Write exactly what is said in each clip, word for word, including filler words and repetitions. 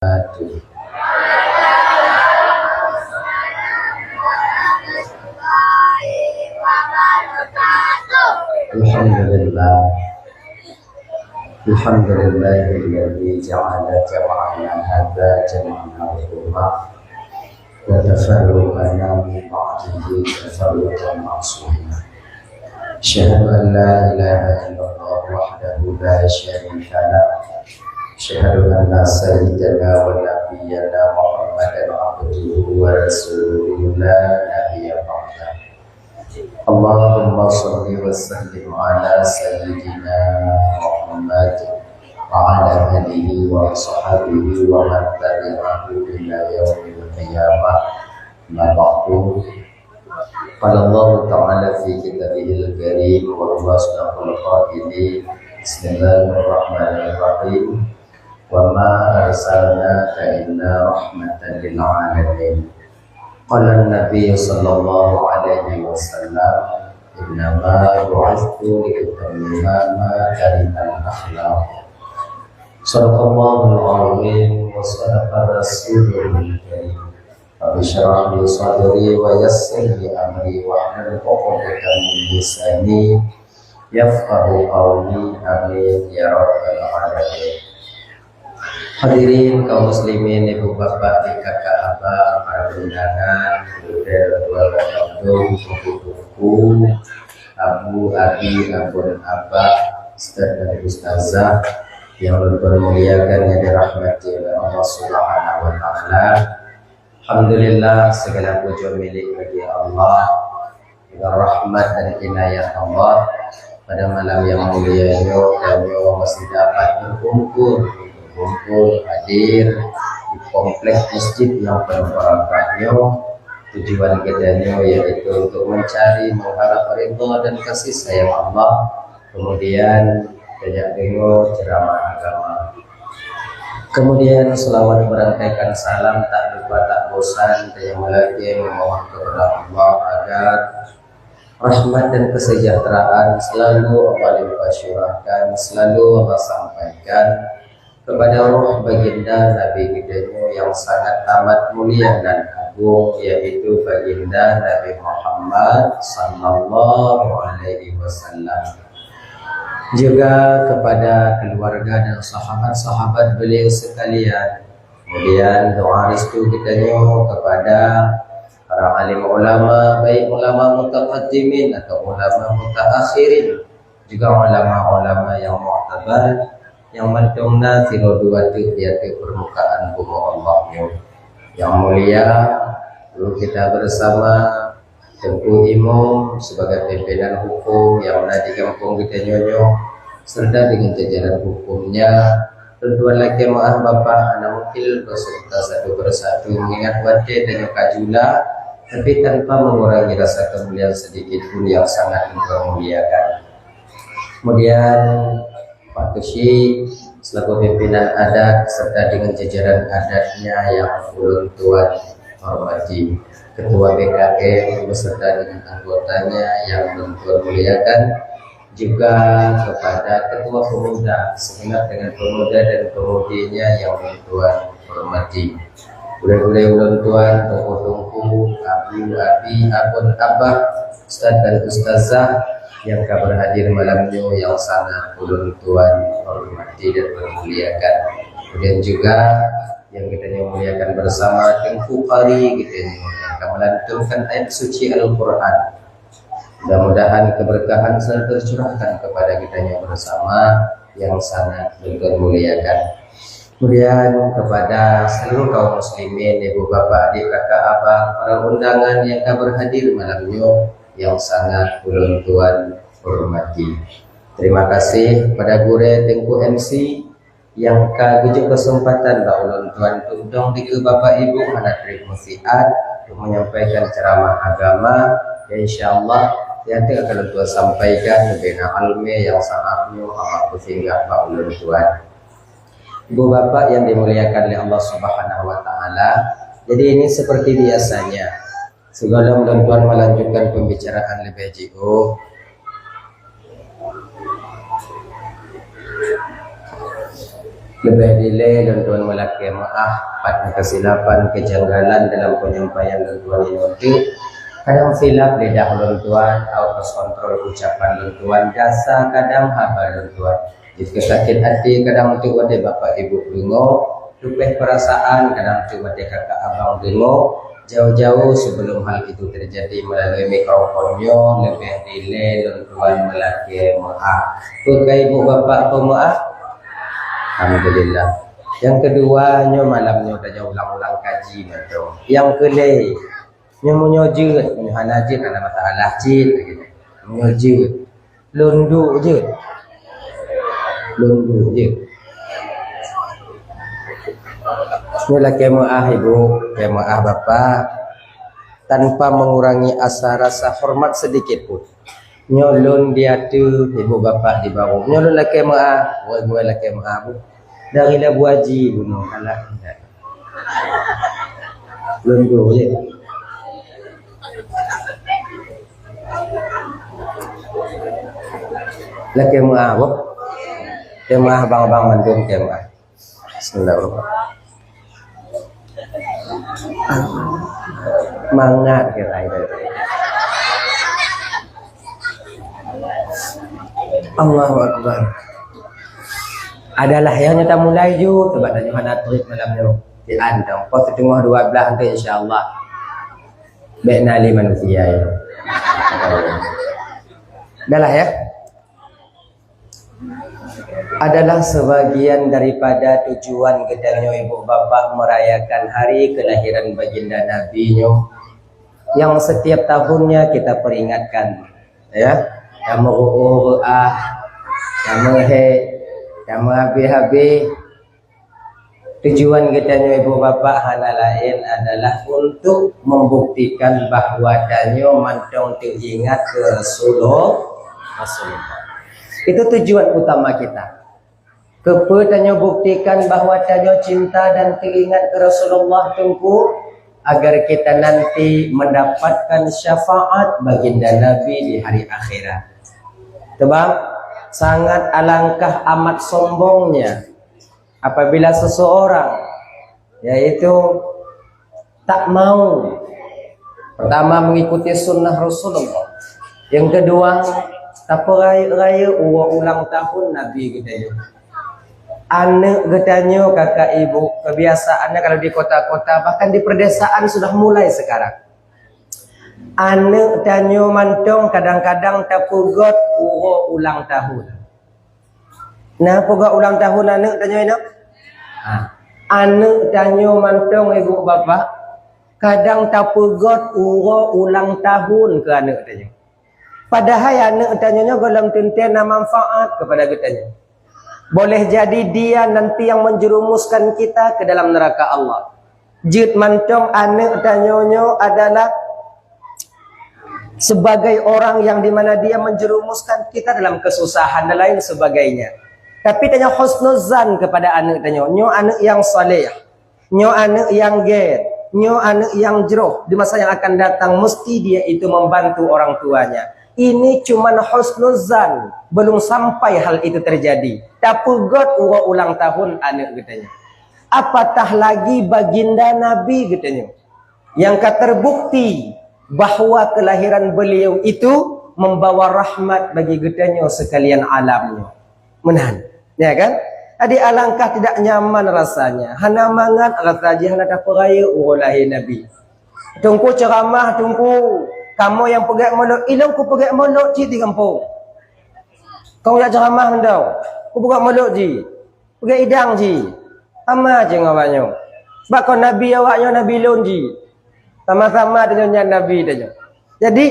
وبركاته. الحمد لله. الحمد لله الذي جعل جمعنا هذا جمعا مرحوما، وتفرقنا من بعده تفرقا معصوما. أشهد أن لا إله إلا الله وحده لا شريك له. أشهد أن سيدنا ونبينا محمدا عبده ورسوله لا نبي بعده. اللهم صل وسلم على سيدنا محمد وعلى آله وصحبه ومن تبعه إلى يوم القيامة. أما بعد، قال الله تعالى في كتابه الكريم وهو أصدق القائلين: بسم الله الرحمن الرحيم، وما أرسلناك إلا رحمة للعالمين. قال النبي صلى الله عليه وسلم: إنما بعثت لأتمم مكارم الأخلاق. صدق الله العظيم وصدق رسوله الكريم. رب اشرح لي صدري ويسر لي أمري واحلل عقدة من لساني يفقهوا قولي. آمين يا رب العالمين. Hadirin kaum muslimin, ibu bapak, adik kakak abang, para undangan, gurèe, tuan, tuan, teungku, teungku, abu, abi, abon, abah, ustaz dan ustazah yang lôn muliakan, yang dirahmati oleh Allah Subhanahu wa Taala. Alhamdulillah, segala puji milik bagi Allah. Dengan rahmat dan inayah Allah, pada malam yang mulia nyoe, tanyoe masih dapat berkumpul, berkumpul hadir di kompleks masjid yang penuh barakah nyoe. Tujuan kita nyoe yaitu untuk mencari, mengharap ridha dan kasih sayang Allah. Kemudian, tajak deungoe ceramah agama. Kemudian, selawat berangkaikan salam, tak lupa, tak bosan, tanyoe meulakée memohon kepada Allah agar rahmat dan kesejahteraan selalu Allah limpah curahkan, selalu Allah sampaikan kepada roh baginda Nabi kita nyoe yang sangat amat mulia dan agung, yaitu baginda Nabi Muhammad sallallahu alaihi wasallam. Juga kepada keluarga dan sahabat-sahabat beliau sekalian. Kemudian doa restu kita nyoe kepada para alim ulama, baik ulama mutaqaddimin atau ulama mutaakhirin, juga ulama-ulama yang mu'tabar, yang mantong na sidroe dua teuk di ateueh permukaan bumoe Allah nyoe. Yang mulia, guru kita bersama, Teungku Imum sebagai pimpinan hukum yang na di gampông geutanyoe nyoe, serta dengan jajaran hukumnya, lôn tuan lakée meu'ah Bapak, hana mungkin lôn sebutkan satu persatu, mengingat watée tanyoe ka jula, tapi tanpa mengurangi rasa kemuliaan sedikit pun yang sangat lôn muliakan. Kemudian, Pak Keuchik selaku pimpinan adat serta dengan jajaran adatnya yang ulôn tuan hormati, Ketua B K M beserta dengan anggotanya yang ulôn tuan muliakan, juga kepada Ketua Pemuda segenap dengan pemuda dan pemudinya yang ulôn tuan hormati. Gurée-gurée ulôn tuan, teungku-teungku, abu, abi, abon, abah, ustaz dan ustazah yang ka berhadir malam nyoe yang sangat ulôn tuan hormati dan muliakan. Kemudian juga yang kita muliakan bersama Teungku Qari kita yang ka melantunkan ayat suci Al-Quran. Mudah-mudahan keberkahan selalu tercurahkan kepada kita bersama yang sangat ulôn muliakan. Kemudian kepada seluruh kaum muslimin, ibu bapak, adik kakak abang, para undangan yang ka berhadir malam nyoe yang sangat ulôn tuan hormati. Terima kasih kepada gurée Teungku M C yang ka geujok kesempatan bak ulôn tuan untuk dong dikeue bapak ibu hana treb meusiat untuk menyampaikan ceramah agama. Dan insya Allah, nyang teuk akan ulôn tuan sampaikan leubeh na almé yang sangat nyoe amat peusinggah bak ulôn tuan. Ibu bapak yang dimuliakan oleh Allah Subhanahu wa Taala, jadi ini seperti biasanya, sebelum ulôn tuan melanjutkan pembicaraan lebih jauh, Leubeh dilée lôn tuan meulakée meuáh pat keusilapan keujanggalan dalam peunyampaian lôn tuan nyoe teuk. Kadang silap lidah lôn tuan, out of control ucapan lôn tuan, gasa kadang haba lôn tuan. Jeuet keu sakét até kadang teuk watée bapak ibu deungoe, tupéh peurasaan kadang teuk watée kakak abang deungoe. Jauh-jauh sebelum hal itu terjadi, melalui mikrofon nyoe leubeh dilée lôn tuan meulakée meuáh. Peue ka ibu bapak peumeuáh? Alhamdulillah. Nyang keudua, nyoe malam nyoe tanyoe ulang-ulang kaji mantong. Nyang keulhèe, nyoe meunyoe jeuet, meunyoe hana jeuet, hana masalah cit. Meunyoe jeuet, lôn duek jeuet. Lôn duek jeuet. Nyoe lakée meuáh ibu, lakée meuáh bapak, tanpa mengurangi asa rasa hormat sedikit pun. Nyoe lôn di ateueh, ibu bapak di bawah. Nyoe lôn lakée meuáh, wai-wai lakée meuáh bu. Dari labu aji bunoe kalah. Lôn duek jeuet. Lakée meuáh boh. Lakée meuáh bang-bang mandum lakée meuáh. Bismillahirrahmanirrahim. Mangat keu ai tadi. Allahu Akbar. Adalah nyang ta mulai ju, sebab tanyoe hana trip malam nyoe. Di antong, pos teungoh dua belas nanti insya-Allah. Bèk na lé manusia ya. Adalah ya. Adalah sebagian daripada tujuan geutanyoe ibu bapak merayakan hari kelahiran baginda Nabi nyoe, yang setiap tahunnya kita peringatkan, ya. Tameu'u'uh reu'ah, tameuhèk, tameuhabéh-habéh. Tujuan geutanyoe ibu bapak hana laén adalah untuk membuktikan bahwa tanyoe mantong teuingat keu Rasulullah. Rasulullah. Itu tujuan utama kita. Keupeue tanyoe buktikan bahwa tanyoe cinta dan teuingat keu Rasulullah, Teungku? Agar kita nanti mendapatkan syafaat baginda Nabi di hari akhirat. Teuma, sangat alangkah amat sombongnya apabila seseorang, yaitu tak mau, pertama, mengikuti sunnah Rasulullah, yang kedua, tapeurayeuk-rayeuk uroe ulang tahun Nabi geutanyoe. Aneuk geutanyoe, kakak ibu, kebiasaannya kalau di kota-kota, bahkan di perdesaan sudah mulai sekarang. Aneuk tanyoe mantong kadang-kadang tapeugot uroe ulang tahun. Na peugah ulang tahun aneuk tanyoe inong? Ha. Aneuk tanyoe mantong ibu bapak, kadang tapeugot uroe ulang tahun keu aneuk tanyoe. Padahai aneuk tanyoe nyoe gohlom teuntèe na manfaat kepada geutanyoe. Boleh jadi dia nanti yang menjerumuskan kita ke dalam neraka Allah. Jeuet mantong aneuk tanyoe nyoe adalah sebagai orang yang di mana dia menjerumuskan kita dalam kesusahan dan lain sebagainya. Tapi tanyoe husnuzan kepada aneuk tanyoe. Nyoe aneuk yang saleh, nyoe aneuk yang gèt, nyoe aneuk yang jroh. Di masa yang akan datang mesti dia itu membantu orang tuanya. Ini cuman husnuzan, belum sampai hal itu terjadi. Tapeugot uroe ulang tahun aneuk geutanyoe. Apatah lagi baginda Nabi geutanyoe. Nyang ka terbukti bahwa kelahiran beliau itu membawa rahmat bagi geutanyoe sekalian alam nyoe. Meunan, ya kan? Jadi alangkah tidak nyaman rasanya, hana mangat rasa jih hana tapeurayeuk uroe lahé Nabi. Teungku ceramah, Teungku, kamoe nyang peugèt mulod, ilôn kupeugèt mulod cit di gampông. Kong jak ceramah mantong, kupeugèt mulod jih. Peugèt idang jih. Sama jih ngon awak nyoe. Sebab kon nabi awak nyoe nabi lôn jih. Sama-sama tanyoe nyan nabi tanyoe. Jadi,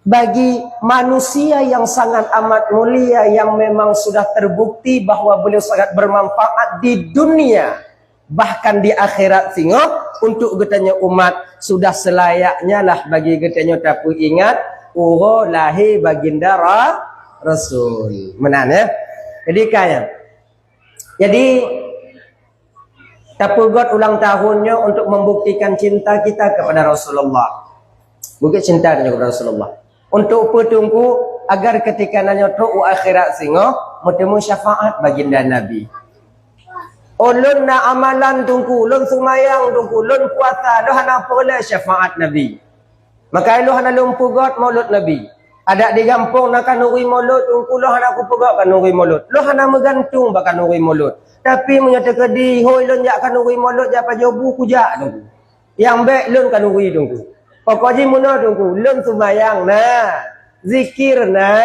bagi manusia yang sangat amat mulia, yang memang sudah terbukti bahwa beliau sangat bermanfaat di dunia, bahkan di akhirat singoh, untuk geutanyoe umat, sudah selayaknya lah bagi geutanyoe tapeuingat uroe lahé baginda Ra-, Rasul. Meunan, ya. Jadi, kaya. Jadi, tapeugot ulang tahun nyoe untuk membuktikan cinta kita kepada Rasulullah. Bukti cinta tanyoe kepada Rasulullah. Untuk peue Teungku? Agar ketika tanyoe trok u akhirat singoh, meuteumé syafaat baginda Nabi. Oh, lôn na amalan Teungku, lôn seumayang Teungku, lôn puasa, lôn hana peureulée syafaat Nabi. Maka lôn hana lôn peugét maulud Nabi. Adak di gampông na khanuri maulud Teungku, lôn hana kupeugét khanuri maulud. Lôn hana meugantung bak khanuri maulud. Tapi meunyoe teukeudi hôi lôn jak khanuri maulud, jak pajoh bu, kujak Teungku. Nyang bék lôn khanuri Teungku. Pokok jih meunoe Teungku, lôn seumayang na, zikir na,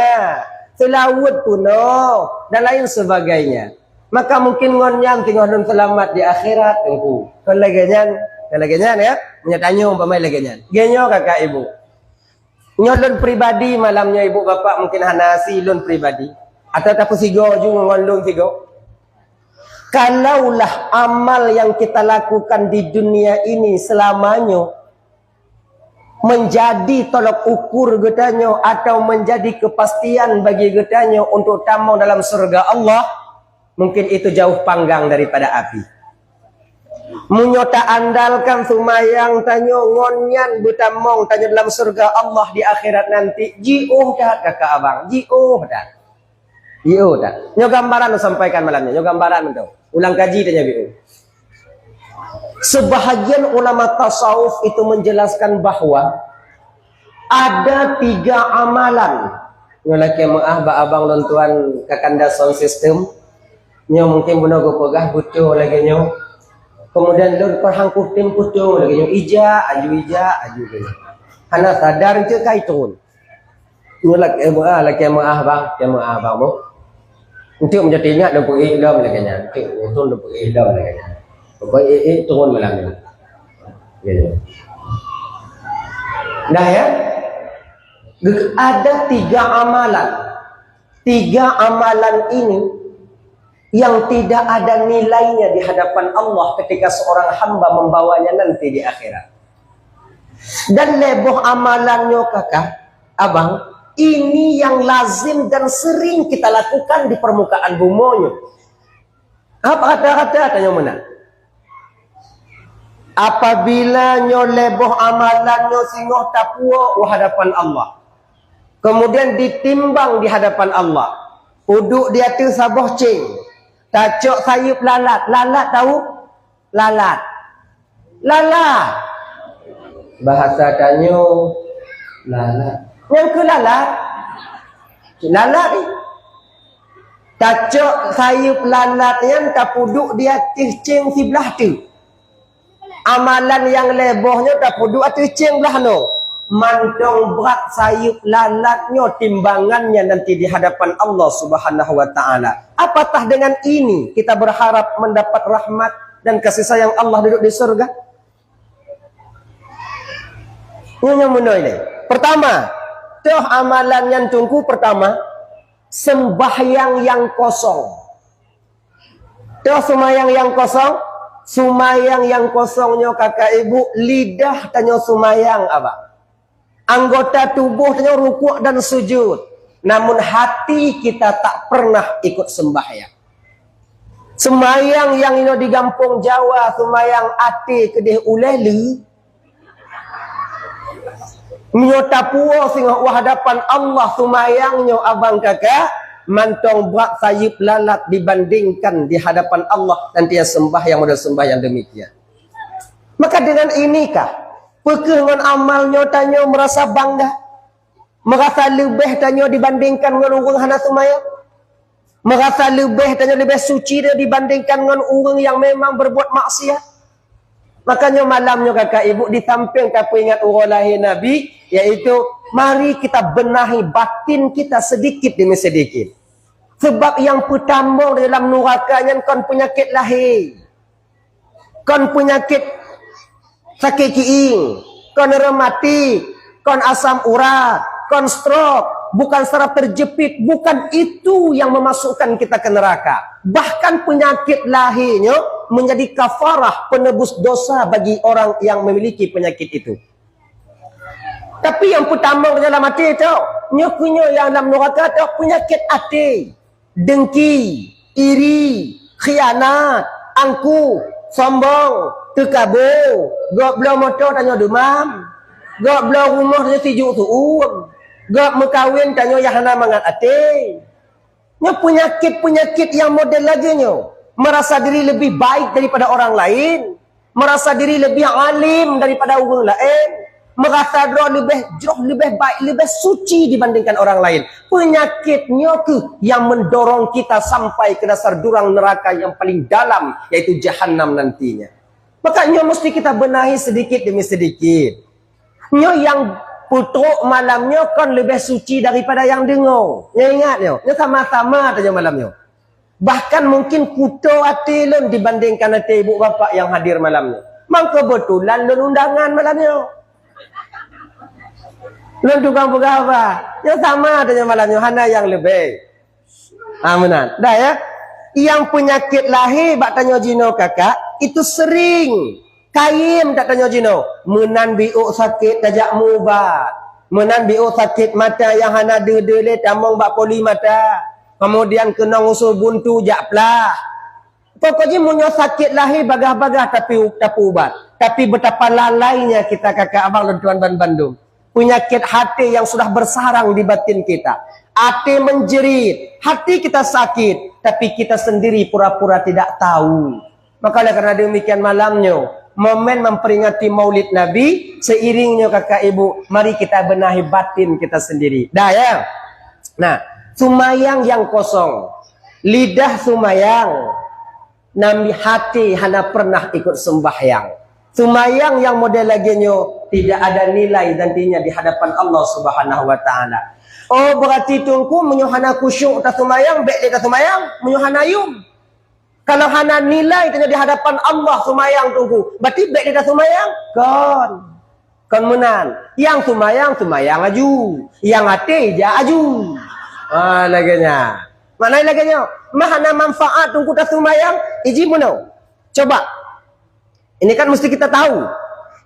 seulaweuet peunoh, dan lain sebagainya. Maka mungkin ngon nyan teungoh lôn seulamat di akhirat Teungku. Kon lagée nyan, kon lagée nyan ya. Meunyoe tanyoe umpama lagée nyan. Lagée nyoe kakak ibu. Nyoe lôn pribadi malam nyoe ibu bapak mungkin hana asi lôn pribadi. Atau tapeusigoe ju ngon lôn sigoe. Kalaulah amal yang kita lakukan di dunia ini selama nyoe menjadi tolok ukur geutanyoe atau menjadi kepastian bagi geutanyoe untuk tamong dalam syurga Allah, mungkin itu jauh panggang daripada api. Meunyoe taandalkan seumayang tanyoe ngon nyan beutamong tanyoe dalam syurga Allah di akhirat nanti, jiôh that kakak abang, jiôh that. Jiôh that. Nyoe gambaran lôn sampaikan malam nyoe, nyoe gambaran mantong. Ulang kaji tanyoe biôh. Sebahagian ulama tasawuf itu menjelaskan bahwa ada tiga amalan. Nyoe lakée meuáh bak abang lôn tuan Kakanda Sound System. Nyoe mungkin bunoe geupeugah beutôi lagée nyoe. Kemudian lôn peuhangkuh tem beutôi lagée nyoe. Ija, aju ija, aju ija. Hana sadar cit kai turun. Nyoe lakée meuáh, lakée meuáh bang, lakée meuáh bang bu. Enteuk meunyoe teuingat lôn peuék lom lagée nyan. Enteuk utung lôn peuék lom lagée nyan. Pokok ék-ék turun malam nyoe. Ya, ya. Dah ya? Ada tiga amalan. Tiga amalan ini yang tidak ada nilainya di hadapan Allah ketika seorang hamba membawanya nanti di akhirat. Dan lhée boh amalan nyoe kakak, abang, ini yang lazim dan sering kita lakukan di permukaan bumoe nyoe. Apa rata-rata tanyoe meunan? Apabila nyoe lhée boh amalan nyoe singoh tapuwoe u hadapan Allah, kemudian ditimbang di hadapan Allah, peuduek di ateueh saboh céng, tacok sayeuep lalat, lalat tau? Lalat. Lalat. Bahasa tanyoe, lalat. Nyang keu lalat? Lalat ni. Tacok sayeuep lalat nyan tapeuduek di ateueh céng siblah teuk. Amalan nyang lhée boh nyoe tapeuduek ateueh céng blah noe. Mantong brat sayeuep lalat nyoe timbangannya nanti di hadapan Allah Subhanahu wa Ta'ala. Apakah dengan ini kita berharap mendapat rahmat dan kasih sayang Allah duduk di surga? Nyoe nyang meunoe lé. Pertama, toh amalan nyan Teungku pertama, sembahyang nyang kosong. Toh seumayang nyang kosong, seumayang nyang kosong nyoe kakak ibu, lidah tanyoe seumayang abang. Anggota tuboh tanyoe rukuk dan sujud, namun hati kita tak pernah ikut sembahyang. Seumayang nyang inoe di gampông Jawa, seumayang até keudeh ulée le. Meunyoe tapuwoe singoh u hadapan Allah seumayang nyoe abang kakak, mantong brat sayeuep lalat dibandingkan di hadapan Allah dan dia sembah yang model sembah yang demikian. Maka dengan inikah, peukeuh ngon amal nyoe tanyoe meurasa bangga? Meurasa leubeh tanyoe dibandingkan ngon ureuëng hana seumayang? Meurasa leubeh tanyoe leubeh suci dibandingkan ngon ureuëng yang memang berbuat maksiat? Makanya malam nyoe kakak ibu, di samping tapeuingat uroe lahé Nabi, yaitu mari kita benahi batin kita sedikit demi sedikit. Sebab nyang peutamong dalam nuraka nyan kon peunyakét lahé, kon peunyakét sakét kiéng, kon rematik, kon asam urat, kon stroke, bukan saraf terjepit, bukan itu yang memasukkan kita ke neraka. Bahkan peunyakét lahé nyoe menjadi kafarah, penebus dosa bagi orang yang memiliki penyakit itu. Tapi nyang peutamong dalam até tu, nyoe keuh nyoe nyang lam nuraka tu peunyakét até, dengki, iri, khianat, angkuh, sombong, teukabo, gob bloe moto tanyoe dumam, gob bloe rumoh tanyoe sijuek su'uem, gob meukawen tanyoe nyang hana mangat até. Nyoe peunyakét-peunyakét nyang model lagée nyoe. Merasa diri lebih baik daripada orang lain, merasa diri lebih alim daripada ureuëng laén, merasa droe leubeh jroh, leubeh baik, leubeh suci dibandingkan orang lain. Peunyakét nyoe kheueh nyang mendorong kita sampai ke dasar jurang neraka yang paling dalam, yaitu Jahannam nantinya. Maka nyoe mesti kita benahi sedikit demi sedikit. Nyoe nyang peutrok malam nyoe kon leubeh suci daripada nyang deungoe. Nyoe ingat nyoe, nyoe sama-sama tanyoe malam nyoe. Bahkan mungkin kuto até lôn dibandingkan até ibu bapak nyang hadir malam nyoe. Memang keubeutulan lôn undangan malam nyoe. Lôn tukang peugah haba. Nyoe sama tanyoe malam nyoe, hana nyang leubeh. Ah, meunan. Dah ya. Nyang peunyakét lahé bak tanyoe jinoe kakak, itu sering. Kayém that tanyoe jinoe. Meunan biôk sakét tajak mubat. Meunan biôk sakét mata nyang hana deuh-deuh lé tamong bak poli mata. Kemudian keunong usus buntu jak plah. Pokok jih meunyoe sakét lahé bagah-bagah tapi tapeuubat. Tapi betapa lalainya kita kakak abang lôn tuan ban bandum. Peunyakét hati yang sudah bersarang di batin kita. Hati menjerit, hati kita sakit, tapi kita sendiri pura-pura tidak tahu. Maka oleh karena demikian malam nyoe, momen memperingati Maulid Nabi, seiring nyoe kakak ibu, mari kita benahi batin kita sendiri. Dah ya? Nah, sumayang yang kosong, lidah sumayang, nami hati hana pernah ikut sembahyang. Sumayang yang model lagée nyoe tidak ada nilai nantinya di hadapan Allah Subhanahu wa taala. Oh, berarti teungku meunyoe hana khusyuk tasumayang, bék lé tasumayang, meunyoe hana yum. Kalau hana nilai tanyoe di hadapan Allah sumayang teungku, berarti bék lé tasumayang? Kon. Kon meunan. Nyang sumayang, sumayang aju. Nyang até, jak aju. Ha, lagée nyan. Maknanya lagée nyoe, mah hana manfaat teungku tasumayang, iji meunoe. Coba. Ini kan mesti kita tahu.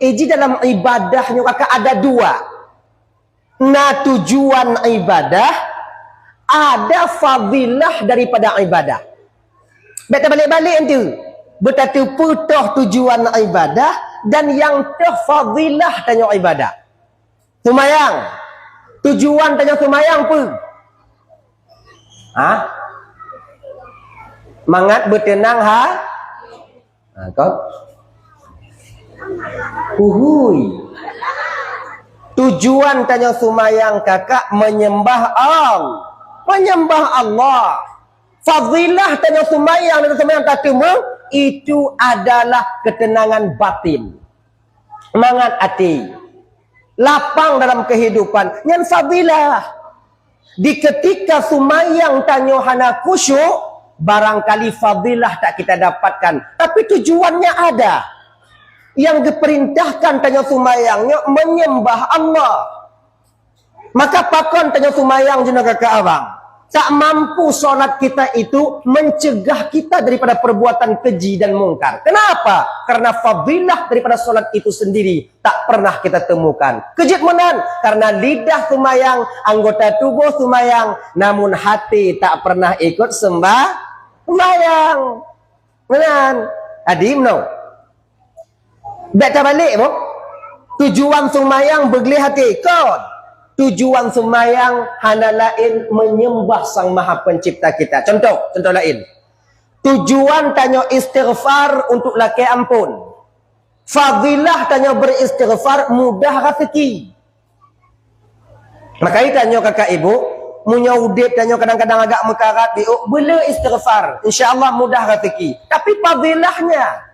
Iji dalam ibadah nyoe kakak ada dua. Na tujuan ibadah, ada fadilah daripada ibadah. Bék tabalik-balik nanti. Beutateupeue toh tujuan ibadah dan nyang toh fadilah tanyoe ibadah. Sumayang. Tujuan tanyoe sumayang peue? Ha? Mangat beuteunang ha? Ha, kon? Uhui. Tujuan tanyoe sumayang kakak menyembah Allah. Menyembah Allah. Fadilah tanyoe sumayang dan sumayang tateumé itu adalah ketenangan batin. Mangat até. Lapang dalam kehidupan. Nyan fadilah. Di ketika sumayang tanyoe hana khusyuk, barangkali fadilah tak kita dapatkan. Tapi tujuannya ada. Yang diperintahkan tanyoe sumayang nyoe menyembah Allah. Maka pakon tanyoe sumayang jinoe kakak abang? Tak mampu solat kita itu mencegah kita daripada perbuatan keji dan mungkar. Kenapa? Karena fadilah daripada solat itu sendiri tak pernah kita temukan. Keujeuet meunan, karena lidah sumayang, anggota tubuh sumayang, namun hati tak pernah ikut sembah-, sembahyang. Meunan. Adi meunoe. Bék tabalik, boh. Tujuan sumayang beugleh hati. Kon. Tujuan sumayang hana laén menyembah Sang Maha Pencipta kita. Contoh, contoh laén. Tujuan tanyoe istighfar untuk lakée ampon. Fadilah tanyoe beristighfar mudah raseuki. Maka tanyoe kakak ibu, meunyoe udeb tanyoe kadang-kadang agak meukarat, biôk beule istighfar, insya Allah mudah raseuki. Tapi fadilahnya,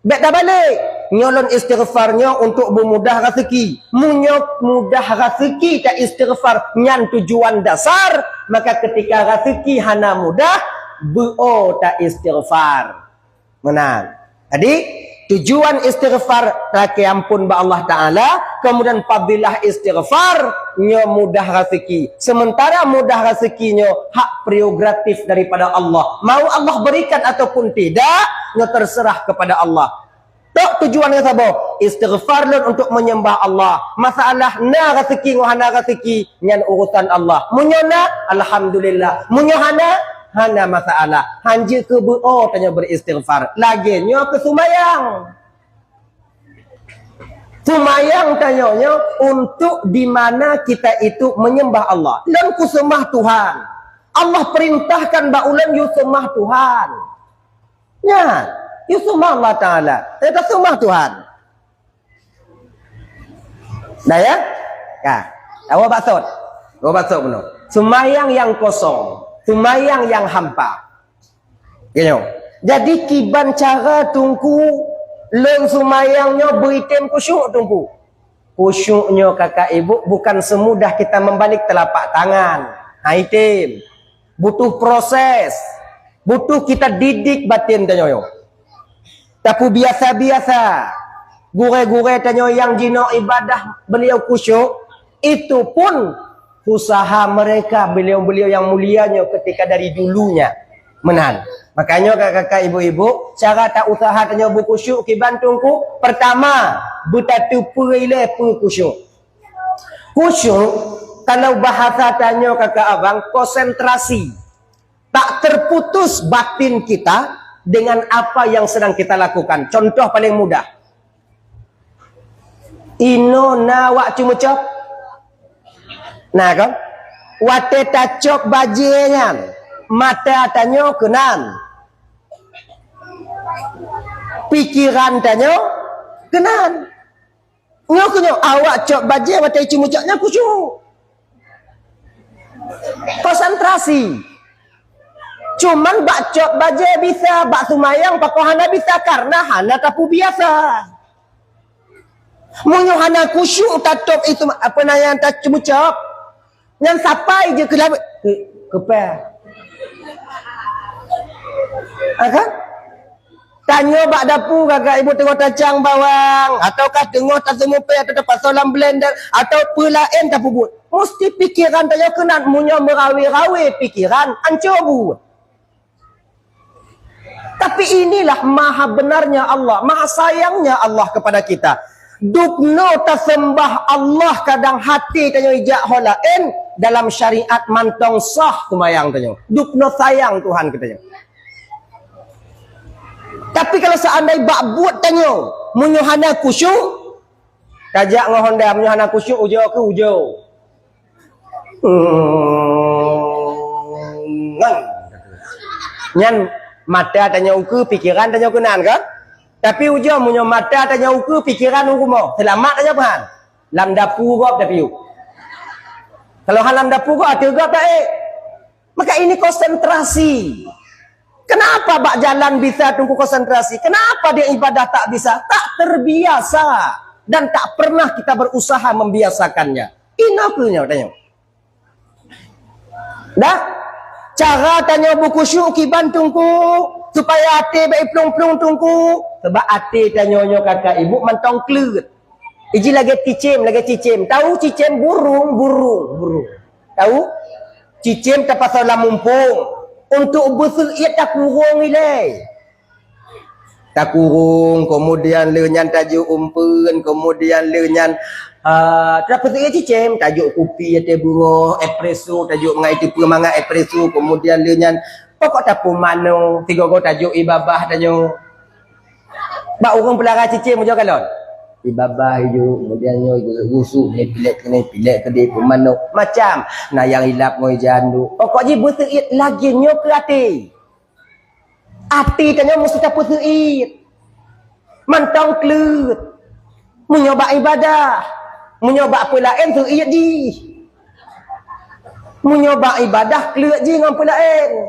bék tabalik. Nyoe lôn istighfar nyoe untuk beumudah raseuki. Meunyoe mudah raseuki ta istighfar, nyan tujuan dasar, maka ketika raseuki hana mudah, beuo ta istighfar. Meunan. Jadi, tujuan istighfar lakée ampon bak Allah Taala, kemudian fadilah istighfar nyoe mudah raseuki. Sementara mudah raseuki nyoe hak prerogatif daripada Allah. Mau Allah berikan ataupun tidak, nyoe terserah kepada Allah. Tok tujuan nyoe saboh, istighfar lôn untuk menyembah Allah. Masalah na raseuki ngon hana raseuki, nyan urusan Allah. Meunyoe na, alhamdulillah. Meunyoe hana, hana masalah. Hanjeuet keu beuo tanyoe beristighfar. Lagée nyoe keu sumayang. Sumayang tanyoe nyoe untuk di mana kita itu menyembah Allah. Lôn kuseumah Tuhan. Allah perintahkan bak ulôn yue seumah Tuhan. Nyan, yue seumah Allah Taala. Nyan taseumah Tuhan. Dah ya? Ka. Awak baksot. Awak baksot bunoe. Seumayang nyang kosong. Seumayang nyang hampa. Gitu. Jadi kiban cara Teungku lôn seumayang nyoe beuitem khusyuk Teungku. Khusyuk nyoe kakak ibu bukan semudah kita membalik telapak tangan. Ha, item. Butuh proses. Butuh kita didik batin tanyoe. Tapeubiasa-biasa. Gurée-gurée tanyoe nyang jinoe ibadah beliau khusyuk, itu pun usaha mereka beliau-beliau yang mulia nyoe ketika dari dulunya. Meunan. Makanya kakak-kakak, ibu-ibu, cara ta usaha tanyoe beukhusyuk kiban Teungku, pertama, beutateupeue ilée peue khusyuk. Khusyuk, kalau bahasa tanyoe kakak abang, konsentrasi. Tak terputus batin kita dengan apa yang sedang kita lakukan. Contoh paling mudah. Inoe na wak ceumeucok? Na kan? Watée tacok bajée nyan, mata tanyoe keunan. Pikiran tanyoe keunan. Nyoe keuh nyoe, awak cok bajée watée ceumeucok nyan khusyuk. Konsentrasi. Cuman bak cok bajée bisa, bak seumayang pakon hana bisa, karena hana tapeubiasa. Meunyoe hana khusyuk tatôb itu, apa na nyang taceumeucok, nyan sapai jeuet keu labeuet, keu, keu pèh. Ha kan? Tanyoe bak dapu, kakak ibu teungoh tacang bawang, ataukah teungoh taseumupée, atau tapasoe lam blender, atau peue laén tapeubuet. Musti pikeran tanyoe keunan, meunyoe meurawe-rawe pikeran, ancô buet. Tapi inilah maha benarnya Allah, maha sayangnya Allah kepada kita. Dubnoe taseumbah Allah kadang até tanyoe ijak ho laén, dalam syariat mantong sah seumayang tanyoe. Dubnoe sayang Tuhan keu tanyoe. Tapi kalau seandai bak buet tanyoe, meunyoe hana khusyuk, tajak ngon honda, meunyoe hana khusyuk, ujoe keu ujoe. Hmm, ngon. Nyan mata tanyoe ukeue, pikeran tanyoe keunan kan? Tapi ujoe meunyoe mata tanyoe ukeue, pikeran u rumoh, seulamat tanyoe peue han? Lam dapu gob tapiôh. Kalau han lam dapu gob, ateueh gob taék. Maka ini konsentrasi. Kenapa bak jalan bisa Teungku konsentrasi? Kenapa di ibadah tak bisa? Tak terbiasa dan tak pernah kita berusaha membiasakannya. Inoe keuh nyoe tanyoe. Dah? Cara tanyoe beukhusyuk kiban Teungku, supaya até bèk iplueng-plueng Teungku. Sebab até tanyoe nyoe kakak ibu mantong kleuet. Iji lagèe cicém, lagèe cicém. Tahu cicém? Burung, burung, burung. Tahu? Cicém tapasoe lam muphom. Untuk beuseuiet takurong ilèe. Takurong, kemudian lheueh nyan tajok umpeuen, kemudian lheueh nyan, ah, tapeuseuiet cicém, tajok kupi até beurôh, espresso, tajok mangat itu peue mangat espresso, kemudian lheueh nyan pokok tapeumanö, sigoe-goe tajok ie babah tanyoe. Bak ureueng peulara cicém meujok kalon. Ie babah ijok, kemudian nyoe geusuh, nyoe pilek keunoe, pilek keudeh, peumanö, macam. Na nyang ilap ngon ija anduk. Pokok jih beuseuiet lagèe nyoe keu até. Até tanyoe meusti tapeuseuiet. Mantong kleuet. Meunyoe bak ibadah, meunyoe bak peue laén seuiet jih. Meunyoe bak ibadah kleuet jih ngon peue laén.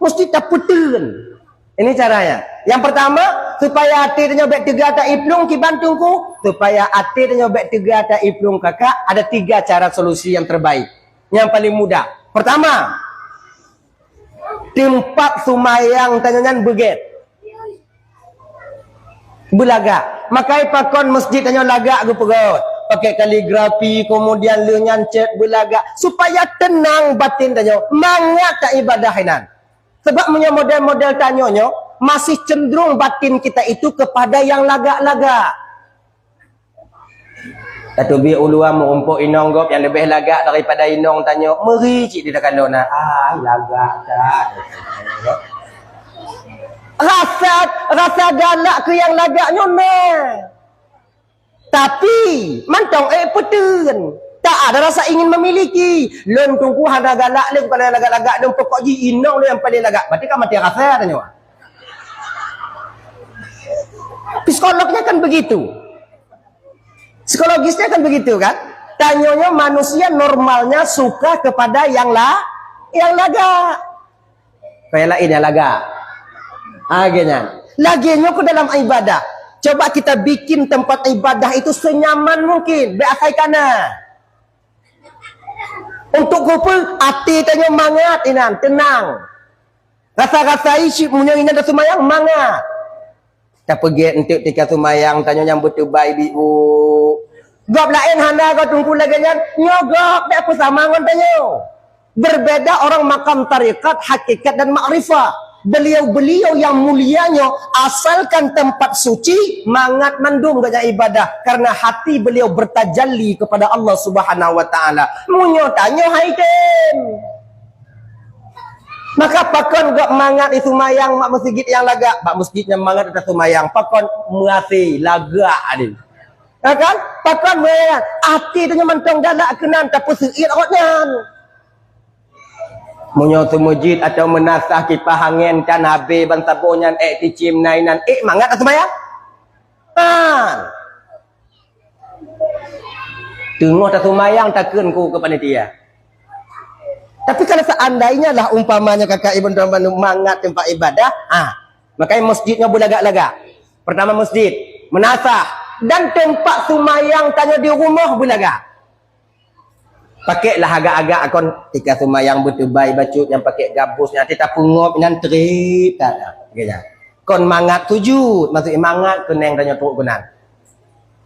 Meusti tapeuteun. Ini caranya. Yang pertama, supaya até tanyoe bèk teuga taiplueng kiban Teungku, supaya até tanyoe bèk teuga taiplueng kakak, ada tiga cara solusi yang terbaik. Yang paling mudah. Pertama, teumpat seumayang tanyoe nyan beugèt. Beulagak. Makai pakon masjid tanyoe lagak geupeugöt. Pakai kaligrafi, kemudian lheueh nyan cèt beulagak. Supaya tenang batin tanyoe. Mangat taibadah inan. Sebab meunyoe model-model tanyoe nyoe, masih cenderung batin kita itu kepada yang lagak-lagak. Tateubiet u luwa meurumpok inong gob nyang leubeh lagak daripada inong tanyoe, meuri cit di takalon na, ai lagak that. Rasa, rasa galak keu nyang lagak nyoe na. Tapi mantong ék peuteun. Tak ada rasa ingin memiliki. Lôn Teungku hana galak lé keu lagak-lagak, lôn pokok jih inong lôn nyang paleng lagak. Berarti ka maté rasa tanyoe. Psikolognya kan begitu. Psikologisnya kan begitu kan? Tanyoe nyoe manusia normalnya suka kepada yang la, yang lagak. Kayak lain yang lagak. Akhirnya, lagi nyoe ke dalam ibadah. Coba kita bikin tempat ibadah itu senyaman mungkin, biasa kana. Untuk kupeue, até tanyoe mangat inan, tenang. Rasa-rasai cit meunyoe inan taseumayang mangat. Tapeugét enteuk tika seumayang tanyoe nyang beutubai biu. Gob laén hana gob teungku lagée nyan, nyoe gob bék peusama ngon tanyoe. Berbeda orang makam tarekat, hakikat dan makrifah. Beliau-beliau yang mulia nyoe asalkan tempat suci, mangat mandum geuhnyan ibadah karena hati beliau bertajalli kepada Allah Subhanahu wa taala. Meunyoe tanyoe hai tem. Maka pakon gob mangat iseumayang bak meuseujid nyang lagak, bak meuseujid nyang mangat taseumayang, pakon meuhasé lagak adé. Ya kan? Pakon meuhasé até tanyoe mantong galak keunan tapeuseuit awaknyan. Meunyoe seumeujid atawa meunasah kipah angén kan habéh ban saboh nyan ék cicém na inan, ék mangat taseumayang? Ha. Teungoh taseumayang takheun ku keu panitia. Tapi kalau seandainya lah umpamanya kakak ibu tuan mangat tempat ibadah, ha, makanya masjidnya beulagak-lagak. Pertama masjid, meunasah, dan tempat seumayang tanyoe di rumoh beulagak. Pakeklah agak-agak kon tika seumayang beutubai bacut nyang pakek gabus nyang tita peungop nyan trip that. Kon mangat sujud, maksud mangat keuneng tanyoe trok keunan.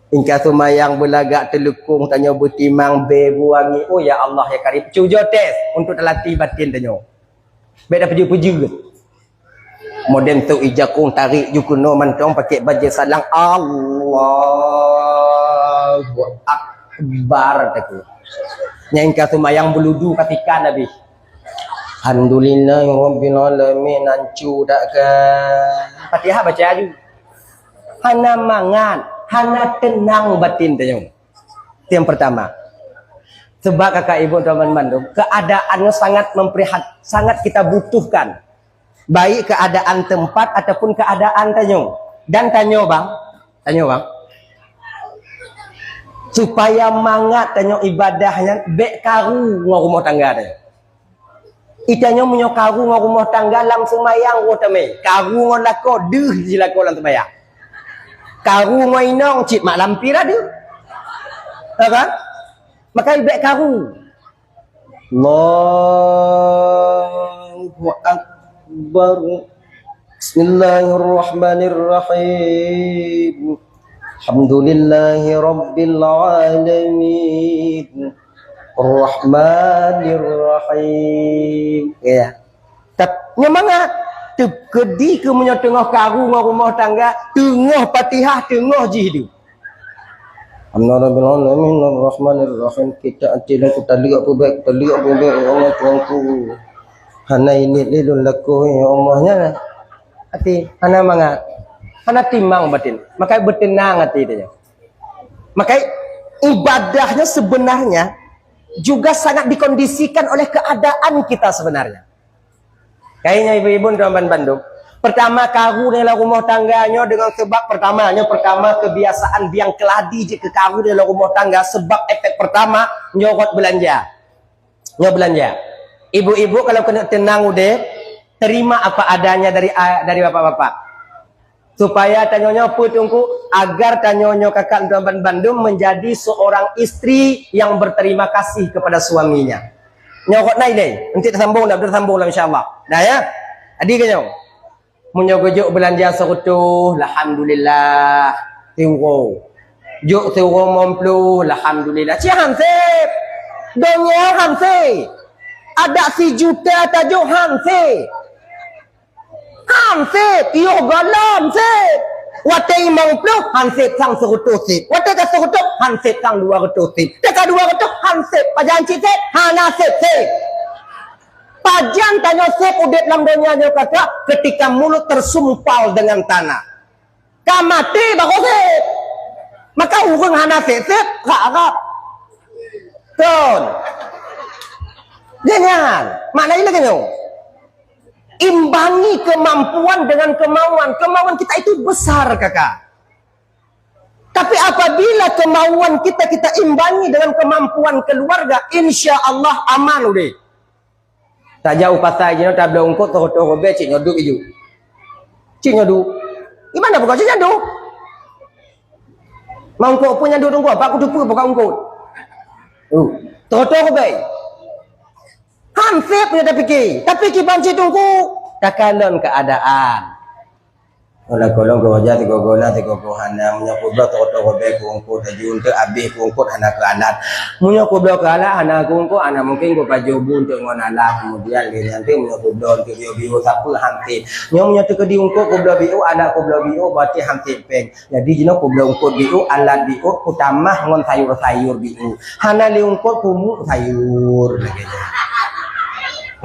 Ingka seumayang beulagak teuleukong tanyoe beutimang bée buangi. Oh ya Allah ya Karim, cujo tes untuk talatih batin tanyoe. Bék dah peujeuet-peujeuet. Modern tu ijakong tarik ju keunoe mantong pakai bajée salang. Allahu Akbar takheun. Nyang ka seumayang beuludu ka tikan habéh. Alhamdulillahirabbil alamin, ancu dak ka. Fatihah baca aju. Hana mangat, hana tenang batin tanyoe. Itu yang pertama. Sebab kakak ibu teman mandum, keadaannya sangat memprihat, sangat kita butuhkan. Baik keadaan tempat ataupun keadaan tanyoe. Dan tanyoe bang, tanyoe bang, supaya mangat tanyoe ibadahnya bék karu ngon rumoh tangga tanyoe. Itanyoe meunyoe karu ngon rumoh tangga lam seumayang roh tamé, karu ngon lakoe deuh jilakoe lam seumayang. Karu ngon inong cit mak lampir adeuh. Ha kan? Makai bék karu. Allahu Akbar. Bismillahirrahmanirrahim. Alhamdulillahirabbil alamin. Rahmanirrahim. Ya. Tap, nyoe mangat. Teukeudi keu meunyoe teungoh karu ngon rumoh tangga, teungoh Fatihah, teungoh jih deuh. Alhamdulillahirabbil alamin, arrahmanirrahim. Kita ati lôn kutaliek peubék, kutaliek peubék, ya Allah Tuhanku. Hana init lé lôn lakoe, ya Allah, nyan. Ati, hana mangat. Hana timang batin. Makai beuteunang ati tanyoe. Makai ibadahnya sebenarnya juga sangat dikondisikan oleh keadaan kita sebenarnya. Kayaknya ibu-ibu dan bandum. Pertama, karu dalam rumah tangga nyoe dengan sebab pertama, nyoe pertama kebiasaan biang keladi jih keu karu dalam rumah tangga, sebab efek pertama nyorot belanja. Nyoe belanja. Ibu-ibu kalau kena tenang udeh, terima apa adanya dari dari bapak-bapak. Supaya tanyoe nyoe peue teungku, agar tanyoe nyoe kakak dan bandum menjadi seorang istri yang berterima kasih kepada suaminya. Nyoe kot nai lé, nanti tersambung dah, tersambung lah insya-Allah. Dah ya. Adi ke nyoe. Meunyoe geujok belanja seureutôh, alhamdulillah, siuroe. Jok siuroe limong ploh, alhamdulillah. Cit hansép. Donya hansép. Ada sijuta tajok hansép. Hansép, yoh gohlom sép. Watée limong ploh, hansép sang seureutôh sép. Watée ka seureutôh, hansép sang dua reutôh sép. Teuka dua reutôh, hansép pajan cit sép, hana sép sép. Pajan tanyoe sép udeb lam donya nyoe kakak, ketika mulut tersumpal dengan tanah. Ka maté baru sép. Maka ureuëng hana sép-sép, rab-rab. Kon. Jangan. Makna ini lagée nyoe. Imbangi kemampuan dengan kemauan. Kemauan kita itu besar, kakak. Tapi apabila kemauan kita, kita imbangi dengan kemampuan keluarga, insya Allah aman udeh. Tajak u pasai jinoe tabloe eungkôt, teurotoh rubée, cit nyoe duek iju. Cit nyoe duek. Di mana buka cit nyoe duek? Mangkok pun nyan duek teungku, apa aku teupeu buka eungkôt. Uh, teurotoh rubée. Hansip nyoe tapike, tapi kiban cit teungku, takalon keadaan. Olah kolong ke wajah tiga gona tiga gona, meunyoe kubloe teurotoh rubée ku eungkôt, laju eunteuk abéh ku eungkôt hana keu alat. Meunyoe kubloe keu alat hana ku eungkôt, hana mungkin kupajoh bu eunteuk ngon alat. Kemudian lé nyan teuk meunyoe kubloe eunteuk bio-bio sapeue hansip. Nyoe meunyoe teukeudi eungkôt kubloe bio, alat kubloe bio, berarti hansip péng. Jadi jinoe kubloe eungkôt bio, alat bio, kutamah ngon sayur-sayur bio. Hana lé eungkôt kumu sayur lagée nyan.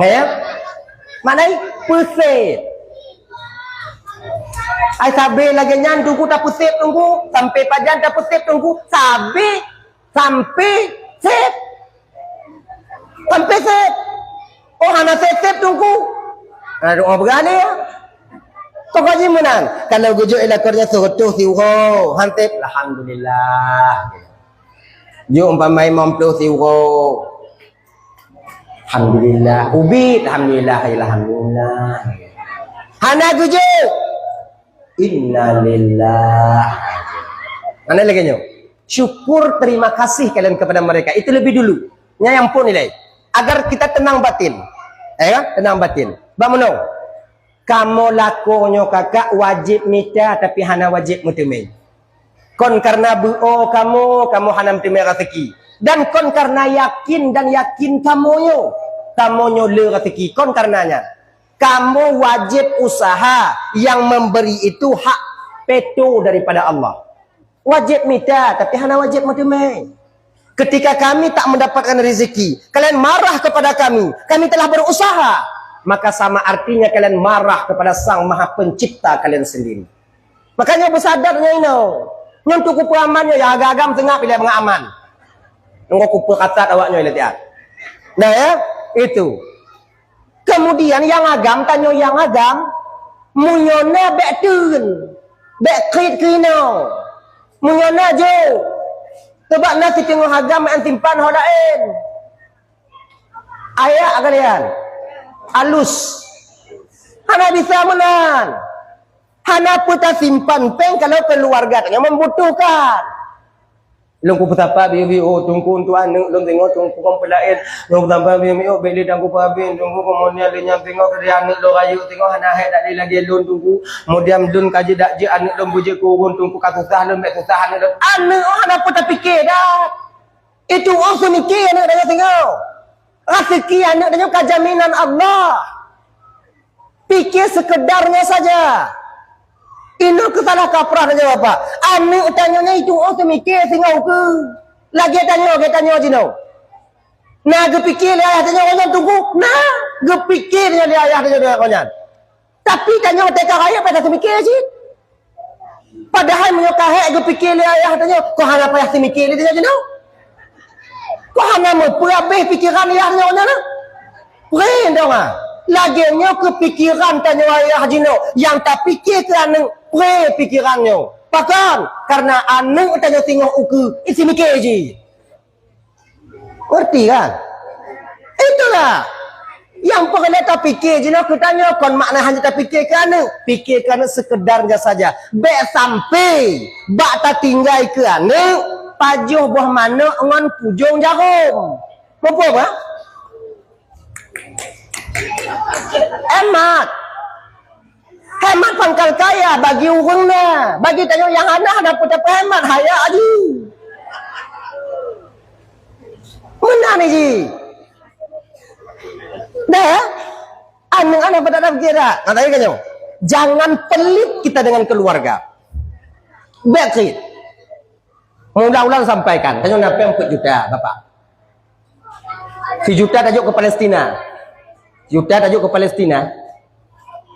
Ya? Makna peusép. Ai sabe lagée nyan teungku tapeusép teungku, sampai pajan tapeusép teungku, sabe sampai sép. Sampai sép. Oh hana sép-sép teungku. Hana doa beurani ya. Pokok jih meunan, kalau geujok i lakoe nyan seureutôh siuroe, hansip, alhamdulillah. Jok umpama limong ploh siuroe. Alhamdulillah. Ubit, alhamdulillah, alhamdulillah. Hana geujok. Innalillah. Mana lagée nyoe? Syukur terima kasih kalian kepada mereka. Itu lebih dulu. Nyang pun nilai. Agar kita tenang batin. Ya, tenang batin. Bak meunoe. Kamoe lakoe nyoe kakak wajéb mita tapi hana wajéb meuteumé. Kon karena beuo kamoe, kamoe hana meuteumé raseuki. Dan kon karena yakin dan yakin kamoe nyoe, kamoe nyoe le raseuki. Kon karena nyan, kamoe wajéb usaha, yang memberi itu hak peto daripada Allah. Wajéb mita, tapi hana wajéb meuteumé. Ketika kami tak mendapatkan rezeki, kalian marah kepada kami, kami telah berusaha, maka sama artinya kalian marah kepada Sang Maha Pencipta kalian sendiri. Makanya beusadar nyoe inoe. Nyoe untuk kupeuaman nyoe, ya agam-agam seungab ilée beungaman. Nunggu kupeukatat awak nyoe ilée tiat. Nah ya, itu. Kemudian nyang agam, tanyoe nyang agam, meunyoe na bék teun, bék kriet keunoe. Meunyoe na jok, teubak na siteungoh agam nyang simpan ho laén. Ayat kalian alus. Hana bisa meunan. Hana peue tasimpan péng kalau keuluwarga tanyoe membutuhkan. Lôn kupeusapa biu-biu, oh, teungku, untuk aneuk lôn singoh, teungku, kon peulaén. Lôn kupeusapa biu-biu, bék lé teungku peuhabéh, teungku, keumudian lé nyan singoh, keudeh aneuk lôn rayeuk singoh, hana hék dak lé lagée lôn, teungku. Keumudian lôn ka jeuet dak jeuet aneuk lôn beujeuet keu ureueng, teungku, ka susah lôn, bék susah aneuk lôn. Aneuk hana peue tapike dah. Itu oh seumike aneuk tanyoe singoh. Raseuki aneuk tanyoe ka jaminan Allah. Pike seukedarnya saja. Inoe keusalah kaprah tanyoe Bapak. Aneuk tanyoe nyan itu oh seumike singoh ukeue. Lagée tanyoe, lagée tanyoe jinoe. Na geupike lé ayah tanyoe ngon nyan teungku. Na geupike lé ayah tanyoe ngon nyan. Tapi tanyoe teuka rayeuk pada seumike cit. Padahai meunyoe ka hék geupike lé ayah tanyoe, kon hana payah seumike lé tanyoe jinoe. Kon hana meupeuhabéh pikeran ayah tanyoe nyan. Pré dong ah. Lagée nyoe keu pikeran tanyoe ayah jinoe, nyang tapike keu aneuk pré pikeran nyoe. Pakon? Karena aneuk tanyoe singoh ukeue, iseumike jih. Ngerti kan? Itulah. Nyang peureulée tapike jinoe keu tanyoe kon makna hanya tapike keu aneuk. Pike keu aneuk sekedarnya saja. Bék sampai bak tatinggai keu aneuk pajoh boh manok ngon pujong jarom. Muphom, ha? Hemat. Hemat pangkal kaya bagi ureueng na, bagi tanyoe nyang hana, hana peue tapeuhemat, haya jih. Meunan jih. Dah, ya? Aneuk hana peue tapike dak? Nah, tanya tanyoe. Jangan pelit kita dengan keluarga. Bék kriet. Mula-mula sampaikan, tanyoe na péng empat juta, Bapak. Sijuta tajok keu Palestina. Sijuta tajok keu Palestina.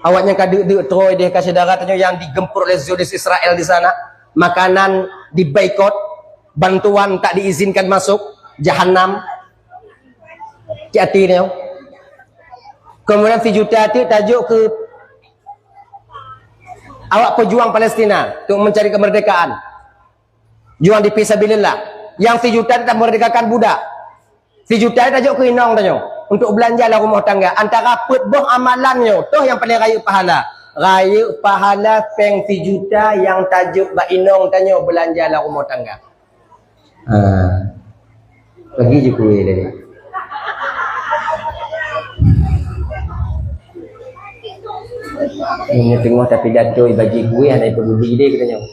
Awaknyan ka deuk-deuk troe deh ka syedara tanyoe nyang digempur oleh Zionis Israel di sana. Makanan diboikot, bantuan tak diizinkan masuk, jahanam. Hati-hati nyoe. Kemudian sijuta teuk tajok keu awak pejuang Palestina untuk mencari kemerdekaan. Juang di fisabilillah. Nyang sijuta nyoe tameurdekakan budak. Sijuta nyoe tajok keu inong tanyoe untuk beulanja lam rumoh tangga. Antara peuet boh amalan nyoe, toh nyang paleng rayeuk pahala. Rayeuk pahala péng sijuta nyang tajok bak inong tanyoe beulanja lam rumoh tangga. Ha. Bagi jih kueh lé. Nyoe teungoh tapidato bagi kueh hana peduli deh geutanyoe.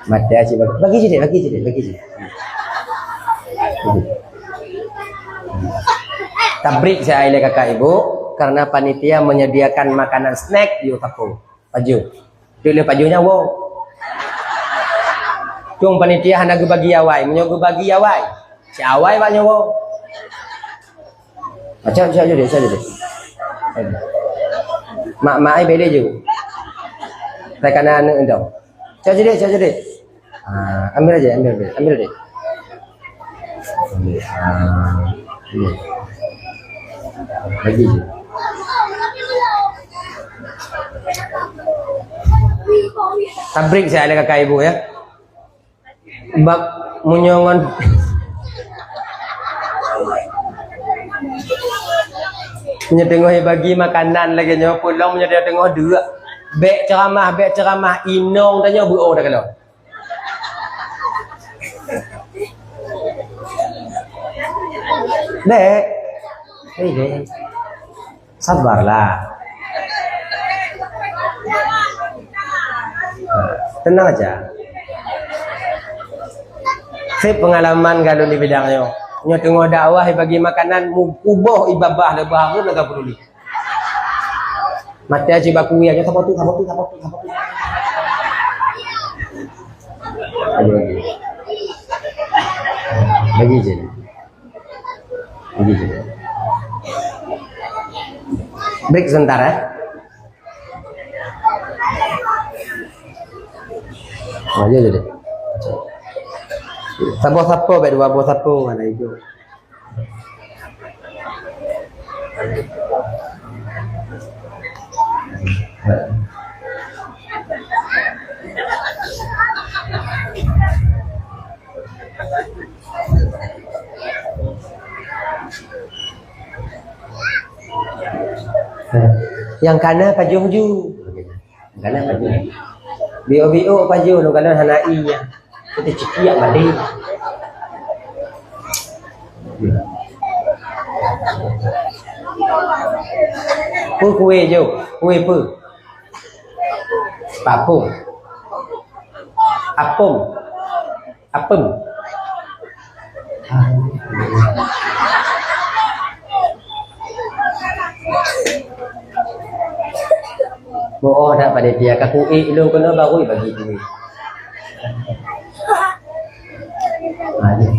Mata cit bagi, bagi cit, bagi cit, bagi cit. Tabrik saya lé kakak ibu karena panitia menyediakan makanan snack yuk tapo. Pajoh. Cok lé pajoh nyoe woe. Cung panitia hana geubagi awai. Meunyoe geubagi awai, si awai bak nyoe woe. Macam siap jadi, siap jadi. Mak, mak ai bede ju. Saya kana aneuk dong. Siap jadi, siap jadi. Ah, ambil aja, ambil, ambil, ambil deh. Ambil. Ah, ini. Bagi je. Tabrik saya ada kakak ibu ya. Bak menyongon. Nyoe teungoh bagi makanan lagèe nyoe, pulang nyoe teungoh deuek. Bèk ceramah, bèk ceramah, inong tanyoe beuo dah kalau. Dek. Hei, Dek. Sabarlah. Tenang aja. Seb pengalaman galon di bidang nyoe. Nyoe teungoh dakwah bagi makanan mu-, kuboh ibabah le baru lega peduli. Mata cit bak kueh aja, saboh tu, saboh tu, saboh tu, saboh tu. Lagi, lagi. Lagi je. Lagi je. Break sebentar, eh. Oh, ya, ya, ya. Saboh sapo, baik dua boh sapo, mana itu? Nyang kana pajoh ju. Kana pajoh. Bio-bio pajoh, nu kana hana i nya. Kita cikiak made. Peue kueh jok? Kueh peue? Papum. Apum. Apem. Boh that panitia, ka kuék lôn keunoe baru bagi kueh. Ha, jeuet.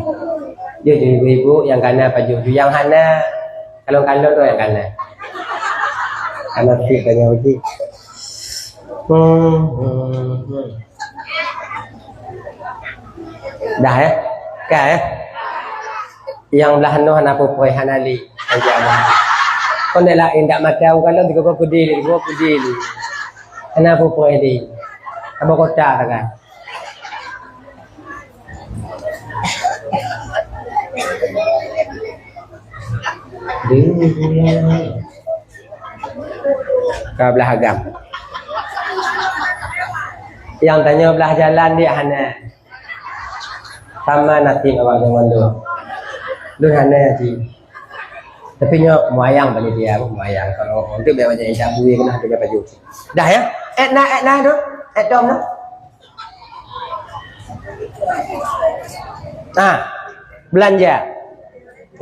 Jeuet, jeuet, ibu-ibu nyang kana pajoh ju, nyang hana, kalon-kalon tu nyang kana. Kana sik tanya uji. Hmm, hmm, hmm. Dah, eh? Ka, eh? Nyang blah noe hana peue-peue, hana lé. Kon laén dak mata u kalon tiga puluh kudi lé, dua puluh kudi lé. Hana peue-peue lé. Abah kota dah kan. Ka blah agam. Nyang tanyoe blah jalan dia hana. Sama nasib awak zaman dulu. Dulu hana sih. Tapi nyoe muayang bagi dia, muayang. Kalau untuk biar macam Insyaallah bui kena dia baju. Dah ya? Eh, nak, eh, nak tu? Eh, dom tu? Nah, belanja.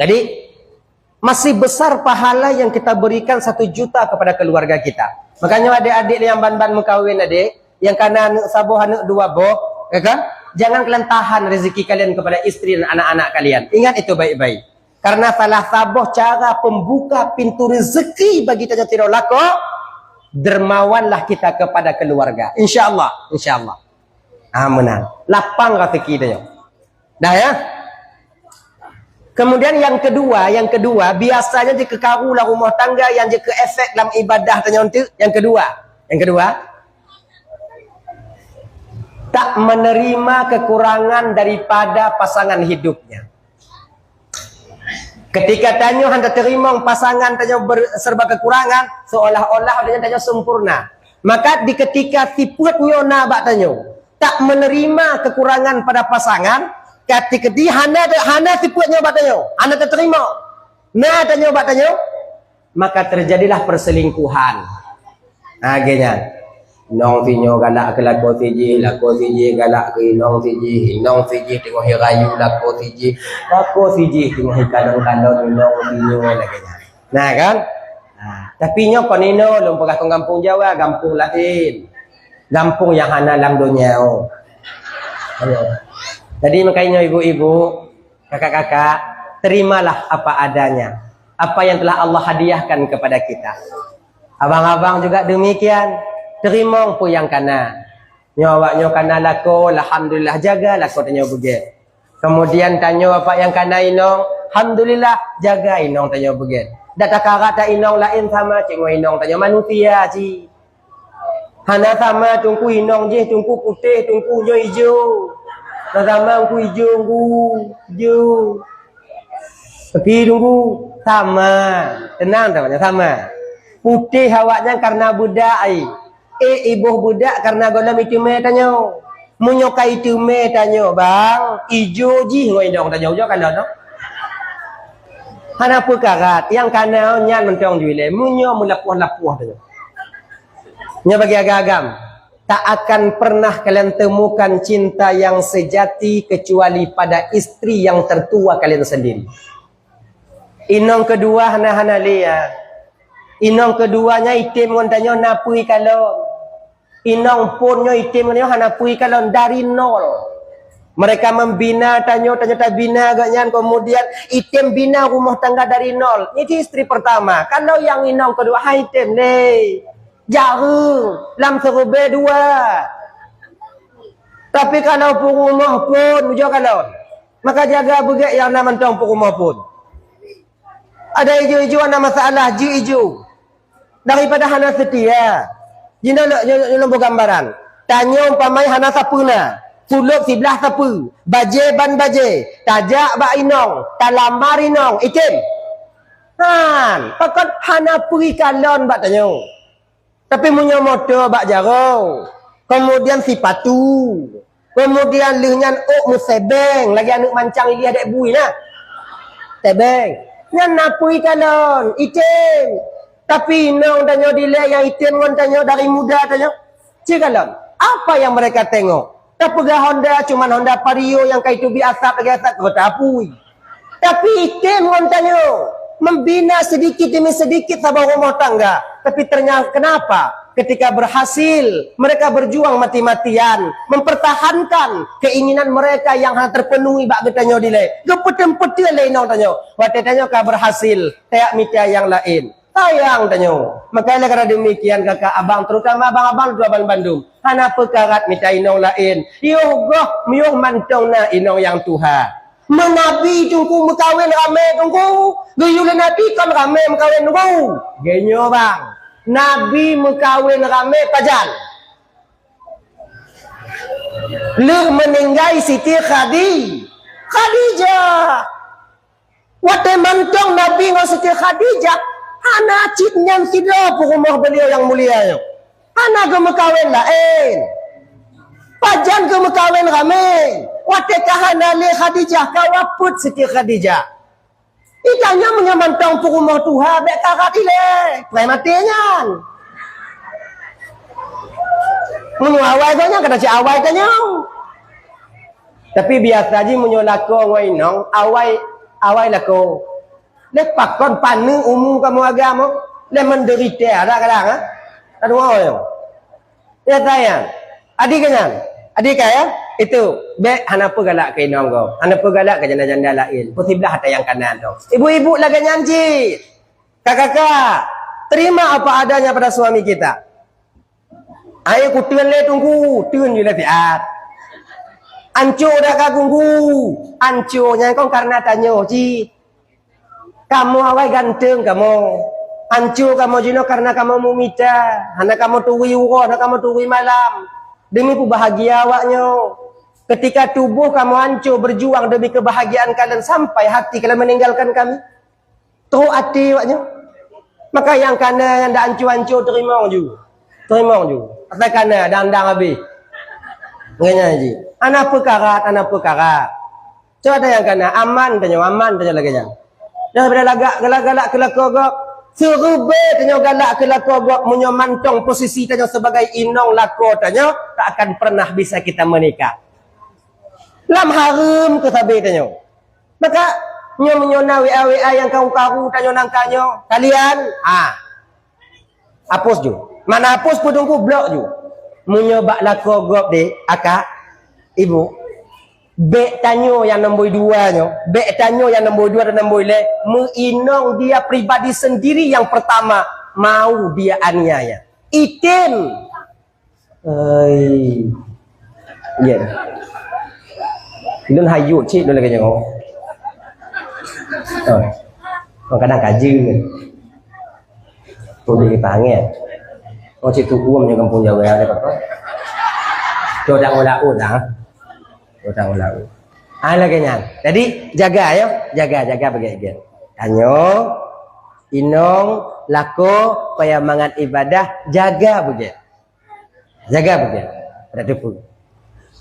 Jadi, masih besar pahala yang kita berikan satu juta kepada keluarga kita. Makanya adik-adik yang ban-ban mengkawin adik, yang kana aneuk saboh, aneuk dua boh, ya kan? Jangan kalian tahan rezeki kalian kepada istri dan anak-anak kalian. Ingat itu baik-baik. Karena salah saboh cara pembuka pintu rezeki bagi tanyoe sidroe lakoe, dermawanlah kita kepada keluarga. Insya Allah, insya Allah. Ah, menang. Lapang rezeki tanyoe. Dah ya? Kemudian yang kedua, yang kedua, biasanya jika karu lam rumah tangga yang jika efek dalam ibadah tanyoe tu, yang kedua. Yang kedua, tak menerima kekurangan daripada pasangan hidupnya. Ketika tanyoe hana teurimong pasangan tanyoe ber-, serba kekurangan, seolah-olah tanyoe, tanyoe sempurna. Maka di ketika sifat nyoe na bak tanyoe, tak menerima kekurangan pada pasangan, ketika di hana, hana sifat nyoe bak tanyoe, hana teurimong, na tanyoe bak tanyoe, maka terjadilah perselingkuhan. Ha, lagèe nyan. Inong sinyoe galak keu lakoe sijih, lakoe sijih galak keu inong sijih, inong sijih teungoh jirayu lakoe sijih, lakoe sijih teungoh jikalon-kalon inong sinyoe, lagèe nyan. Nah, kan? Nah, tapi nyoe kon inoe lôn peugah kon gampông Jawa, gampông laén. Gampông nyang hana lam donya. Ayo. Jadi, makajih nyoe ibu-ibu, kakak-kakak, terimalah apa adanya, apa yang telah Allah hadiahkan kepada kita. Abang-abang juga demikian, teurimong peue nyang kana. Nyoe awak nyoe kana lakoe, alhamdulillah, jaga lakoe tanyoe beugèt. Kemudian tanyoe apa nyang kana inong, alhamdulillah, jaga inong tanyoe beugèt. Dak takarat that inong laén sama cit ngon inong tanyoe, manusia cit. Hana sama teungku inong jih, teungku putéh, teungku nyoe ijo. Hana sama teungku ijo, teungku ijo. Tapi teungku sama, teunang, sama. Putéh awaknyan karena beudak ai. Eh, iboh beudak karena gohlom iteumé tanyoe. Meunyoe ka iteumé tanyoe, bang, ijo jih ngon inong tanyoe, jo ka lôn, no? Hana peukarat, nyang kana nyan mantong jih lé. Meunyoe meulapoh-lapoh tanyoe. Nyoe bagi agam-agam, tak akan pernah kalian temukan cinta yang sejati kecuali pada istri yang tertua kalian sendiri. Inong keudua hana-hana lé, ya. Inong keudua nyan item ngon tanyoe na peue kalon. Inong phon nyoe item ngon tanyoe hana peue kalon dari nol. Mereka membina tanyoe, tanyoe tabina gobnyan, kemudian item bina rumoh tangga dari nol. Nyan istri pertama. Kalau nyang inong keudua hai item lé. Jareueng lam siribèe dua. Tapi kalau peurumoh phon, bujur kalon. Maka jaga beugèt nyang na mantong peurumoh phon. Ada ijo-ijo na masalah, ji ijo. Daripada hana seutia. Jinoe lôn, lôn, lôn beugambaran. Tanyoe umpamai hana sapeue na. Sulôb siblah sapeue. Bajèe ban bajèe. Tajak bak inong. Talamar inong. Item. Han, pakon hana peue kalon bak tanyoe. Tapi meunyoe moto bak jaroe, kemudian sipatu, kemudian lheueh nyan ôk meusebeng lagèe aneuk mancang ilèe dèk bui na. Sebeng. Nyan na peue kalon, item. Tapi inong tanyoe dilèe nyang item ngon tanyoe dari muda tanyoe. Cit kalon, apa yang mereka tengok? Tapeugah honda, cuman honda Vario nyang ka iteubiet asap lagèe asap keu tapui. Tapi item ngon tanyoe, membina sedikit demi sedikit saboh rumoh tangga. Tapi ternyata kenapa? Ketika berhasil, mereka berjuang mati-matian mempertahankan keinginan mereka yang hana terpenuhi bak geutanyoe dilèe. Geupeuteun-peuteun lé inong tanyoe. Watèe tanyoe ka berhasil, tajak mita nyang laén. Sayang tanyoe. Maka lé karena demikian kakak abang, terutama abang-abang dua ban bandum. Hana peukarat mita inong laén. Yoh goh, yoh mantong na inong nyang tuha. Meunabi teungku meukawen ramè teungku. Geuyue lé Nabi kon ramè meukawen teungku. Geunyoe bang. Nabi meukawen ramè pajan. Lheueh meuninggai Siti Khadi-, Khadijah. Watèe mantong Nabi ngon Siti Khadijah, hana cit nyan sidroe peurumoh beliau nyang mulia nyoe. Hana geumeukawen laén. Pajan geumeukawen ramè. Watèe ka hana lé Khadijah, ka wafeuet Siti Khadijah. Itanyoe meunyoe mantong peurumoh tuha, bèk karat ilèe. Preh maté nyan. Meunyoe awai gobnyan, ka tacit awai tanyoe. Tapi biasa jih meunyoe lakoe ngon inong, awai, awai lakoe. Lé pakon paneuk umu kamoe agam, lé menderita kadang-kadang, ha? Aduh, oh, ya. Ya, sayang. Adik ka nyan. Adik ka, ya? Itu, bèk hana peugalak keu inong gob. Hana peugalak keu janda-janda laén. Peusiblah ata nyang kanan tu. Ibu-ibu lagèe nyan cit. Kakak-kakak, terima apa adanya pada suami kita. Ai kuteun lé teungku, teun ju lé siat. Anco dak ka gunggu, anco nyan kon karena tanyoe cit. Kamoe awai ganteng kamoe. Anco kamoe jinoe karena kamoe meumita, hana kamoe turi uroe, hana kamoe turi malam. Demi peubahagia awaknyoe. Ketika tuboh kamoe hancô berjuang demi kebahagiaan kalian sampai hati kalian meninggalkan kami. Trok até awaknyoe. Maka nyang kana nyang dak hancô-hancô teurimong ju. Teurimong ju. Asai kana dang-dang habéh. Ngon nyan ji. Hana peukara, hana peukara. Cok ada nyang kana, aman tanyoe, aman tanyoe lagèe nyan. Daripada lagak galak-galak keu lakoe gob, seureubée tanyoe galak keu lakoe gob meunyoe mantong posisi tanyoe sebagai inong lakoe tanyoe, tak akan pernah bisa kita menikah. Lam hareuem keu sabe tanyoe. Maka nyoe meunyoe na W A W A nyang karu-karu tanyoe nangka nyoe, kalian, ha. Hapus ju. Mana hapus peudungku blok ju. Meunyoe bak lakoe gob deh, akak, ibu. Bèk tanyoe nyang nombor dua nyoe, bèk tanyoe nyang nombor dua dan nombor lhèe, meuinong dia pribadi sendiri yang pertama mau dia aniaya. Item. Ai. Ya. Lôn hayok cit lôn lagèe nyoe. Oh. Kadang kaji. Boleh dipanggil. Oh, cit tu uang yang kampung Jawa ada apa? Codak ulah ulah. Codak ulah ulah. Ah, lagèe nyan. Jadi, jaga ya, jaga, jaga beugèt-gèt. Tanyoe, inong, lakoe, payah mangat ibadah, jaga beugèt. Jaga beugèt. Pada teupeu.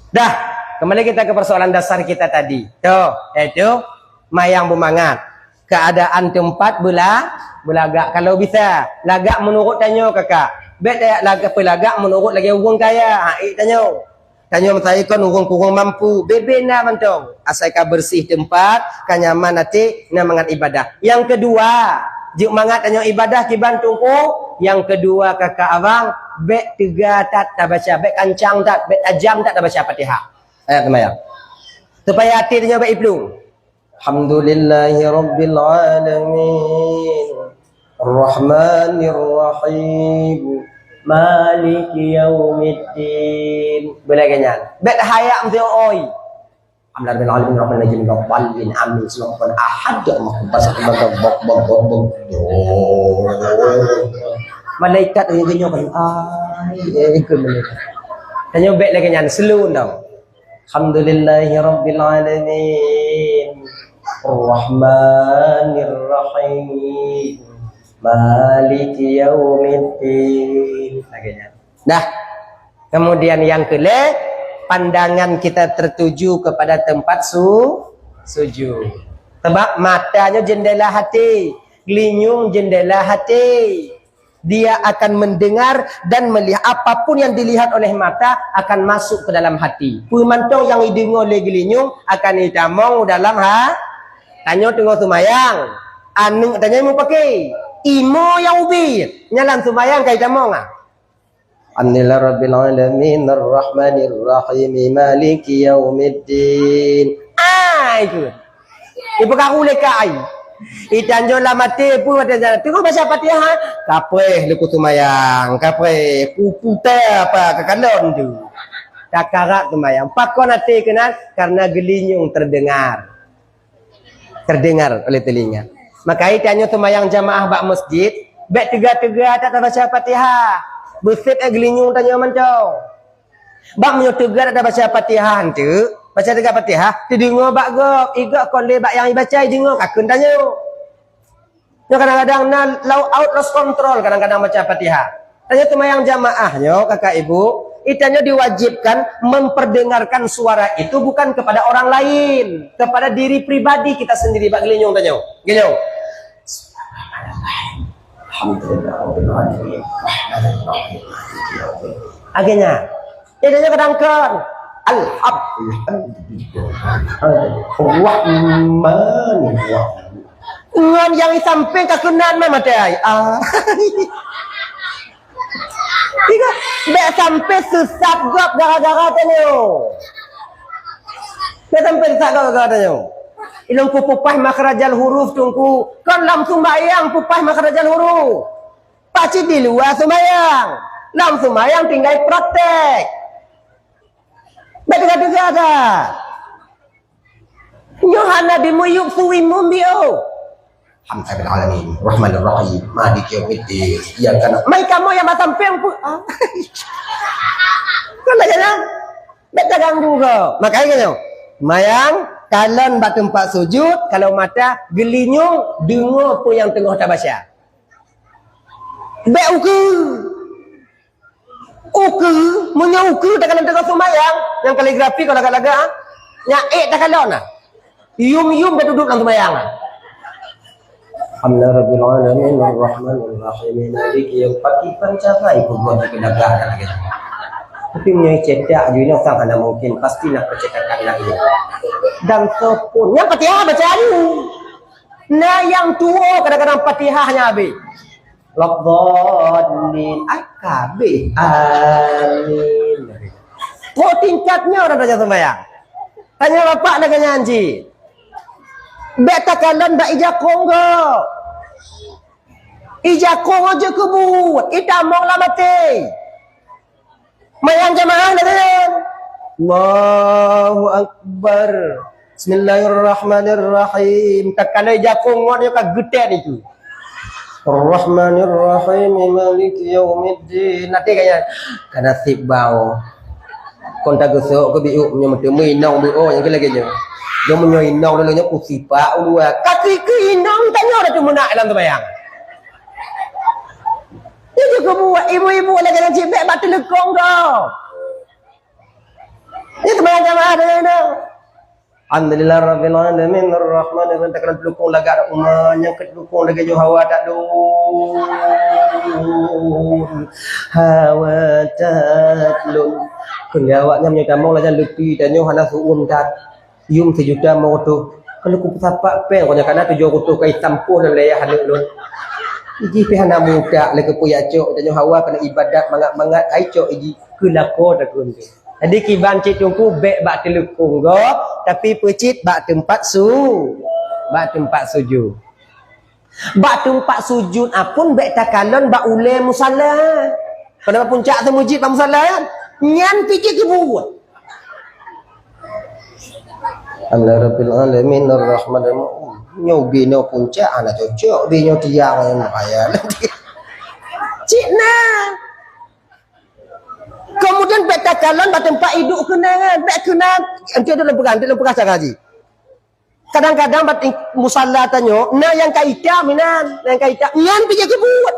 Dah, kembali kita ke persoalan dasar kita tadi. Tuh, yaitu mayang beumangat. Keadaan tempat bela-, belagak. Kalau bisa, lagak menurut tanyoe kakak. Bèk lagak, peulagak menurut lagèe ureueng kaya. Ha, eh, tanyoe. Tanyoe meusaikon ureueng kurang mampu, bebe na mantong. Asai ka bersih tempat, ka nyaman até, na mangat ibadah. Nyang keudua, jeuet mangat tanyoe ibadah kiban teungku. Nyang keudua, kakak abang, bèk teuga that tabaca, bèk kancang that, bèk tajam that tabaca Fatihah. Ayat seumayang. Supaya até tanyoe bèk iplueng. Alhamdulillahirabbil alamin. Arrahmanirrahim. Maliki yaumiddin. Boleh kan nyan? Bèk hayam tu oi. Alhamdulillahirabbil alamin, arrahmanirrahim, maliki yaumiddin. Amin. Subhanallah ahad. Ya Allah, bok, bok, bok, bok. Malaikat yang kenyang kan. Ai, eh, ikut malaikat. Tanyoe bèk lagèe nyan, slow dong. Alhamdulillahirabbil alamin. Arrahmanirrahim. Maliki yaumiddin. Lagèe nyan. Dah. Kemudian yang kelima, pandangan kita tertuju kepada tempat su-, sujud. Sebab mata nyoe jendela hati, geulinyueng jendela hati. Dia akan mendengar dan melihat, apapun yang dilihat oleh mata akan masuk ke dalam hati. Peue mantong nyang ideungoe lé geulinyueng akan itamong dalam ha-, tanyoe teungoh seumayang. Aneuk tanyoe mupake. Imo nyang ubit. Nyan lam seumayang ka itamong ah. Alhamdulillahirabbil alamin, arrahmanirrahim, maliki yaumiddin. Ah, itu. Ipeukaru lé ka ai. Itanyoe lam até peue watèe jalan. Teungoh baca Fatihah, kapreh leuku seumayang, kapreh puputa apa ka kalon tu. Takarat seumayang. Pakon até keunan? Karena geulinyueng terdengar. Terdengar oleh telinga. Maka itanyoe seumayang jamaah bak masjid, bèk teuga-teuga that tabaca Fatihah. Beusép eh geulinyueng tanyoe mantong. Bak meunyoe teuga that tabaca Fatihah eunteuk, baca teuga Fatihah, teudeungoe bak gob, igob kon lé bak nyang ibaca ideungoe ka kheun tanyoe. Nyoe kadang-kadang na lau-, out lost control kadang-kadang baca Fatihah. Tanyoe seumayang jamaah nyoe, kakak ibu, itanyoe diwajibkan memperdengarkan suara itu bukan kepada orang lain, kepada diri pribadi kita sendiri bak geulinyueng tanyoe. Geulinyueng. Alhamdulillah, rabbil alamin. Akhirnya, itanyoe kadang kon. Alhamdulillah. Rahmanirrahim. Ngon nyang di sampéng ka keunan mah maté ai. Ah. Tiga, bèk sampé seusat gob gara-gara tanyoe. Bèk sampé seusat gob gara-gara tanyoe. Ilôn kupeupah makhrajal huruf teungku. Kon lam sumbayang peupah makhrajal huruf. Pacit di luwa sumbayang. Lam sumbayang tinggai praktek. Bèk teuga-teuga that. Nyoe hana dimiyueb su imum biôh. Alhamdulillahirabbil alamin, rahmanirrahim, maliki yaumiddin. Iyyaka na-, mai kamoe nyang bak sampéng pu-, ah. Kon lagèe nyan. Bèk taganggu gob. Makanya nyoe, mayang, kalon bak teumpat sujud, kalau mata geulinyueng, deungoe peue nyang teungoh tabaca. Bèk ukeue. Ukeue, meunyoe ukeue takalon teungoh seumayang, nyang kaligrafi kon lagak-lagak, nyan ék takalon na. Yum-yum ka duduek lam seumayang. Alhamdulillahirabbil alamin, arrahmanirrahim, maliki yaum, pakriban cara ibu gua di pedagang lagi. Tapi meunyoe cetak ju inoe sang hana mungkin, pasti na percetakan lagi. Dan soe pun, nyang Fatihah baca aju. Na nyang tuwo kadang-kadang Fatihah nyan habéh. Waladdallin. Ai, ka habéh. Amin. Kok tingkat nyoe dah baca sembahyang? Tanya bapak lagèe nyan cit. Bèk takalon bak ija kong gob. Ija kong aja keubuet. Itamong lam até. Mayang jamaah lagèe nyan. Allahu Akbar. Bismillahirrahmanirrahim. Takalon ija kong ngon nyoe ka geutem itu. Arrahmanirrahim. Maliki yaumiddin. Nanti kaya ka nasib bao. Kon tageusok keu biuk nyoe meuteumé inong biuk nyang lagèe nyoe. Nyoe meunyoe inong lagèe nyoe kusipak ulua. Ka keu inong tanyoe dah teumeunak lam seumayang. Nyoe keubuet ibu-ibu lagèe nyan cit bèk bak teuleukong gob. Nyoe teuma jamaah deungon nyoe. Alhamdulillah rabbil alamin arrahmanirrahim. Takalon teuleukong lagak uma nyang keu teuleukong lagèe nyoe hawa tak lôn. Hawa tak lôn. Keu awak nyan meunyoe tamong lagèe leuti tanyoe hana su'um that. Yum sijuta meurutoh. Kalau kupeusapat péng, kon nyan kana tujoh reutôh ka itampoh lé ayah aneuk lôn. Iji pih hana mutak lé keupeue jak cok, tanyoe hawa keuneuk ibadat mangat-mangat, ai cok iji keu lakoe takheun teuh. Jadi kiban cit teungku bèk bak teuleukong gob, tapi peucit bak teumpat su-, bak teumpat sujud. Bak teumpat sujud apun bèk takalon bak ulèe musala. Pada puncak ateueh meuseujid bak musala nyan, nyan pih jeuet keubuet. Alhamdulillahirabbil alamin arrahmanirrahim. Nyoe binoe puncak hana cocok, binoe tiang nyang bahaya. Cit na. Kemudian bèk takalon bak teumpat iduek keunan, bèk keunan. Enti dulu peugah, enti dulu peugah cara jih. Kadang-kadang bak ting-, musala tanyoe, na nyang ka itam inan, na nyang ka itam, nyan pih jeuet keubuet.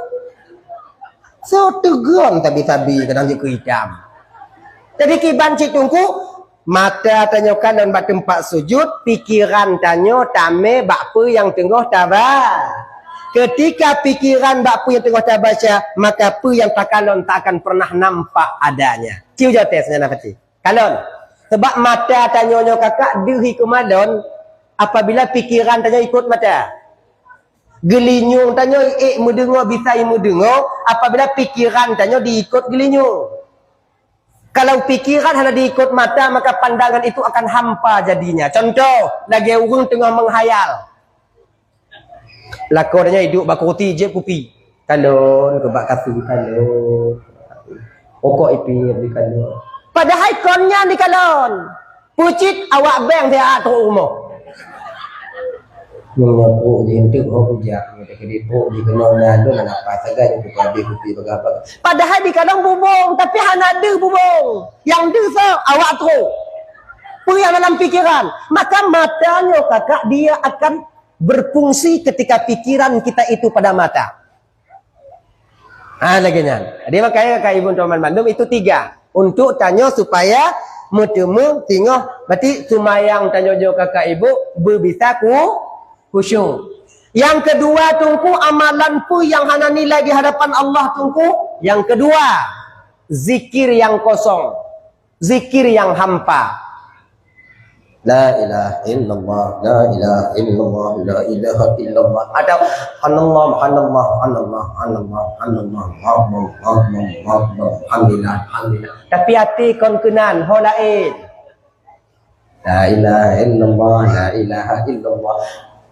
Soe teugon tabi-tabi kadang jeuet keu itam. Jadi kiban cit teungku, mata tanyoe kalon bak teumpat sujud, pikeran tanyoe tamè bak peue nyang teungoh taba. Ketika pikeran bak peue nyang teungoh tabaca, maka peue nyang takalon tak akan pernah nampak adanya. Ci ujoe tes nyan, Fatih. Kalon. Sebab mata tanyoe nyoe kakak deuh ikeue malon apabila pikeran tanyoe ikot mata. Geulinyueng tanyoe ék meudeungoe bisa imeudeungoe apabila pikeran tanyoe diikot geulinyueng. Kalau pikeran hana diikot mata, maka pandangan itu akan hampa jadinya. Contoh, lagèe ureueng teungoh meuhayal. Lakoe tanyoe iduek bak kursi, jieb kupi. Kalon keu bak kafé, kalon. Rokok ipie, bri kalon. Padahai kon nyan dikalon. Peucit awak beng siat trok rumoh. Meunyoe trok di enteuk ho kujak, meunyoe di trok di keunoe na lôn na nafas sagai nyoe kupi abéh kupi bagah-bagah. Padahai dikalon bubong, tapi hana deuh bubong. Nyang deuh soe? Awak trok. Peue nyang dalam pikeran? Maka mata nyoe kakak dia akan berfungsi ketika pikiran kita itu pada mata. Ha, lagèe nyan. Jadi, makanya kakak ibu teman mandum itu tiga. Untuk tanyoe supaya meuteumé singoh, berarti seumayang tanyoe nyoe kakak ibu beubisa ku-, khusyuk. Yang kedua, teungku, amalan peue nyang hana nilai di hadapan Allah, teungku? Yang kedua, zikir nyang kosong. Zikir nyang hampa. La ilaha illallah, la ilaha illallah, la ilaha illallah. Ada subhanallah, subhanallah, subhanallah, subhanallah, subhanallah, subhanallah, subhanallah, subhanallah, alhamdulillah, alhamdulillah. Tapi até kon keunan, ho laén. La ilaha illallah, la ilaha illallah.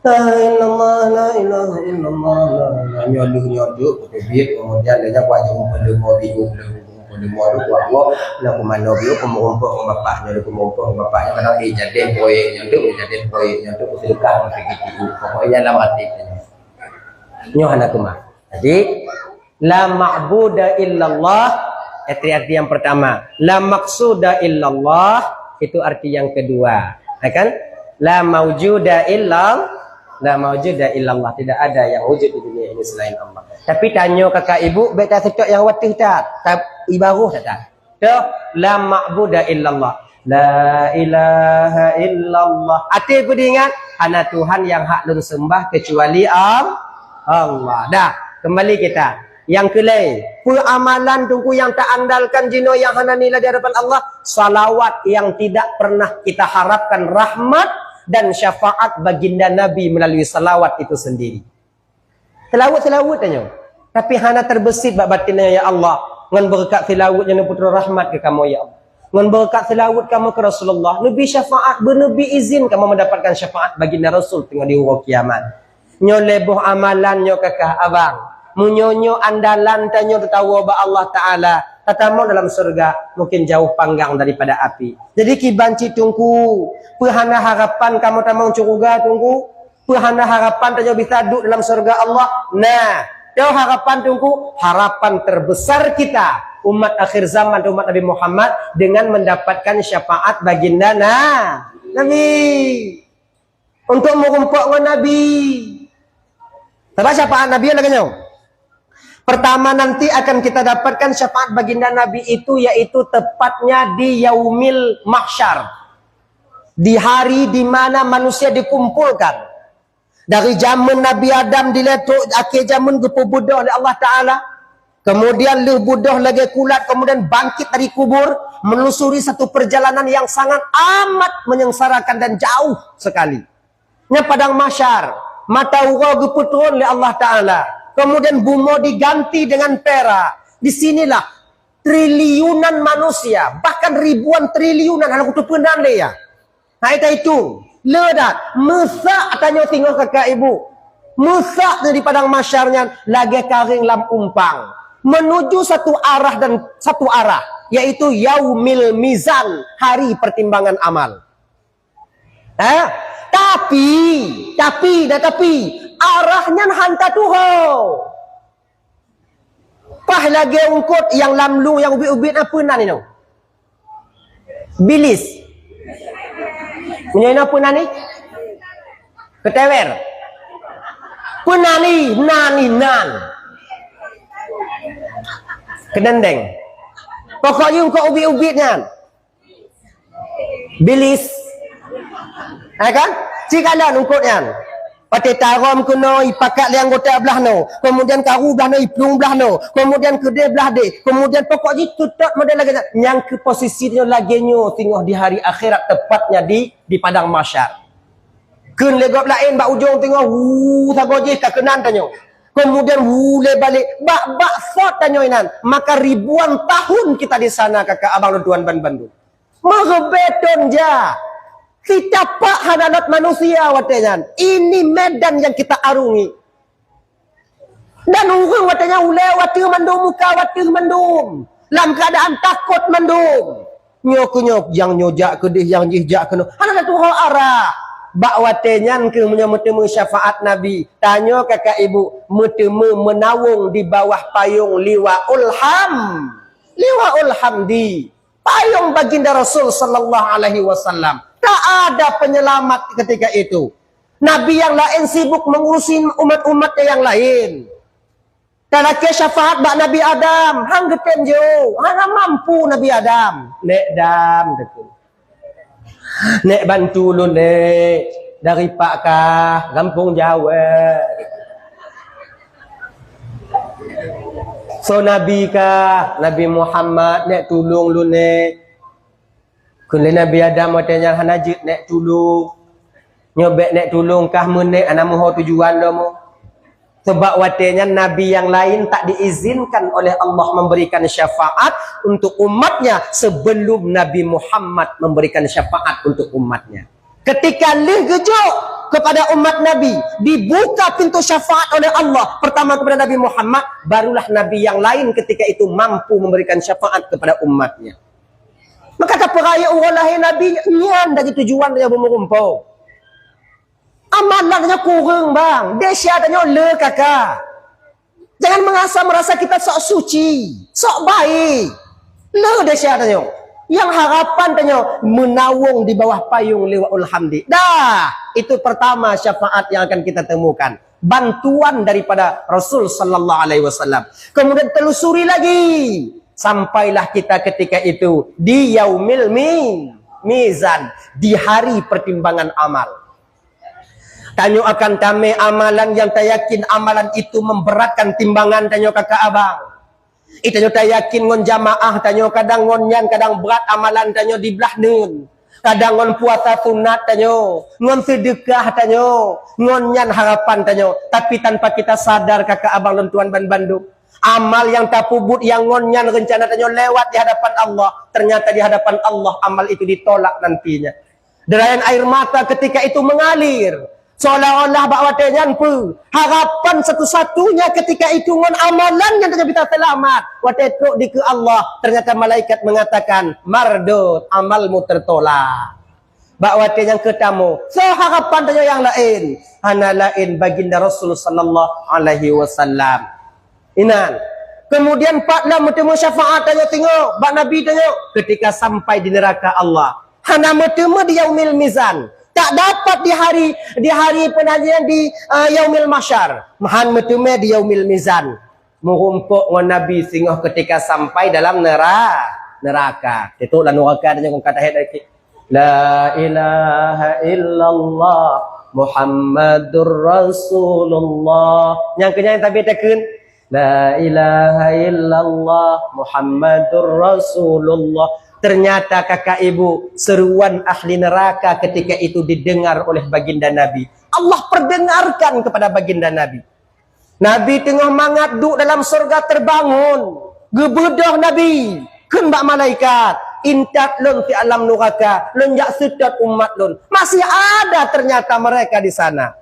La ilaha illallah, la ilaha illallah, la ilaha. Nyoe deuh, nyoe deuh, kemudian dia buat jumpa leumo biu, leumo leumo deuh, buat Allah, na kumanö biu, kumeurumpok ngon bapak nyoe, kumeurumpok ngon bapak nyoe, kadang, eh, jadeh proyek nyoe deuh, jadeh proyek nyoe deuh, kusedekah ngon sikit-sikit. Pokoknya lam até nyoe. Nyoe hana keumah. Jadi, la ma'buda illallah, Arti-arti yang pertama, la maqsuda illallah, itu arti yang kedua. Ya kan? La maujuda illal-, la maujuda illallah, tidak ada yang wujud di dunia ini selain Allah. Tapi tanyoe kakak ibu, bèk taseutôt nyang watèe that, ta-, ibaroh that. Toh, la ma'buda illallah. La ilaha illallah. Até peue diingat? Hana Tuhan nyang hak lôn seumbah keucuali Al-, Allah. Dah, kembali kita. Nyang keulhèe, peue amalan Teungku nyang taandalkan jinoe nyang hana nilai di hadapan Allah? Salawat yang tidak pernah kita harapkan rahmat dan syafaat baginda Nabi melalui salawat itu sendiri. Seulaweuet-seulaweuet tanyoe. Tapi hana teubeusit bak batén tanyoe, "Ya Allah, ngon beureukat seulaweuet nyoe neuputroh rahmat keu kamoe, ya Allah. Ngon beureukat seulaweuet kamoe keu Rasulullah, neubi syafaat, beu neubi izin kamoe meudapatkan syafaat baginda Rasul teungoh di uroe kiamat." Nyoe lhèe boh amalan nyoe kakak abang. Meunyoe nyoe andalan tanyoe teutawoe bak Allah Taala, tatamong dalam syeuruga mungkin jauh panggang daripada api. Jadi kiban cit Teungku, peue hana harapan kamoe tamong syeuruga Teungku? Peue hana harapan tanyoe bisa duek dalam syeuruga Allah? Nah, toh harapan Teungku, harapan terbesar kita umat akhir zaman, umat Nabi Muhammad, dengan mendapatkan syafaat baginda na-, Nabi. Untuk meurumpok ngon Nabi. Sabab syafaat Nabi lagèe nyoe. Pertama, nanti akan kita dapatkan syafaat baginda Nabi itu, yaitu tepatnya di Yaumil Mahsyar. Di hari di mana manusia dikumpulkan. Dari jameun Nabi Adam dilèe trok akhé jameun geupeubeudôh lé Allah Taala. Kemudian lheueh beudôh lagèe kulat, kemudian bangkit dari kubur, menelusuri satu perjalanan yang sangat amat menyengsarakan dan jauh sekali. Nyan padang mahsyar, mata uroe geupeutron lé Allah Taala. Kemudian bumoe diganti dengan perak. Di sinilah triliunan manusia, bahkan ribuan triliunan, hana kuteupeu nan lé ya. Hai ta itu, le dat, meusak tanyoe singoh kakak ibu. Meusak di padang mahsyar nyan lagèe kareng lam umpang. Menuju satu arah dan satu arah, yaitu yaumil mizan, hari pertimbangan amal. Eh? Tapi, tapi, dan tapi, arah nyan han tatuho. Paih lagèe eungkôt nyang lam lu nyang ubit-ubit na peue nan inoe? Bilis. Meunyoe inoe peue nan ni? Keuteuwer. Peue nan ni? Nan ni, nan. Keudendeng. Pokok jih eungkôt ubit-ubit nyan. Bilis. Hai kan? Ci kalon eungkôt nyan. Watèe tarôm keunoe ipakat lé anggota blah noe, kemudian karu blah noe, iplueng blah noe, kemudian keudéh blah déh, kemudian pokok jih tutôt model lagèe nyan. Nyang keu posisi nyoe lagèe nyoe singoh di hari akhirat, tepatnya di, di padang mahsyar. Kheun lé gob laén bak ujong teungoh, hu, sagoe jih ka keunan tanyoe. Kemudian hu lé balek bak, bak sot tanyoe inan, maka ribuan tahun kita di sana, kakak abang lôn tuan ban bandum. Meureubèe thôn jak. Sitapak hana lôt manusia watèe nyan. Ini medan yang kita arungi. Dan ureueng watèe nyan ulèe watèe mandum, muka watèe mandum. Lam keuadaan takot mandum. Nyoe keu nyoe, nyang nyoe jak keudéh, nyang jih jak keunoe. Hana tatuho arah. Bak watèe nyan keuh meunyoe meuteumé syafaat Nabi. Tanyoe kakak ibu, meuteumé meunawong di bawah payong Liwaul Ham. Liwaul Hamdi. Payong baginda Rasul sallallahu alaihi wasallam. Tak ada penyelamat ketika itu. Nabi yang lain sibuk mengurusi umat-umatnya yang lain. Talakèe syafaat bak Nabi Adam, han geutem jok, hana mampu Nabi Adam. Nèk Adam, Teungku. Nèk bantu lôn, Nèk. Dari Pak kah, gampông Jawa. Soe Nabi kah, Nabi Muhammad, Nèk tulông lôn, Nèk. Kheun lé Nabi Adam watèe nyan hana jeuet Nèk tulông. Nyoe bèk Nèk tulông kah meunan, hana meuho tujuan lom. Sabab watèe nyan nabi nyang laén tak diizinkan oleh Allah memberikan syafaat untuk umatnya sebelum Nabi Muhammad memberikan syafaat untuk umatnya. Ketika lheueh geujok kepada umat Nabi, dibuka pintu syafaat oleh Allah pertama kepada Nabi Muhammad, barulah nabi nyang laén ketika itu mampu memberikan syafaat kepada umatnya. Maka tapeurayeuk uroe lahé Nabi nyan dari tujuan tanyoe beumeurumpok. Amalan tanyoe kureueng, bang. Desya tanyoe le kaka. Jangan merasa, merasa kita sok suci, sok baik. Le desya tanyoe. Nyang harapan tanyoe meunawong di bawah payong Liwaul Hamdi. Dah, itu pertama syafaat yang akan kita temukan. Bantuan daripada Rasul sallallahu alaihi wasallam. Kemudian telusuri lagi. Sampailah kita ketika itu di yaumil mi-, mizan, di hari pertimbangan amal. Tanyoe akan tamé amalan yang tayakin amalan itu memberatkan timbangan tanyoe kakak abang. Ih, tanyoe tayakin ngon jamaah tanyoe, kadang ngon nyan, kadang brat amalan tanyoe diblah neuen. Kadang ngon puasa sunat tanyoe, ngon seudeukah tanyoe, ngon nyan harapan tanyoe. Tapi tanpa kita sadar, kakak abang lôn tuan ban bandum, amal nyang tapeubuet nyang ngon nyan reuncana tanyoe lewat di hadapan Allah. Ternyata di hadapan Allah amal itu ditolak nantinya. Derayan air mata ketika itu mengalir. Seolah-olah bak watée nyan peue, harapan satu-satunya ketika itu ngon amalan nyang tanyoe bisa seulamat. Watée trok dikeue Allah, ternyata malaikat mengatakan, "Mardud, amalmu tertolak." Bak watée nyang keutamu, soe harapan tanyoe nyang laén? Hana laén Baginda Rasul sallallahu alaihi wasallam. Inan. Kemudian pat lom meuteumé syafaat tanyoe teungoh bak Nabi tanyoe ketika sampai di neraka Allah. Hana meuteumé di yaumil mizan. Tak dapat di hari, di hari penantian di, eh, yaumil mahsyar. Han meuteumé di yaumil mizan. Meurumpok ngon Nabi singoh ketika sampai dalam nera-, neraka. Teutôk lam neraka tanyoe ngon kata hét lagi. La ilaha illallah Muhammadur Rasulullah. Nyang keunyan tabi takheun, la ilaha illallah Muhammadur Rasulullah. Ternyata kakak ibu, seruan ahli neraka ketika itu didengar oleh baginda Nabi. Allah perdengarkan kepada baginda Nabi. Nabi teungoh mangat duek dalam syeuruga terbangun. Geubeudoh Nabi, kheun bak malaikat, "Intat lôn si alam nuraka, lôn jak seutôt umat lôn." Masih ada ternyata mereka di sana.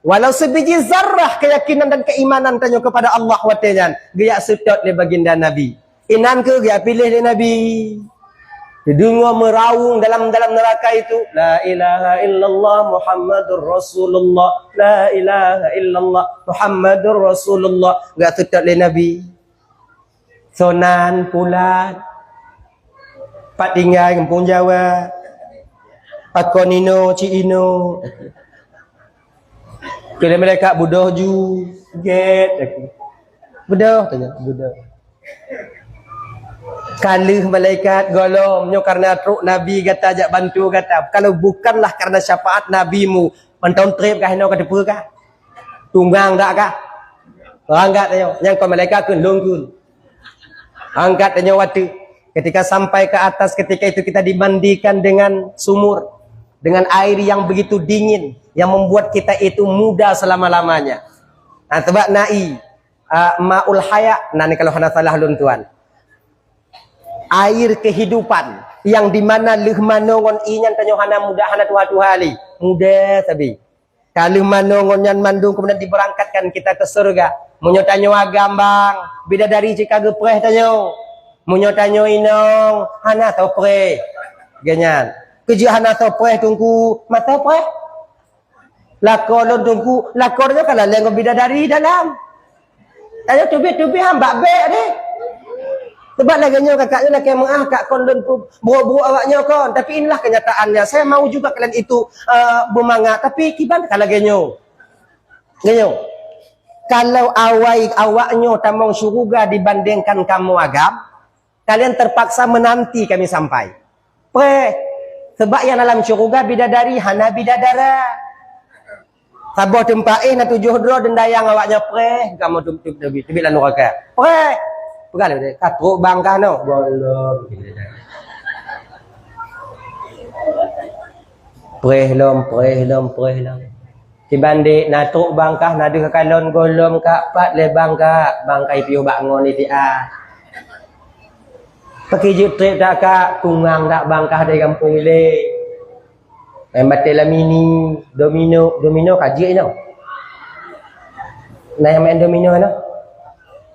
Walau sebiji zarrah keyakinan dan keimanan tanyoe kepada Allah watée nyan, geujak seutôt lé baginda Nabi. Inan kheueh geupiléh lé Nabi. Dideungoe meuraung dalam, dalam neraka itu, "La ilaha illallah Muhammadur Rasulullah, la ilaha illallah Muhammadur Rasulullah." Geujak seutôt lé Nabi. Sonan pulat. Pat tinggai gampông Jawa. Pakon inoe, ci inoe. Keu lé malaikat beudoh ju, gét. Beudoh, tanya, beudoh. Ka lheueh malaikat, gohlom, nyoe karena trok Nabi gata jak bantu gata. Kalau bukanlah karena syafaat Nabimu, mantong treb kah inoe ka teupeue kah? Tungang dak kah? Angkat tanyoe, nyang kon malaikat kheun, lôn kheun. Angkat tanyoe watée. Ketika sampai ke atas, ketika itu kita dimandikan dengan sumur, dengan air yang begitu dingin, yang membuat kita itu muda selama-lamanya. Nah, sebab na ié, ah, maul haya, nah ni kalau hana salah lôn tuan. Air kehidupan, yang di mana lheueh manoe ngon ié nyan tanyoe hana muda, hana tuha-tuha lé. Muda sabe. Ka lheueh manoe ngon nyan mandum kemudian diberangkatkan kita ke syeuruga. Meunyoe tanyoe agam bang, bidadari cit ka geupreh tanyoe. Meunyoe tanyoe inong, hana soe preh. Geuh nyan. Keujeuet hana soe preh teungku, masa preh. Lakoe lôn teungku, lakoe nyoe ka laleng ngon bidadari dalam. Ayo teubiet-teubiet han bak bék deh. Sebab lagée nyoe kakak nyoe lakée meuáh kak kon lôn peubuet-buet awak nyoe kon. Tapi inilah kenyataannya. Saya mau juga kalian itu, eh, beumangat. Tapi kiban ka lagée nyoe. Lagée nyoe. Kalau awai awak nyoe tamong syeuruga dibandingkan kamoe agam, kalian terpaksa menanti kami sampai. Preh, sebab nyang dalam syeuruga bidadari hana bidadara. Saboh teumpat éh na tujoh droe deundayang awaknyan preh, kamoe teubiet, teubiet lam nuraka. Preh. Peugah lé, "Ka trok bang kah nyoe?" "Gohlom." Preh lom, preh lom, preh lom. Sibandék na trok bang kah, na deuh kalon gohlom kak, pat lé bang kak, bang kah ipiôh bak ngon itiah. Pakri jeuet treb dak kak, tungang dak bang kah dari gampông ilée. Main batée lamini, domino, domino ka jeuet inoe. Na nyang main domino inoe?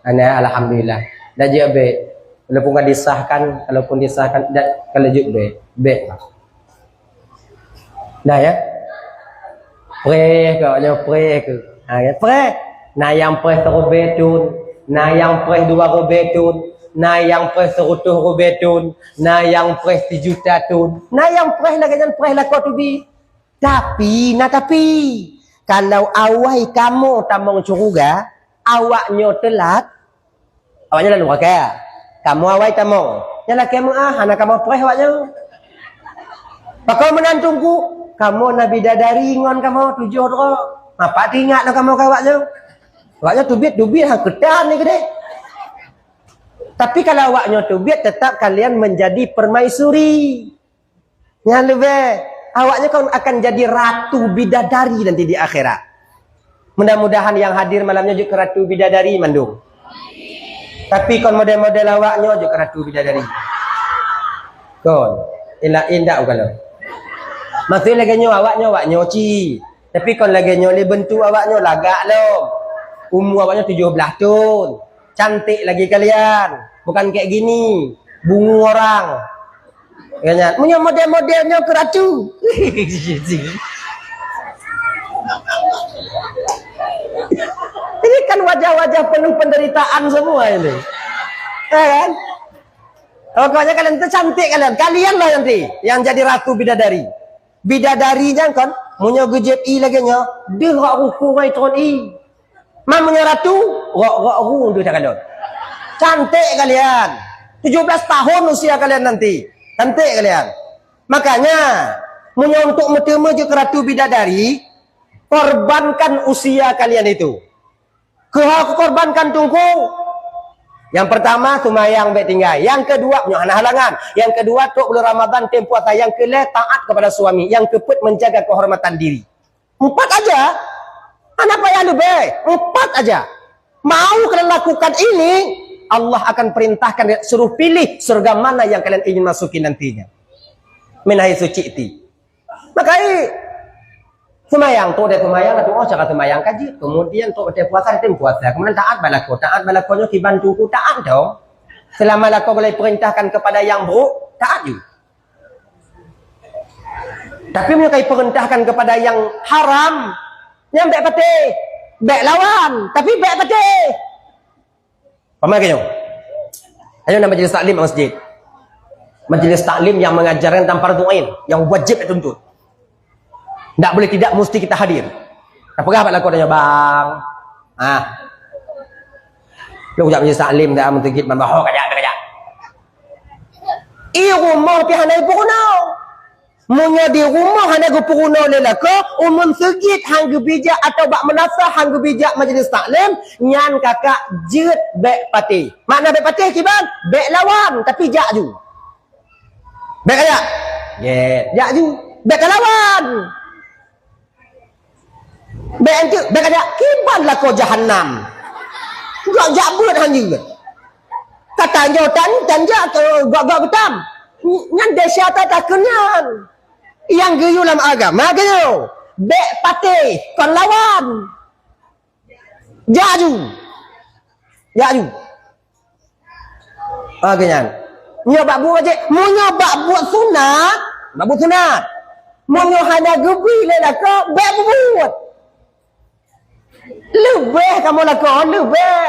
Ana, alhamdulillah. Dak jeuet bék. Walaupun ka disahkan, walaupun disahkan, dak, kalau jeuet bék, bék. Dah ya? Preh kok, nyoe preh ke. Ha, ya, preh. Na nyang preh siribèe thon, na nyang preh dua ribèe thon. Na nyang preh seureutôh ribèe thon, na nyang preh sijuta thon, na nyang preh lagèe nyan preh lakoe teubiet. Tapi, na tapi, kalau awai kamoe tamong syeuruga, awaknyoe teulat, awaknyoe lam nuraka. Kamoe awai tamong. Nyan lakèe meu'ah, hana kamoe preh awaknyoe. Pakon meunan Teungku, kamoe na bidadari ngon kamoe tujoh droe. Apa teuingat lom kamoe keu awaknyoe? Awaknyoe teubiet-teubiet han keutan ni keudéh. Tapi kalau awaknyoe teubiet, tetap kalian menjadi permaisuri. Nyan leubeh, awaknyoe kan akan jadi ratu bidadari nanti di akhirat. Mudah-mudahan yang hadir malam nyoe jeuet keu ratu bidadari mandum. Tapi kon model-model awaknyoe jeuet keu ratu bidadari. Kon, indak-indak bukan lom. Maksud lagèe nyoe awaknyoe, awaknyoe ci. Tapi kon lagèe nyoe lé bentuk awaknyoe lagak lom. Umu awaknyoe tujoh blah thon. Cantik lagi kalian. Bukan kayak gini. Bungu orang. Kan nyan. Meunyoe model-model nyoe keu ratu. Ini kan wajah-wajah penuh penderitaan semua ini. Ya kan? Pokoknya kalian itu cantik kalian. Kalian lah nanti yang jadi ratu bidadari. Bidadari nyan kon, meunyoe geujeuet ie lagèe nyoe, deuh rot ruku ngon tron ie. Man meunyoe ratu, rot-rot ru deuh takalon. Cantik kalian. Tujuh belas tahun usia kalian nanti. Cantik kalian. Makanya, meunyoe untuk meuteumé jeuet keu ratu bidadari, korbankan usia kalian itu. Keuhai kukorbankan Teungku. Yang pertama, seumayang bèk tinggai. Yang kedua, meunyoe hana halangan. Yang kedua, trok bulan Ramadan, tem puasa. Yang keulhèe, taat kepada suami. Yang keupeuet, menjaga kehormatan diri. Empat aja. Hana payah leubeh. Empat aja. Mau kalian lakukan ini, Allah akan perintahkan, suruh pilih surga mana yang kalian ingin masuki nantinya. Min haitsu syi'ti. Maka, eh, seumayang, trok deh seumayang, na tu'oh cara seumayang ka jeuet. Kemudian trok deh puasa, tem puasa. Kemudian taat bak lakoe. Taat bak lakoe nyoe kiban Teungku, taat dong. Selama lakoe geupeurintahkan kepada yang buruk, taat ju. Tapi meunyoe ka jipeurintahkan kepada yang haram, nyan bèk patéh. Bèk lawan, tapi bèk patéh. Paham lagèe nyoe? Ayo na majlis taklim masjid. Majlis taklim yang mengajarkan tentang fardu ain, yang wajib dituntut. Ndak boleh tidak, mesti kita hadir. Tapeugah bak lakoe tanyoe, "Bang, ah, lôn jak majlis taklim dah, meuteugit ban baho kajak, kajak." I rumoh pih hana ipeurunoe. Meunyoe di rumoh hana geupeurunoe lé lakoe, u meuseujid han geubijak atawa bak meunasah han geubijak majlis taklim, nyan kakak jeuet bèk patéh. Makna bèk patéh kiban? Bèk lawan, tapi jak ju. Bèk kajak. Jeuet, jak ju. Bèk kalawan. Bèk enteuk, bèk kajak, kiban lakoe jahanam. Gak jak beuet han jeuet. Ka tanyoe tan, tan jak, eh, gak-gak geutam. Nyan desya that takheun nyan. Nyang geuyue lam agama geuyue. Bèk patéh, kon lawan. Jak ju. Jak ju. Ah, keu nyan. Nyoe bak buet wajéb. Meunyoe bak buet sunat, bak buet sunat. Meunyoe hana geubri lé lakoe, bèk peubuet. Leubeh kamoe lakoe, leubeh.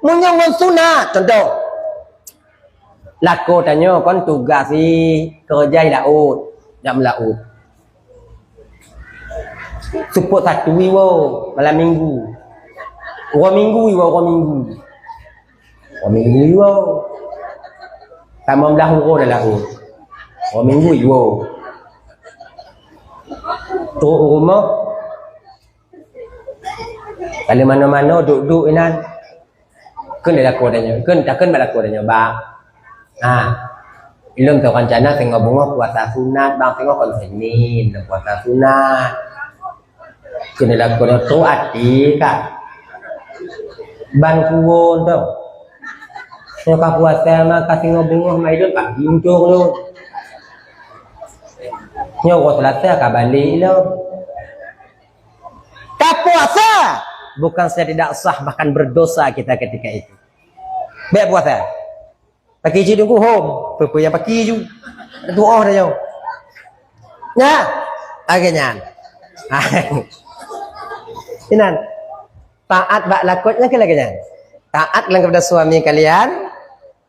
Meunyoe ngon sunat, contoh. Lakoe tanyoe kon tugas jih keureuja i laôt, jak meulaôt. Seupôt Sabtu iwoe, malam Minggu. Uroe Minggu iwoe, uroe Minggu. Uroe Minggu iwoe. Tamong blah uroe lam laôt. Uroe Minggu iwoe. Trok u rumoh. Ka lheueh manoe-manoe duek-duek inan. Kheun lé lakoe tanyoe, kheun, takheun bak lakoe tanyoe, "Bang, ah, ulôn teurencana singoh beungoh puasa sunat, Bang, singoh kon Seunin, lôn puasa sunat." Kheun lé lakoe tanyoe, "Trok até kah? Ban kuwoe teuh. Nyoe ka puasa ma ka singoh beungoh ma ulôn pagi untông lôn. Nyoe uroe Seulasa ka balek lôn." Ka puasa, bukan saja tidak sah, bahkan berdosa kita ketika itu. Bèk puasa. Paki cit Teungku hom, peue-peue nyang paki ju. Tu'oh dah nyoe. Nyan, lagèe nyan. Inan, taat bak lakoe nyan keuh lagèe nyan. Taat lagèe kepada suami kalian,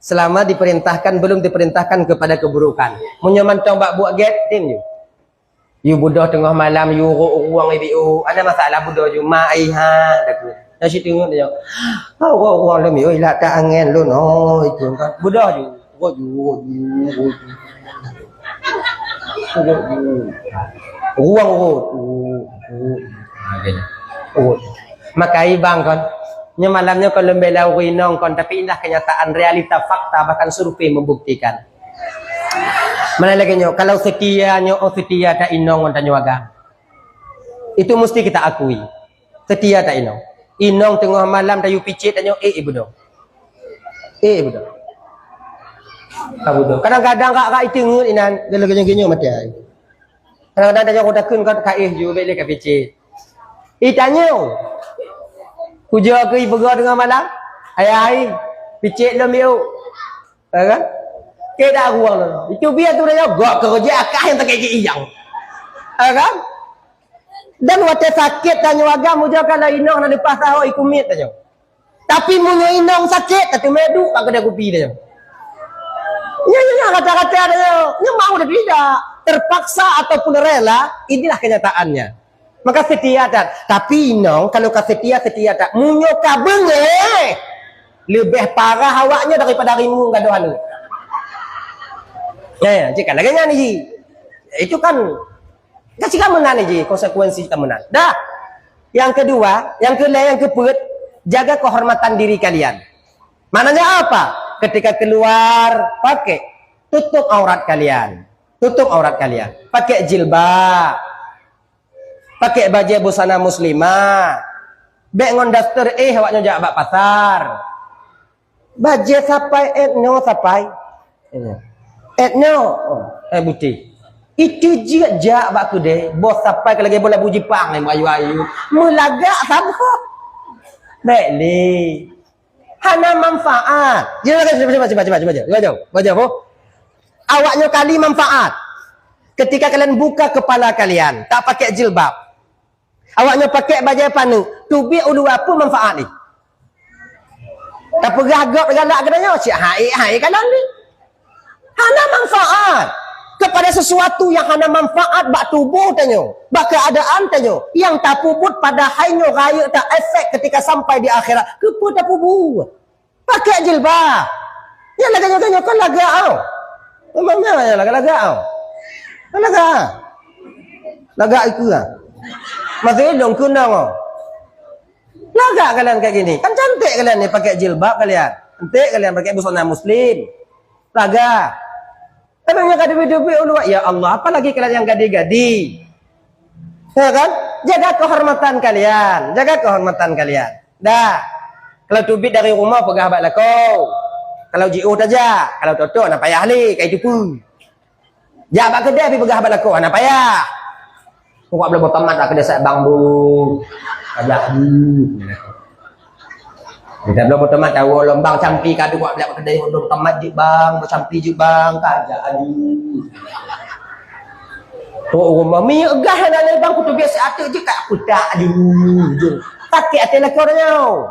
Selama diperintahkan, belum diperintahkan kepada keburukan. Meunyoe mantong bak buet gét, tem ju. Yue beudôh teungoh malam, yue rot rueng ibi u. Ada masalah beudôh ju, ma ai ha, takue. Nyan sit teungeut nyoe. Ha, rot rueng lom yue, ilat that angén lôn. Oh, itu kan. Beudôh ju. Rot ju, rot ju, rot ju. Rot ju. Rueng rot. Rot, rot. Ha, gitu. Rot. Maka ibang kon. Nyoe malam nyoe kon lôn bela ureueng inong kon, tapi inilah kenyataan realita fakta, bahkan survei membuktikan. Mana lagèe nyoe, kalau seutia nyoe, oh seutia that inong ngon tanyoe agam. Itu mesti kita akui. Seutia that inong. Inong teungoh malam tayue picet tanyoe, eh, eh, beudôh. Eh, eh, beudôh. Ka beudôh. Kadang-kadang kak, kak iteungeut inan, lagèe nyoe, nyoe maté ai. Kadang-kadang tanyoe takheun ka, ka éh ju, bèk lé ka picet. Itanyoe. Kujok keu ipeugah teungoh malam. Ayah ai, picet lom yuk. Ya kan? Keu dak ruang lom. Itu biar tu dah gok keu rojek akah nyang sakét iyang. Ya kan? Dan watèe sakét tanyoe agam, ujoe kalau inong na leupah saho ikumiet tanyoe. Tapi meunyoe inong sakét, tateumé duek bak keudè kupi tanyoe. Ya, ya, ya, kata-kata tanyoe. Nyoe mau dah tidak. Terpaksa ataupun rela, inilah kenyataannya. Maka seutia that. Tapi inong, kalau ka seutia, seutia that. Meunyoe ka beungéh, leubeh parah awaknyoe daripada rimueng gadôh aneuk. Eh, jika lagèe nyan ji. Itu kan, kan sika meunan ji konsekuensi ka meunan. Dah. Yang kedua, yang kele-, yang keupeuet, jaga kehormatan diri kalian. Maknanya apa? Ketika keluar, pakai, tutup aurat kalian. Tutup aurat kalian. Pakai jilbab. Pakai bajèe busana muslimah. Bèk ngon daster éh awaknyoe jak bak pasar. Bajèe sapai, èt nyoe sapai. Èt nyoe, oh, eh, butih. Itu jeuet jak bak keudè, boh sapai ka lagèe boh labu Jepang, eh, ayu-ayu. Meulagak saboh. Bèk lé. Hana manfaat. Ya, baca, baca, baca, baca, baca, baca. Baca, baca, baca, boh. Awaknyoe kali manfaat. Ketika kalian buka kepala kalian, tak pakai jilbab. Awaknyoe pakai bajèe paneuk, teubiet u luwa peue manfaat jih? Tapeugah gob galak geutanyoe, cit hai, hai kalon jih. Hana manfaat. Kepada sesuatu yang hana manfaat bak tuboh tanyoe, bak keuadaan tanyoe, nyang tapeubuet padahai nyoe rayeuk ta efek ketika sampai di akhirat. Keupeue tapeubuet? Pakai jilbab. Nyang lagèe nyoe, nyoe kan lagak tau. Memang nyan nyang lagak-lagak tau. Kan lagak. Lagak ikeu ah. Masih dong keunong tau. Lagak kalian kayak gini. Kan cantik kalian ni pakai jilbab kalian. Cantik kalian pakai busana muslim. Lagak. Tapi nyang ka teubiet-teubiet u luwa, ya Allah, apalagi kalian yang gadis-gadis. Ya kan? Jaga kehormatan kalian, jaga kehormatan kalian. Dah. Kalau teubiet dari rumah, peugah bak lakoe. Kalau jiôh tajak, kalau toto, hana payah lé, kai teupeu. Jak bak keudè, pi peugah bak lakoe, hana payah. Kok bloe boh tomat dak keudè sat bang bu. Pajak bu. Kita bloe boh tomat tahu lom bang campi kadu kok bloe keudè boh tomat jeuet bang, boh campi jeuet bang, pajak aduh. Tok rumah mi gah na lé bang kutu biasa atuk je kat kutak aduh. Sakit hati lakoe nyoe.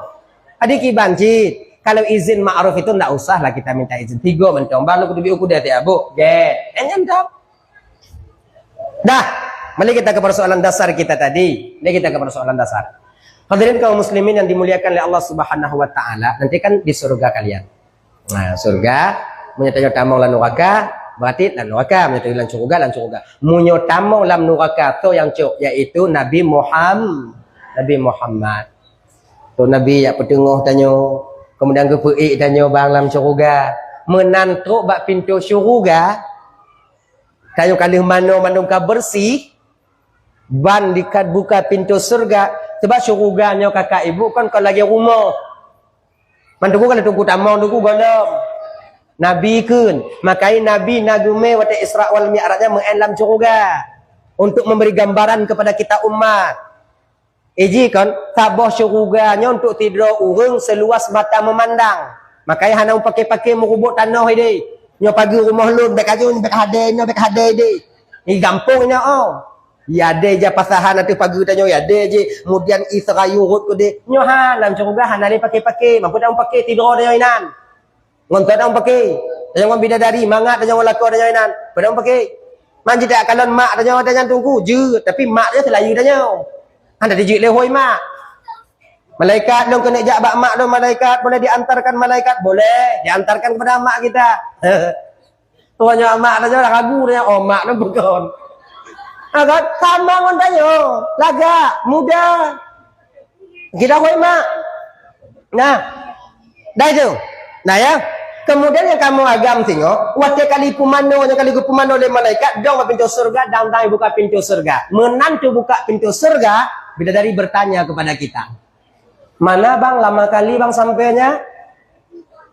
Adik kiban cit. Kalau izin ma'ruf itu ndak usah lah kita minta izin. Tiga mentong baru kutu biu kuda tiap bu. Get. Enyan dong. Dah, mari kita ke persoalan dasar kita tadi. Ini kita ke persoalan dasar. Hadirin kaum muslimin yang dimuliakan oleh Allah Subhanahu wa taala, nanti kan di surga kalian. Nah, surga, meunyoe tanyoe tamong lam nuraka, berarti lam nuraka, meunyoe tanyoe lam syurga, lam syurga. Meunyoe tamong lam nuraka, tu yang cok, yaitu Nabi Muhammad. Nabi Muhammad. Tu Nabi yak peuteungoh tanyoe, kemudian geupeuék tanyoe bang lam syurga. Meunan trok bak pintoe syurga, tanyoe ka lheueh manoe mandum ka beureuséh, ban dikat buka pintoe syurga, sebab syurga nyoe kakak ibu kon, kon lagèe rumoh. Man teungku kan teungku tamong teungku gohlom. Nabi kheun, makai Nabi na geumé watèe Isra wal Mi'raj nyan meu'en lam syurga untuk memberi gambaran kepada kita umat. Iji kon, saboh syeuruga nyoe untuk sidroe ureuëng seuluas mata meumandang. Makai hana meupaké-paké meurubuek tanoh idéh. Nyoe pageue rumoh lôn, bék ajoe, bék hadé nyoe, bék hadé idéh. Di gampông nyoe, oh. Yadé ja pasahan ateueh pageue tanyoe, yadé jih. Kemudian i seurayu rot keudéh. Nyoe ha, lam syeuruga hana lé paké-paké. Mampu dak meupaké sidroe tanyoe inan. Ngon toh dong pakai. Tanyoe ngon bidadari, mangat tanyoe ngon lakoe tanyoe inan. Padang pakai. Man jita kalon mak tanyoe, tanyoe tunggu je, tapi mak tanyoe seulayu tanyoe. Hana dijeuet lé hôi mak. Malaikat lôn keuneuk jak bak mak lôn, malaikat boleh diantarkan malaikat? Boleh, diantarkan kepada mak kita. Tuan nyoe mak tanyoe dah ragu tanyoe, oh mak lôn bukon. Ha kan? Sama ngon tanyoe, lagak, muda. Kita hôi mak. Nah, dah itu. Nah ya, kemudian nyang kamoe agam singoh, watée kali pumano, nyang kali pumano lé malaikat, dong bak pintoe syeuruga, dang-dang buka pintoe syeuruga. Meunan teubuka pintoe syeuruga, bidadari bertanya kepada kita, "Mana bang, lama kali bang sampai nya?"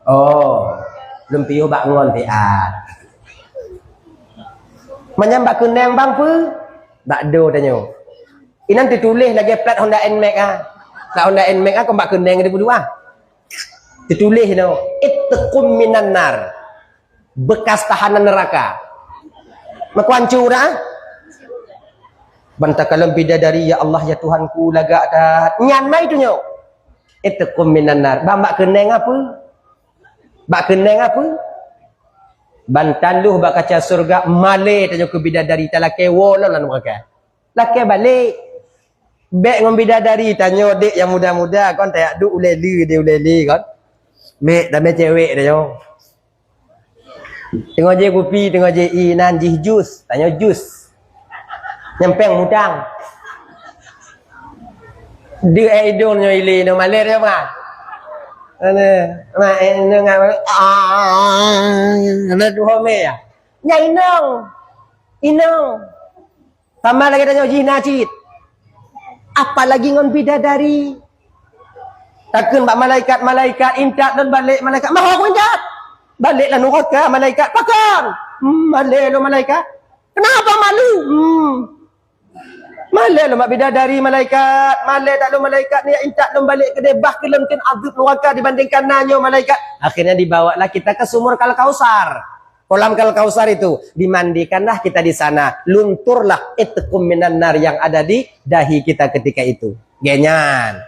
"Oh, lôn piôh bak ngon siat." "Manyam bak keuneng bang peue?" "Bak do tanyoe." Inan teutuléh lagée plat Honda Nmax ah. Plat Honda Nmax ah, kon bak keuneng teupeue dua. Teutuléh inoe, "Itqum minan nar." Bekas tahanan neraka. Meukuancu dah. Ban takalon bidadari, "Ya Allah, ya Tuhanku, lagak that." Nyan mai tu nyoe. "Itqum minan nar." Bang bak keuneng apa? Bak keuneng apa? Ban taluh bak kaca syeuruga, malée tanyoe keu bidadari, talakée woe lom lam neraka. Lakée balek. Bék ngon bidadari tanyoe, dek nyang muda-muda kon, tayak duek ulée le, dek ulée le kon. Mek damé cewek tanyoe. Teungoh jé kupi, teungoh jé ié nan jih jus, tanyoe jus. Nyang péng mutang. Deuh eh idong nyoe ilé nyoe malée nyoe ma. Ana, ma eh nyoe ngai, ah, ana duho mé ya. Nyang inong. Inong. Sama lagée tanyoe jih na cit. Apalagi ngon bidadari. Takheun bak malaikat, "Malaikat, intat lôn balek, malaikat." "Maho ku intat." "Balek lam nuraka, malaikat." "Pakon?" "Hmm, malée lôn, malaikat." "Kenapa malu?" "Hmm. Malée lôn bak bidadari, malaikat. Malée that lôn, malaikat. Ni intat lôn balek keudeh, bah keu lôn kheun azeueb nuraka dibandingkan na nyoe, malaikat." Akhirnya dibawalah kita ke sumur Kal Kausar. Kolam Kal Kausar itu, dimandikanlah kita di sana. Lunturlah itqum minan nar yang ada di dahi kita ketika itu. Genyan.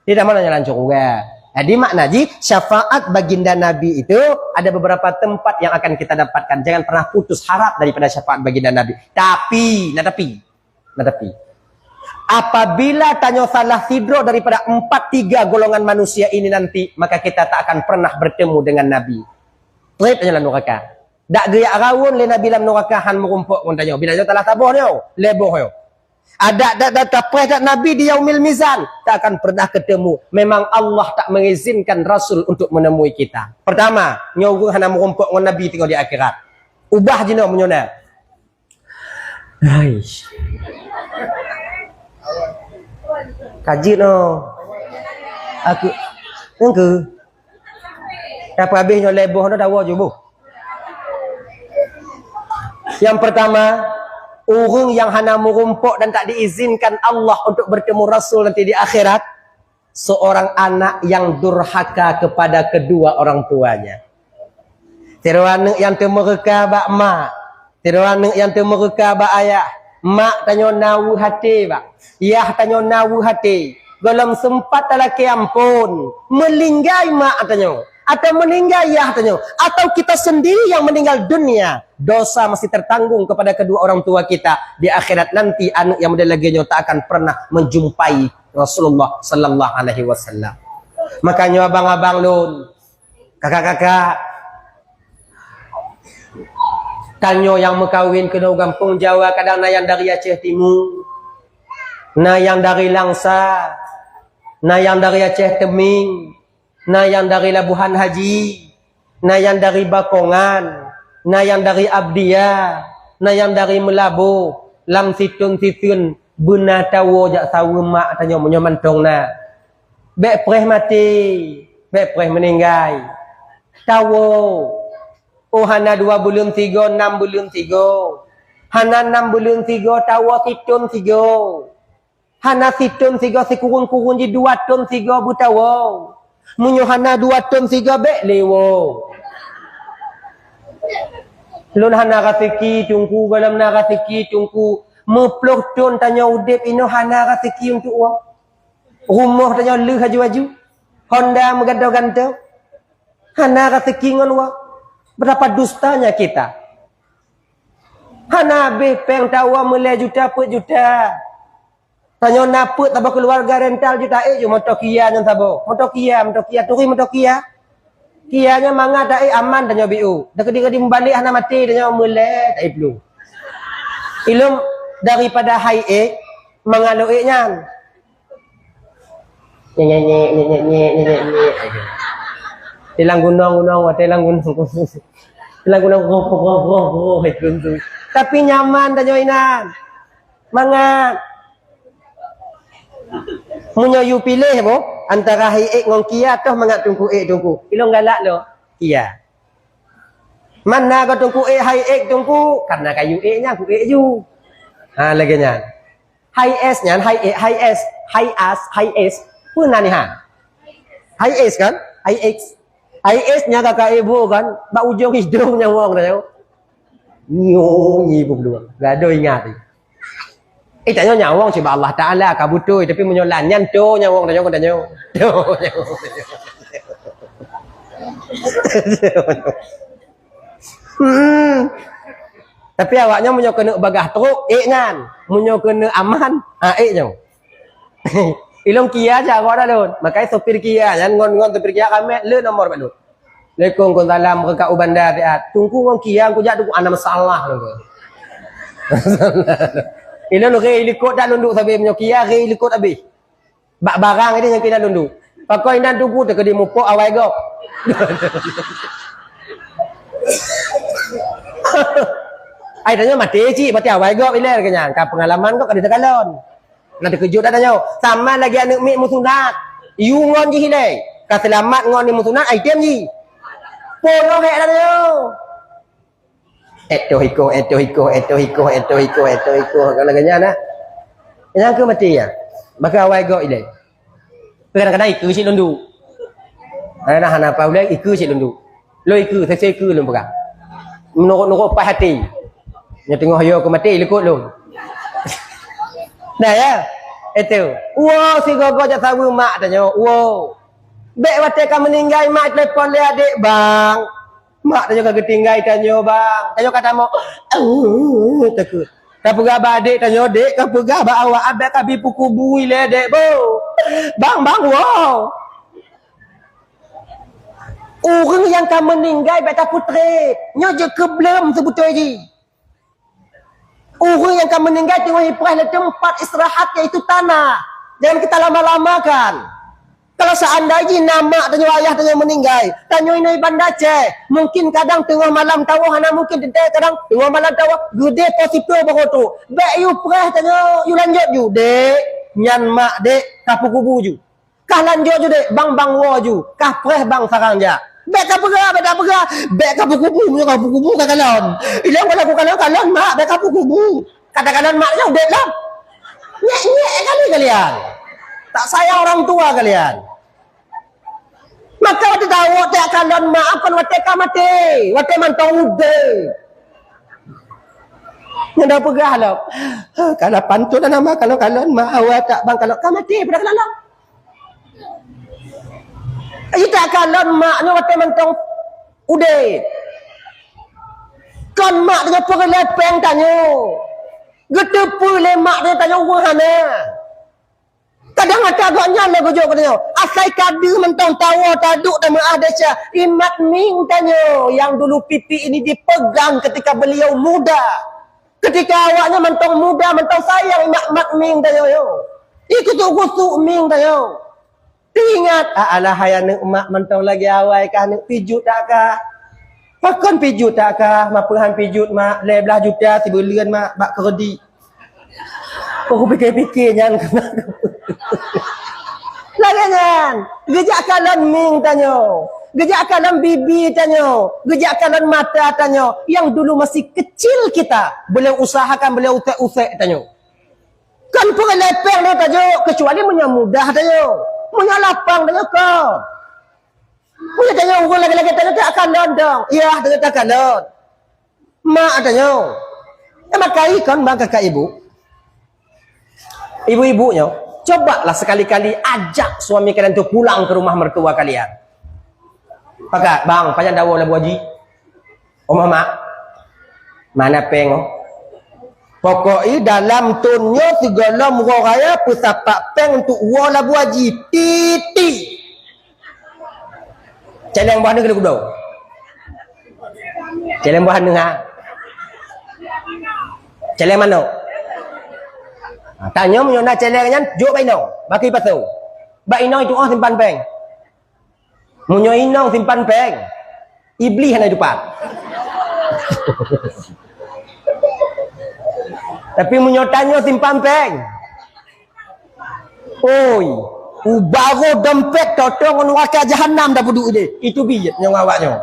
Tidak mana jalan syurga. Jadi makna ji, syafaat baginda Nabi itu ada beberapa tempat yang akan kita dapatkan. Jangan pernah putus harap daripada syafaat baginda Nabi. Tapi, nah tapi, nah tapi, apabila tanyoe salah sidroe daripada empat tiga golongan manusia ini nanti, maka kita tak akan pernah bertemu dengan Nabi. Treb tanyoe lam nuraka. Dak geujak raun lé Nabi lam nuraka, han meurumpok ngon tanyoe. Bila nyoe salah saboh nyoe, lé boh nyoe. Adak dak dak tapreh dak Nabi di Yaumil Mizan, tak akan pernah ketemu. Memang Allah tak mengizinkan Rasul untuk menemui kita. Pertama, nyoe ureuëng hana meurumpok ngon Nabi teungoh di akhirat. Ubah jinoe meunyoe na. Hai. Ka jeuet noh. Aku, engke. Tapi habéh nyoe lé boh noh dawa ju boh. Yang pertama, ureuëng yang hana meurumpok dan tak diizinkan Allah untuk bertemu Rasul nanti di akhirat, seorang anak yang durhaka kepada kedua orang tuanya. Sidroe aneuëk nyang teumeureuka bak mak, sidroe aneuëk nyang teumeureuka bak ayah. Mak tanyoe na weueh até bak, yah tanyoe na weueh até. Gohlom seumpat talakée amphon, meuninggai mak tanyoe, atau meuninggai yah tanyoe, atau kita sendiri yang meninggal dunia, dosa masih tertanggung kepada kedua orang tua kita. Di akhirat nanti, aneuëk nyang model lagée nyoe tak akan pernah menjumpai Rasulullah sallallahu alaihi wasallam. Makanya abang-abang lôn, kakak-kakak, tanyoe nyang meukawen keunoe gampông Jawa, kadang na nyang dari Aceh Timu, na nyang dari Langsa, na nyang dari Aceh Teumieng, na nyang dari Labuhan Haji, na nyang dari Bakongan, na nyang dari Abdia, na nyang dari Meulaboh, lam sithon-sithon beuna tawoe jak saweue mak tanyoe meunyoe mantong na. Bék preh maté, bék preh meuninggai. Tawoe, oh hana dua buleuen sigoe, nam buleuen sigoe. Hana nam buleuen sigoe, tawoe sithon sigoe. Hana sithon sigoe, sikureueng-kureueng jih dua thon sigoe beutawoe. Meunyoe hana dua thon sigoe, bék lé woe. Lôn hana raseuki Teungku, gohlom na raseuki Teungku. Meuploh thon tanyoe udeb inoe hana raseuki untuk woe. Rumoh tanyoe lheueh aju-aju. Honda meugantoe-gantoe. Hana raseuki ngon wah. Betapa dustanya kita. Hana habéh péng tawoe meulée juta peuet juta. Tanyoe na peuet saboh keuluwarga rental juta ék ju moto Kia nyan saboh. Moto Kia, moto Kia, turi moto Kia. Kia nyan mangat taék aman tanyoe biu. Dak di-di mubalek hana maté tanyoe meulée taék plueng. Ilom daripada hai ék mangat lo ék nyan. Nyek, nyek, nyek. Di lam gunong-gunong, watée lam gunong. Di lam gunong, roh, roh, roh, roh, itu tu. Tapi nyaman tanyoe inan. Mangat. Meunyoe yue piléh boh, antara hai ék ngon Kia toh mangat teungku ék teungku. Ilong galak lo, Kia. Mana go teungku ék hai ék teungku? Karena kayu ék nyan ku ék ju. Ha, lagée nyan. Hai es nyan, hai ék, hai es, hai as, hai es. Peue nan nyan? Hai es kan? Hai es. Hai es nyan kakak ibu kan? Bak ujong hidong nyawong dah. Nyo, nyi ibu kedua. Gado ingat. Eh, tanyoe nyawong cit bak Allah Taala ka beutôi, tapi meunyoe lan nyan to nyawong tanyoe kon tanyoe. To nyawong tanyoe. Hmm. Tapi awaknyoe meunyoe keuneuk bagah trok, ék nyan. Meunyoe keuneuk aman, ha, ék nyoe. Ilong Kia jago dah lôn. Makai sopir Kia nyan ngon, ngon sopir Kia kamet le nomor bak lôn. Assalamualaikum, waalaikumsalam, meureuka u banda siat. Teungku ngon Kia, ku jak teungku, ana masalah teungku. Ilôn ré likot dak lôn duek sabe meunyoe Kia ré likot abéh. Bak barang ini nyang keunan lôn duek. Pakon inan teungku teukeudi mupok awai gob. Ai tanyoe maté cit, maté awai gob ilée keu nyan. Ka peungalaman gob ka di takalon. Na teukeujot dah tanyoe. Sama lagée aneuk miet meusunat. Yue ngon jih ilée. Ka seulamat ngon nyang meusunat, ai tem jih. Poloh hék dah tanyoe. Etoh ikoh, etoh ikoh, etoh ikoh, etoh ikoh, etoh ikoh. Kalau lagée nyan nah. Nyang keu maté ya. Maka awai gob ilée. Kadang-kadang ikeue cit lôn duek. Kadang hana apa ulée ikeue cit lôn duek. Lôn ikeue, sese ikeue lôn peugah. Meunurot-nurot paih até. Nyoe teungoh yo keu maté likot lôn. Nah ya. Itu. Wow, sigogo jak saweue mak tanyoe. Wow. Bék watée ka meuninggai mak telepon lé adék, "Bang, mak tanyoe ka geutinggai tanyoe, Bang." Tanyoe ka tamong, eh, takot. Ka peugah bak adék tanyoe, "Dék, ka peugah bak awak, abék ka bi peukubu ilée, Dék, bo." Bang, bang, woe. Ureuëng nyang ka meuninggai bék tapeutreb. Nyoe jeuet keu bleuem seubeutôi jih. Ureuëng nyang ka meuninggai teungoh ipreh lé teumpat istirahat, yaitu tanah. Jangan kita lama-lamakan. Kalau seandai jih na mak tanyoe, ayah tanyoe meuninggai, tanyoe inoe Banda Aceh, mungkin kadang teungoh malam tawoe, hana mungkin teuntée kadang teungoh malam tawoe, geudeh po siploh baroe tu. Bék yue preh tanyoe, yue lanjut ju, "Dék, nyan mak, Dék, ka peukubu ju." Kah lanjut ju, Dék, bang, bang woe ju. Kah preh bang sarang jak. Bék ka peugah, bék ka peugah. Bék ka peukubu, meunyoe ka peukubu ka kalon. Ilong ka laku kalon, kalon mak, bék ka peukubu. Ka takalon mak nyoe udeb lom. Nyek-nyek kali kalian. Tak sayang orang tua kalian. Maka watée tawoe tak kalon mak, kon watée ka maté. Watée mantong udeb. Nyang dah peugah lom. Ha, kalau pantun nama kalon-kalon mak awak tak bang kalon ka maté pada kalon. Ita kalon mak nyoe watée mantong udeb. Kon mak tanyoe peureulée péng tanyoe. Geuteupeue lé mak tanyoe, tanyoe ureuëng hana. Kadang ata gobnyan lé geujok keu tanyoe. Asai ka deuh mantong tawoe taduek tameuah desya. Imat ming tanyoe yang dulu pipi ini dipegang ketika beliau muda. Ketika awaknyan mantong muda, mantong sayang imat-mat ming tanyoe. Ikusuk-kusuk ming tanyoe. Teuingat, "Ah, alah hai aneuk mak mantong lagée awai kah aneuk, pijuet tak kah?" Pakon pijuet tak kah? Mapeuhan pijuet mak, lhée blaih juta sibuleuen mak bak kredit. Oh, kupike-pike nyan. Lagée nyan, geujak kalon ming tanyoe, geujak kalon bibi tanyoe, geujak kalon mata tanyoe yang dulu masih kecil kita, beliau usahakan, beliau usek-usek tanyoe. Kan peureulée péng lé tajok, kecuali meunyoe mudah tajok. Meunyoe lapang tajok kon. Meunyoe tajok ureuëng lagée-lagée tajok tak kalon dong. Iya, tajok tak kalon. Mak tajok. Maka ikon bang kakak ibu. Ibu-ibu nyoe, cobalah sekali-kali ajak suami kalian tu pulang ke rumah mertua kalian. Pakat, bang, pajan dawa labu haji. Oh, Mak. Mana péng, oh? Pokok i dalam thon nyoe sigohlom uroe raya peusapat péng untuk uroe labu haji. Titik. Céléng boh aneuk keuneuk keudroe. Céléng boh aneuk, ha. Céléng manok. Ha, tanyoe meunyoe na céléng nyan, jok bak inong. Bak i pasoe. Bak inong itu, oh, simpan péng. Meunyoe inong simpan péng, Iblih hana dipat. Tapi meunyoe tanyoe simpan péng, oi, u barôh dompet totong ngon neraka jahanam dah peuduek ideh. Itu biet nyang awak nyoe.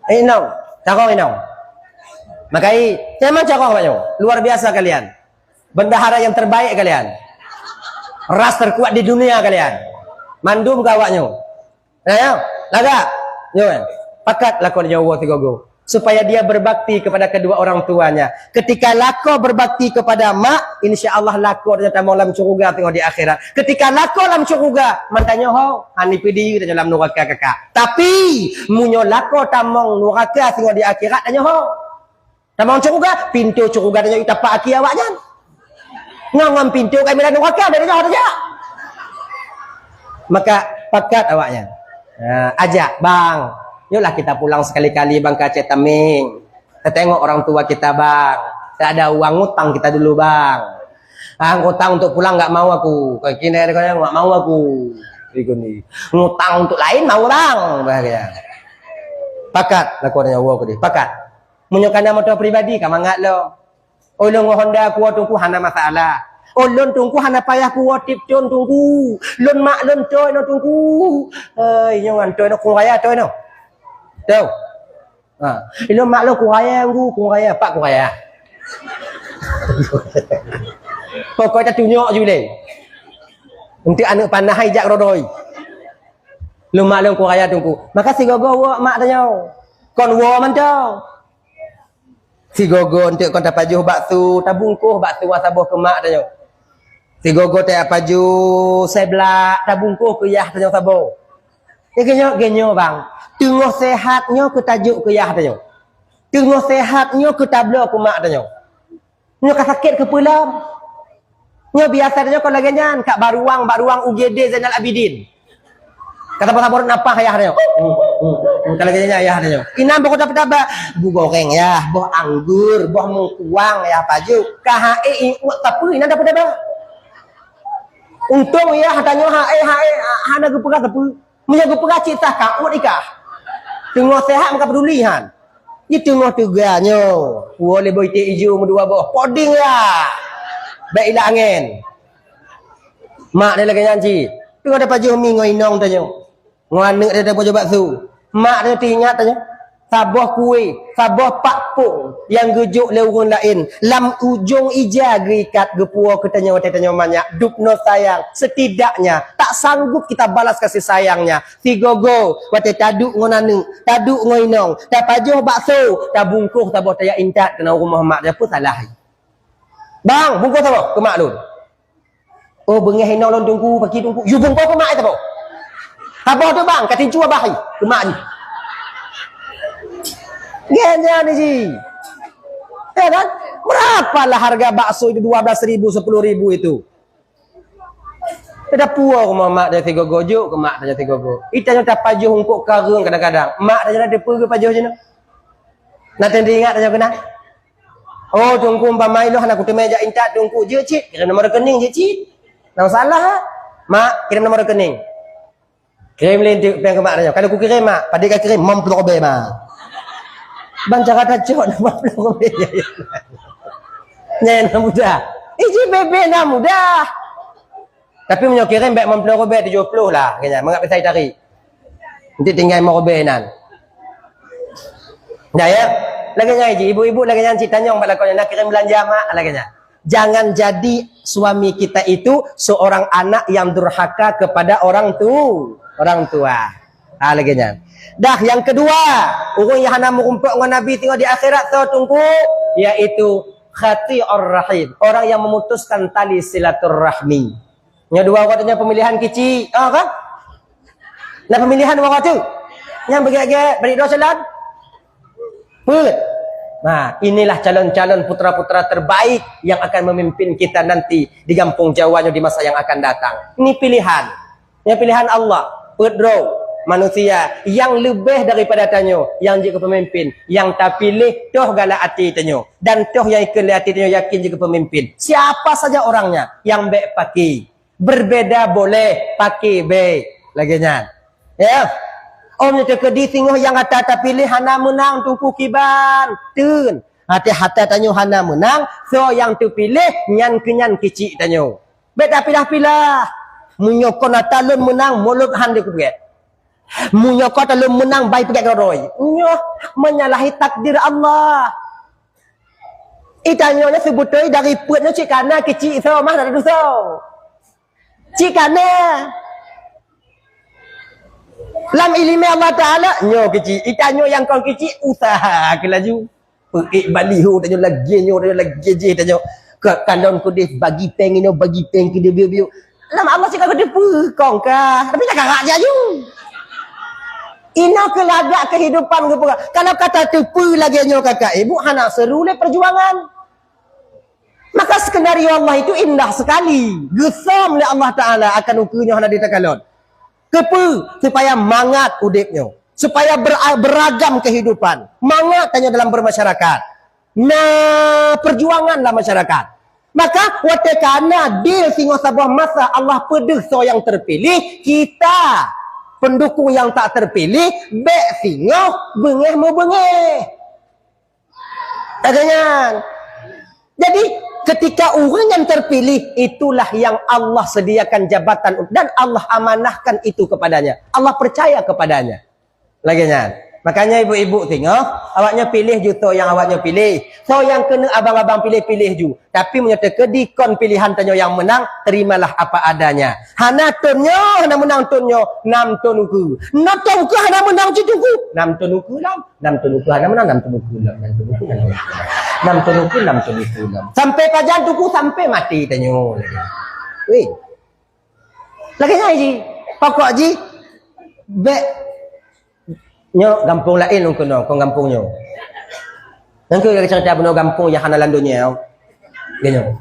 Eh, inong, carông inong. Makai, memang carông awak nyoe. Luar biasa kalian. Bendahara yang terbaik kalian. Ras terkuat di dunia kalian. Mandum ke awak nyoe. Nah, ya, lagak. Nyoe, pakat lakoe nyoe sigogo. Supaya dia berbakti kepada kedua orang tuanya. Ketika lakoe berbakti kepada mak, insya Allah lakoe dia tamong lam syurga tengok di akhirat. Ketika lakoe lam syurga, man tanyoe ho, hani pidi tanyoe lam neraka kakak. Tapi, meunyoe lakoe tamong neraka tengok di akhirat, tanyoe ho. Tamong syurga, pintoe syurga tanyoe tapak aki awaknyan. Ngon, ngon pintoe kami lam neraka, beda jauh saja. Maka pakat awaknyan. Ha, ajak, "Bang, yuklah kita pulang sekali-kali, Bang, ke Aceh Tameng. Kita tengok orang tua kita, Bang. Tidak ada uang, ngutang kita dulu, Bang. Ah, ngutang untuk pulang nggak mau aku. Kau kini ada kau nggak mau aku." Ikut ni. "Ngutang untuk lain mau, Bang," bah dia. Pakat, lakoe nyoe, "Wo, kudeh, pakat." Meunyoe kana moto pribadi ka mangat lom. Oh, lôn ngon Honda kuwoe Teungku hana masalah. Oh, lôn Teungku hana payah kuwoe tiep thon Teungku. Lôn mak lôn toe nyoe Teungku. Hei, nyoe ngon toe nyoe keu raya toe nyoe. Teu. Ha. Lôn mak lôn keu raya Teungku, keu raya, pat keu raya. Pokok tatunyok ju lé. Enteuk aneuk panah hai jak rodoi. Lôn mak lôn keu raya Teungku. Maka sigogo woe mak tanyoe. Kon woe mantong. Sigogo enteuk kon tapajoh bakso, tabungkoh bakso saboh keu mak tanyoe. Sigogo tapajoh seblak, tabungkoh keu yah tanyoe saboh. Ya, geunyoe, geunyoe, bang. Teungoh sehat nyoe keu tajok keu yah tanyoe. Teungoh sehat nyoe keu tabloe keu mak tanyoe. Nyoe ka sakét keupeue lom. Nyoe biasa nyoe kon lagèe nyan, ka bak ruang, bak ruang U G D Zainal Abidin. Ka saboh-saboh rot nafah yah nyoe. Ka lagèe nyan yah nyoe. Inan boh kota peutaba, bu goreng yah, boh anggur, boh meukuang yah pajoh. Ka haé iut sapeue inan dapeutaba. Untông yah tanyoe haé, haé, hana geupeugah sapeue. Meunyoe geupeugah cit sah ka uet ikah. Teungoh sehat meuka peuduli han. Di teungoh teuga nyoe, puwoe lé boh iték ijo meudua boh, poding ya. Bèk ilak angén. Mak dia lagèe nyan cit. Teungoh tapajoh mi ngon inong tanyoe. Ngon aneuk dia tapajoh bakso. Mak dia teuingat tanyoe. Saboh kué, saboh pakpong nyang geujok lé ureueng laén, lam ujong ija geuikat geupuwoe keu tanyoe watèe tanyoe manyak, dubnoe sayang. Setidaknya, tak sanggup kita balas kasih sayangnya. Sigogo, watèe taduek ngon aneuk, taduek ngon inong, tapajoh bakso, tabungkoh saboh tajak intat keunan rumoh mak, nyan peue salah? Bang, bungkoh saboh keu mak lôn. Oh, beungèh inong lôn Teungku, paki Teungku. Yue bungkoh keu mak ai saboh. Saboh tu bang, ka tincu abah ai keu mak jih. Nyan, nyan jih. Ya kan? Berapalah harga bakso itu, dua belas ribu, sepuluh ribu itu? Teudapuwoe rumoh mak dia sigogo, jok keu mak dia sigogo. Ita nyoe tapajoh eungkôt kareueng kadang-kadang. Mak dia nyoe na teupeue geupajoh jinoe. Na teuingat dia nyoe keunan. Oh, Teungku, umpama ilôn hana kuteumé jak intat, Teungku, jeuet cit, kirém nomor rekening jeuet cit. Hana masalah, ha? Mak, kirém nomor rekening. Kirém lé enteuk péng keu mak tanyoe. Ka lheueh kukirém, mak. Padé kakirém, lhèe plôh ribèe, mak. Ban cara tacok lhèe plôh ribèe. Nyan na mudah. Iji bebe na mudah. Tapi meunyoe kirém bèk lhèe plôh ribèe, tujoh plôh lah. Kayaknya, mangat pisai tarik. Nanti tinggai lhèe ribèe nan. Dah ya? Lagèe nyan iji, ibu-ibu lagèe nyan cit tanyong bak lakoe nyan, na kirém beulanja mak, lagèe nyan. Jangan jadi suami kita itu seorang anak yang durhaka kepada orang tu, orang tua. Ha, lagèe nyan. Dah, nyang keudua, ureueng nyang hana meurumpok ngon Nabi singoh di akhirat, soe Teungku? Yaitu qati'ur rahim, orang yang memutuskan tali silaturahmi. Nyoe dua uroe nyoe pemilihan kicik, ah, kan? Na pemilihan dua uroe tu. Nyang beugét-gét, bari droe calon. Peuet. Nah, inilah calon-calon putra-putra terbaik yang akan memimpin kita nanti di Gampông Jawa nyoe di masa yang akan datang. Ini pilihan. Nyoe pilihan Allah. Peuet droe manusia yang leubeh daripada tanyoe yang jeuet keu pemimpin, yang tapiléh toh galak até tanyoe dan toh yang ikheun lé até tanyoe yakin jeuet keu pemimpin. Siapa saja orangnya yang bék paké. Berbeda boleh, paké bék. Lagée nyan. Ya. Om nyoe teukeudi singoh nyang ata tapiléh hana meunang teungku kiban. Teun. Até hata tanyoe hana meunang, soe nyang teupiléh nyan keu nyan keuchik tanyoe. Bék tapilah-pilah. Meunyoe kon ata lôn meunang, mulôt han deuh kupeugét. Meunyoe kon ata lôn meunang, bai peugét keudroe. Nyoe menyalahi takdir Allah. Itanyoe nyoe seubeutôi dari peuet nyoe cit kana keuchik soe mah dari dusoe. Cit kana. Lam ileumé Allah Taala nyoe keuchik. Itanyoe nyang kon keuchik usaha keu laju. Peuék baliho tanyoe lagée nyoe, tanyoe lagée jéh tanyoe. Ka kalon keudeh bagi péng inoe, bagi péng keudeh biu-biu. Lam Allah cit ka geuteupeue kong ka, tapi tak karak jaju. Inoe keu lagak kehidupan geupeugah. Kalau kata teupeue lagée nyoe kakak ibu hana seru lé perjuangan. Maka skenario Allah itu indah sekali. Geusöm lé Allah Taala akan ukeue nyoe hana ditakalon. Keupeue? Supaya mangat udeb nyoe. Supaya ber-, beragam kehidupan. Mangat tanyoe dalam bermasyarakat. Na perjuangan lam masyarakat. Maka watée kana deal singoh saboh masa Allah peudeuh soe nyang terpilih, kita pendukung nyang tak terpilih bék singoh beungéh-meubeungéh. Lagée nyan. Jadi, ketika ureuëng nyang terpilih, itulah yang Allah sediakan jabatan dan Allah amanahkan itu kepadanya. Allah percaya kepadanya. Lagée nyan. Makanya ibu-ibu singoh, awaknyoe piléh ju soe nyang awaknyoe piléh. Soe nyang keuneuk abang-abang piléh, piléh ju. Tapi meunyoe teukeudi kon pilihan tanyoe nyang meunang, terimalah apa adanya. Hana thon nyoe, hana meunang thon nyoe, nam thon ukeue. Nam thon ukeue hana meunang cit ukeue. Nam thon ukeue lam. Nam thon ukeue hana meunang, nam thon ukeue lam, nam thon ukeue lam. Nam thon ukeue, nam thon ukeue lam. Sampai pajan teungku, sampai maté tanyoe lagée. Weh. Lagée nyan jih. Pokok jih, bék nyoe gampông laén lôn keunoe, kon gampông nyoe. Nyang keu lagée cerita bunoe gampông nyang hana lam donya. Lagée nyoe.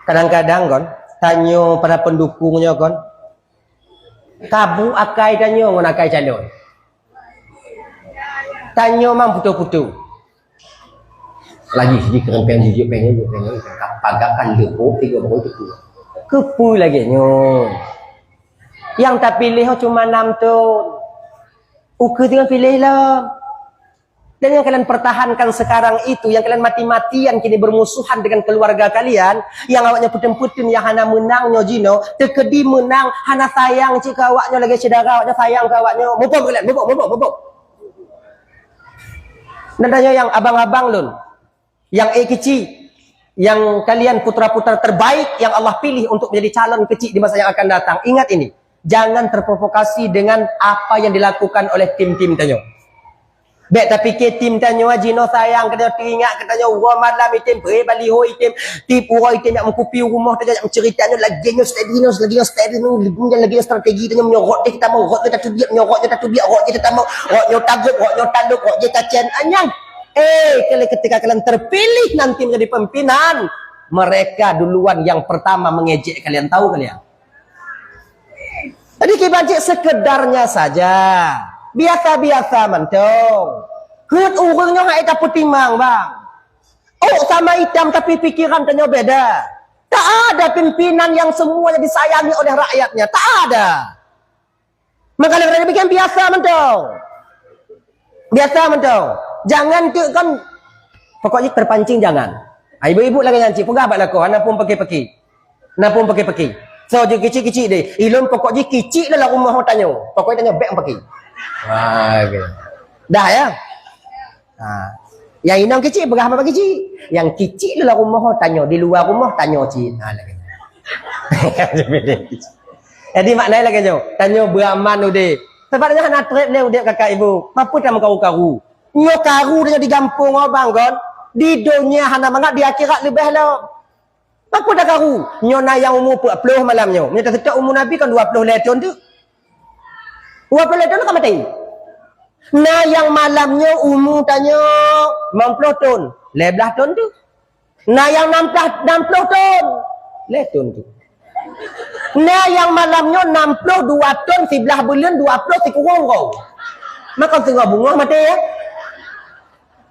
Kadang-kadang kon, tanyoe para pendukung nyoe kon, kabu akai tanyoe ngon akai calon. Tanyoe mang putôh-putôh. Lagi siji keureumpeng jijok péng, jijok péng, paga kan leuhôk tiga boh teupeu. Keupeue lagée nyoe? Nyang tapiléh cuma nam thon. Ukeue teungoh piléh lom. Dan yang kalian pertahankan sekarang itu, yang kalian mati-matian kini bermusuhan dengan keluarga kalian, yang awaknyoe peuteun-peuteun nyang hana meunang nyoe jinoe, teukeudi meunang, hana sayang cit keu awaknyoe lagée syedara, awaknyoe sayang keu awaknyoe. Muphom kalian, muphom, muphom, muphom. Dan tanyoe nyang abang-abang lôn, nyang ék keuchik, nyang kalian putra-putra terbaik yang Allah pilih untuk menjadi calon keuchik di masa yang akan datang. Ingat ini, jangan terprovokasi dengan apa yang dilakukan oleh tim-tim tanyoe. Bék tapiké tim tanyoe jinoe sayang keu tanyoe, teuingat keu tanyoe, uroe malam item, bri baliho item, tiep uroe item jak meukupi u rumoh tanyoe, jak meuceurita nyoe, lagée nyoe strategi nyoe, lagée nyoe strategi nyoe, lagée nyoe strategi tanyoe, meunyoe rot deh tatamong, rot nyoe tatubiet, meunyoe rot nyoe tatubiet, rot jih tatamong, rot nyoe tagop, rot nyoe talop, rot jih tacen. Anyang. Eh, kali ketika kalian terpilih nanti menjadi pimpinan, mereka duluan yang pertama mengejek kalian, tahu kalian? Jadi kiban cit sekedarnya saja. Biasa-biasa mantong. Heuet ureuëng nyoe hai tapeutimang, bang. Oh, sama itam tapi pikiran tanyoe beda. Tak ada pimpinan yang semuanya disayangi oleh rakyatnya. Tak ada. Maka lagée bikin biasa mantong. Biasa mantong. Jangan tu kan pokok jih terpancing jangan. Ha, ibu-ibu lagée nyan cit peugah bak lakoe, hana pun paké-paké. Hana pun paké-paké. So jih keuchik-keuchik deh. Ilôn pokok jih keuchik dalam rumoh tanyoe. Pokok tanyoe bék paké. Ha, okay. Dah ya. Ha. Nyang inong keuchik peugah haba keuchik. Nyang keuchik dalam rumoh tanyoe, di luwa rumoh tanyoe cit. Ha, lagée nyan. Jadi makna lagée nyoe, tanyoe beuaman udeb. Sebab nyoe hana treb lé udeb kakak ibu. Mapun tameukaru-karu. Nyoe karu tanyoe di gampông abang kon. Di donya hana mangat, di akhirat leubeh lom. Mapun takaru. Nyoe na nyang umu peuet ploh malam nyoe. Meunyoe taseutôt umu Nabi kan dua ploh lhée thon teuk. Dua ploh lhée thon ka maté. Na nyang malam nyoe umu tanyoe limong ploh thon, lhèe blah thon tu. Na nyang nam ploh, nam ploh thon, lhèe thon tu. Na nyang malam nyoe nam ploh dua thon, siblah buleuen dua ploh sikureueng uroe. Maka singoh beungoh maté, ya.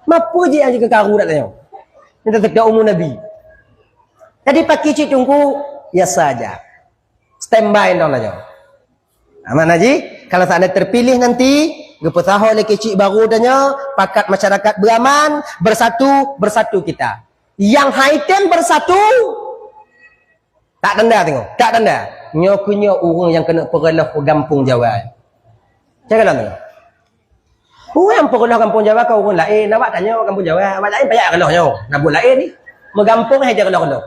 Mapa jih nyang jeuet keu karu dak tanyoe? Nyan teuka umu Nabi. Jadi pakri cit Teungku, biasa aja. Standby nyoe tanyoe. Aman haji, kalau seandainya terpilih nanti, geupeusaho lé keuchik baru tanyoe, pakat masyarakat beuaman, bersatu, bersatu kita. Nyang han item bersatu, tak tanda tengok, tak tanda. Nyoe keuh nyoe ureueng nyang keuneuk peureuloh gampông Jawa. Cakap lom tengok. Ureueng nyang peureuloh gampông Jawa kon ureueng laén, awak tanyoe gampông Jawa, awak laén payah reuloh nyoe, na buet laén ni. Meugampông hai jeuet reuloh-reuloh.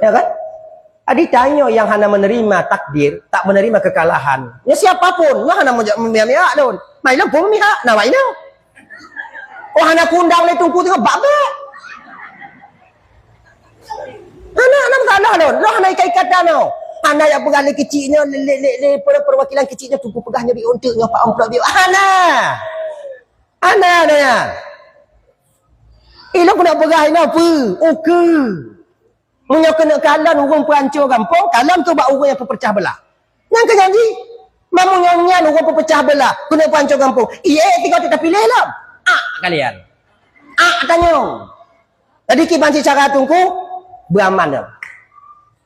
Ya kan? Jadi tanyoe nyang hana menerima takdir, tak menerima kekalahan. Nyoe siapa pun, nyoe hana mihak-mihak lôn. Mai lôn pun mihak, na wai nyoe. Oh, hana kuundang lé Teungku teuka bak-bak. Hana, hana masalah lôn. Lôn hana ikat-ikat tanyoe. Hana nyang peugah lé keuchik nyoe, lé, lé, lé, lé, per-, perwakilan keuchik nyoe, Teungku peugah nyoe bak untuk nyoe, Pak Amplop bak. Hana. Hana, hana nyan. Ilôn keuneuk peugah inoe peue? Ukeue. Meunyoe keuneuk kalon ureueng peuhanco gampông, kalon keuh bak ureueng nyang peupeucah beulah. Nyan keuh nyan jih. Meunyoe nyan ureueng peupeucah beulah, keuneuk peuhanco gampông. Ié tiga tu tapiléh lom. Ak kalian. Ak tanyoe. Jadi kiban cit cara Teungku, beuaman lom.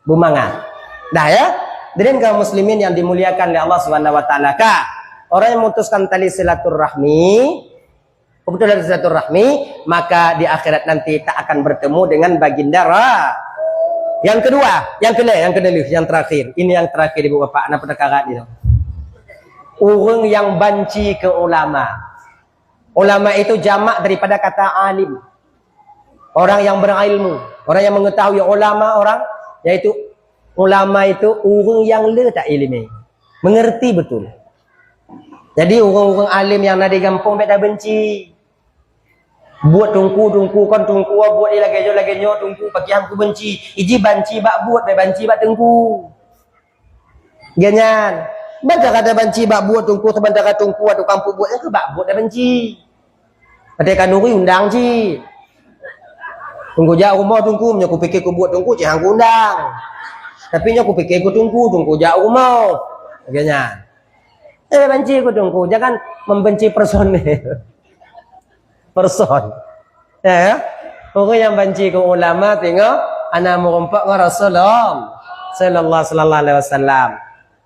Beumangat. Dah ya? Hadirin kaum muslimin yang dimuliakan oleh Allah Subhanahu wa taala. Ka, orang yang memutuskan tali silaturahmi, betul dari silaturahmi, maka di akhirat nanti tak akan bertemu dengan baginda Ra-, yang kedua, yang kele, yang kedua, yang terakhir. Ini yang terakhir, Ibu Bapak, anak perkara ni. Ureueng yang banci keu ulama. Ulama itu jamak daripada kata alim. Orang yang berilmu, orang yang mengetahui. Ulama orang, yaitu ulama itu ureueng yang le that ileumèe. Mengerti betul. Jadi ureueng-ureueng alim nyang na di gampông bèk tabenci. Buet teungku, teungku kon teungku, buet lagèe nyoe, lagèe nyoe teungku, pakriban kubenci. Iji banci bak buet, bèk banci bak teungku. Geuh nyan. Ban ka tabanci bak buet teungku, sementara teungku atau kampung buet nyan keuh bak buet tabanci. Watèe khanuri undang cit. Teungku jak rumoh teungku, meunyoe kupike kubuet teungku, cit han kuundang. Tapi nyoe kupike keu teungku, teungku jak rumoh. Geuh nyan. Eh, banci keu teungku, jangan membenci personil. Person. Ya, ya. Ureueng nyang banci keu ulama, tengok, hana meurumpok ngon Rasulullah sallallahu, sallallahu alaihi wasallam.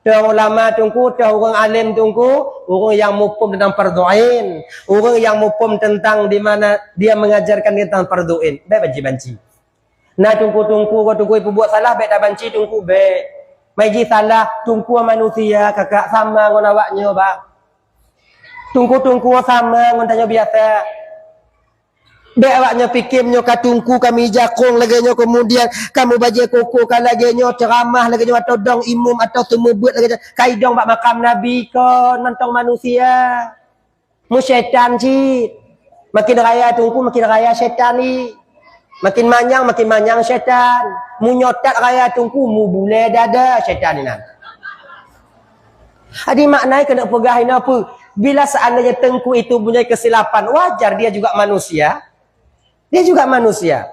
Toh ulama teungku, toh ureueng alim teungku, ureueng nyang muphom tentang fardhu ain, ureueng nyang muphom tentang di mana dia mengajarkan tentang fardhu ain. Bèk banci-banci. Na teungku-teungku, teungku ipeubuet salah, bèk tabanci teungku, bèk. Mai jih salah, teungku manusia, kakak, sama ngon awak nyoe, bah. Teungku-teungku sama ngon tanyoe biasa. Bèk awak nyoe pike meunyoe ka teungku, ka meuijakong lagèe nyoe, kemudian ka meubajèe koko ka lagèe nyoe, ceuramah lagèe nyoe, atau dong imum, atau seumeubeuet lagèe nyoe, ka idong bak makam Nabi kon, mantong manusia. Meusyaitan cit. Makin raya teungku, makin raya syaitan jih. Makin manyang, makin manyang syaitan. Meunyoe that raya teungku, meubulèe dada syaitan inan. Jadi makna keuneuk peugah inoe peue? Bila seandainya teungku itu punya kesilapan, wajar, dia juga manusia. Dia juga manusia.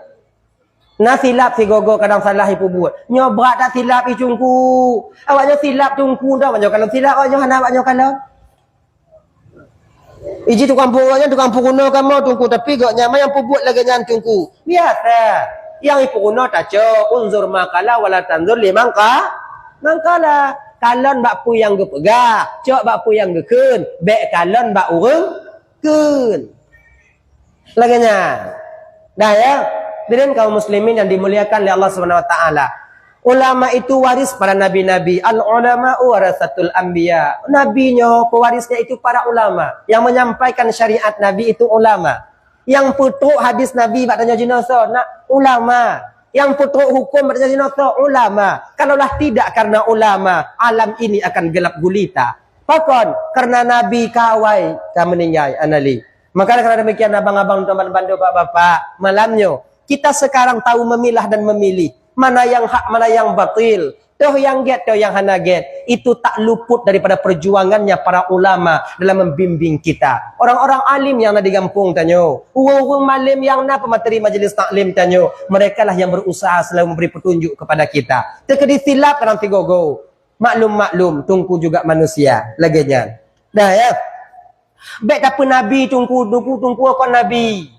Na silap sigoe-goe kadang salah ipeubuet. Nyoe brat that silap i teungku. Awak nyoe silap teungku dah, awak nyoe kalon silap, awak nyoe hana, awak nyoe kalon. Iji tukang peurunoe nyan tukang peurunoe kamoe teungku, tapi gobnyan ma nyang peubuet lagèe nyan teungku. Biasa. Nyang ipeurunoe tacok, unzur ma qala wala tanzur liman qa-, man qala. Kalon bak peue nyang geupeugah, cok bak peue nyang geukheun, bèk kalon bak ureueng kheun. Lagèe nyan. Dah ya. Hadirin kaum muslimin yang dimuliakan oleh Allah Subhanahu wa taala. Ulama itu waris para nabi-nabi. Al-ulama'u warasatul anbiya. Nabi nyoe pewarisnya itu para ulama. Yang menyampaikan syariat Nabi itu ulama. Yang peutrok hadis Nabi bak tanyoe jinoe soe? Nak ulama. Yang peutrok hukum bak tanyoe jinoe soe? Ulama. Kalaulah tidak karena ulama, alam ini akan gelap gulita. Pakon? Karena Nabi ka awai ka meuninggai, ana lé. Maka karena demikian, abang-abang, teman bandum, bapak-bapak, malam nyoe kita sekarang tahu memilah dan memilih mana yang hak, mana yang batil, Toh nyang gét, toh nyang hana gét, itu tak luput daripada perjuangannya para ulama dalam membimbing kita. Orang-orang alim nyang na di gampông tanyoe, ureuëng-ureuëng malém nyang na peumateri majelis taklim tanyoe, merekalah yang berusaha selalu memberi petunjuk kepada kita. Teukeudi silap kadang sigoe-goe. Maklum-maklum, Teungku juga manusia. Lagée nyan. Dah, ya. Bék tapeunabi Teungku, Teungku, Teungku kon nabi.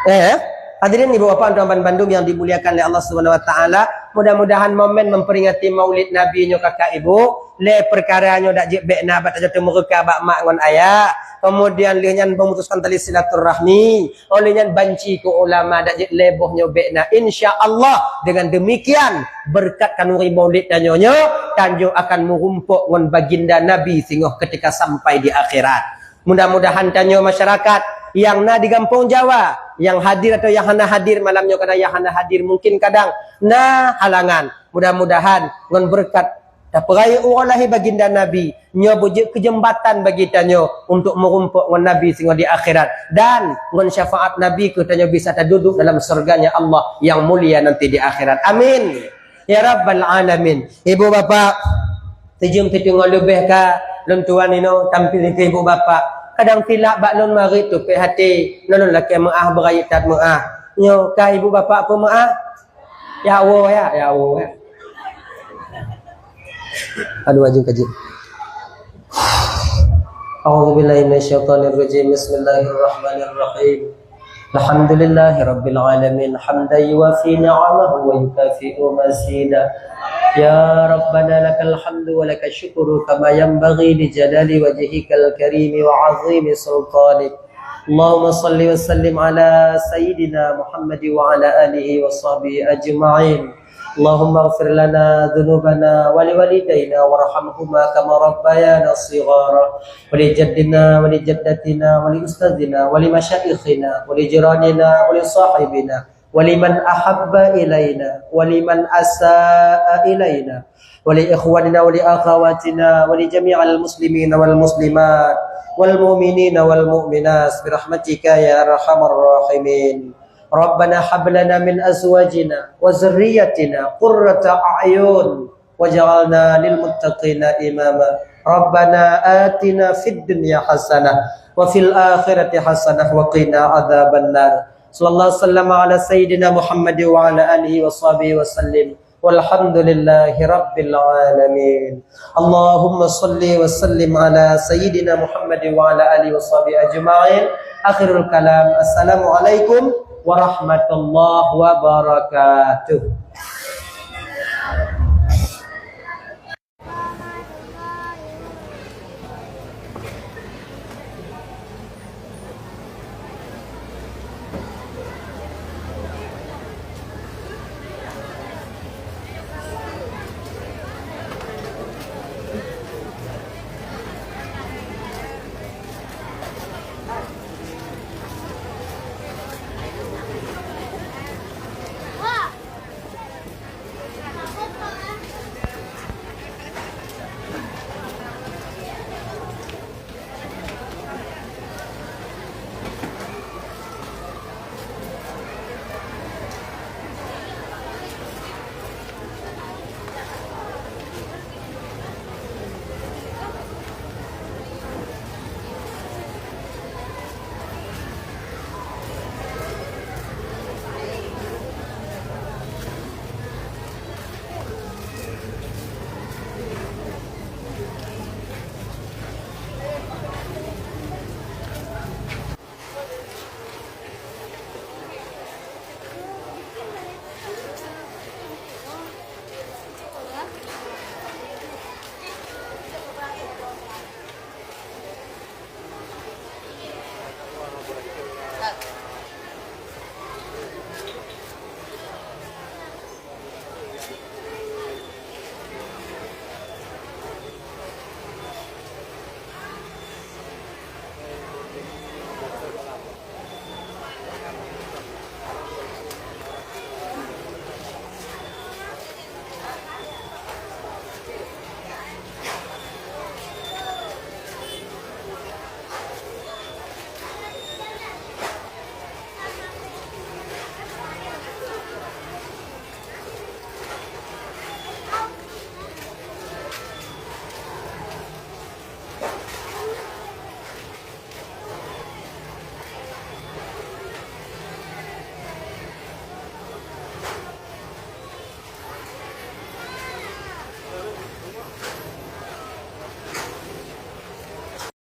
Eh, hadirin ibu bapak tuan bandum yang dimuliakan oleh Allah Subhanahu wa taala, mudah-mudahan momen memperingati Maulid Nabi nyoe kakak ibu, lé perkara nyoe dak jeuet bék na bak tajoh teumeuruka bak mak ngon ayah. Kemudian lheueh nyan memutuskan tali silaturahmi, oleh nyan banci keu ulama dak jeuet lé boh nyoe bék na. Insya Allah dengan demikian berkat kanuri Maulid tanyoe nyoe, tanyoe akan meurumpok ngon baginda Nabi singoh ketika sampai di akhirat. Mudah-mudahan tanyoe masyarakat nyang na di gampông Jawa, nyang hadir atau nyang hana hadir malam nyoe, kadang nyang hana hadir mungkin kadang na halangan. Mudah-mudahan ngon beureukat tapeurayeuk uroe lahé baginda Nabi, nyoe beujeuet keu jeumbatan bagi tanyoe untuk meurumpok ngon Nabi singoh di akhirat dan ngon syafaat Nabi keu tanyoe bisa taduduek dalam syurganya Allah nyang mulia nanti di akhirat. Amin. Ya Rabbal Alamin. Ibu bapak, sijeuem siteungoh leubeh ka lôn tuan inoe tampil keu ibu bapak. Kadang silap bak lôn marit tupéh até, ngon lôn lakée meuáh beurayeuk that meuáh. Nyoe ka ibu bapak peumeuáh? Ya Allah, ya, ya Allah, ya. Aduh, anjing kaji. A'udzubillahi minasyaitonirrajim. Bismillahirrahmanirrahim. Alhamdulillahi rabbil alamin, hamdan yuwafi ni'amahu wa yukafi'u mazida. Ya Rabbana lakal hamdu wa lakal syukru kama yanbaghi li jalali wajhikal karimi wa azimi sultanik. Allahumma salli wa sallim ala sayyidina Muhammad wa ala alihi wa sahbihi ajma'in. Allahumma ighfir lana dzunubana wa liwalidayna warhamhuma kama rabbayana shighara. Wa li jaddina wa li jaddatina wa li ustadzina wa li masyaikhina wa li jiranina wa li sahibina wa liman ahabba ilaina wa liman asaa ilaina wa li ikhwanina wa li akhawatina wa li jami'il muslimina wal muslimat wal mu'minina wal mu'minat bi rahmatika ya arhamar rahimin. Rabbana hab lana min azwajina wa dzurriyyatina qurrata a'yun waj'alna lil muttaqina imama. Rabbana atina fid dunya hasanah wa fil akhirati hasanah wa qina adzabannar. Sallallahu wasallam ala sayyidina Muhammad wa ala alihi wa sahbihi wa sallim. Walhamdulillahi rabbil alamin. Allahumma salli wa sallim ala sayyidina Muhammad wa ala alihi wa sahbihi ajma'in. Akhirul kalam. Assalamualaikum warahmatullahi wabarakatuh.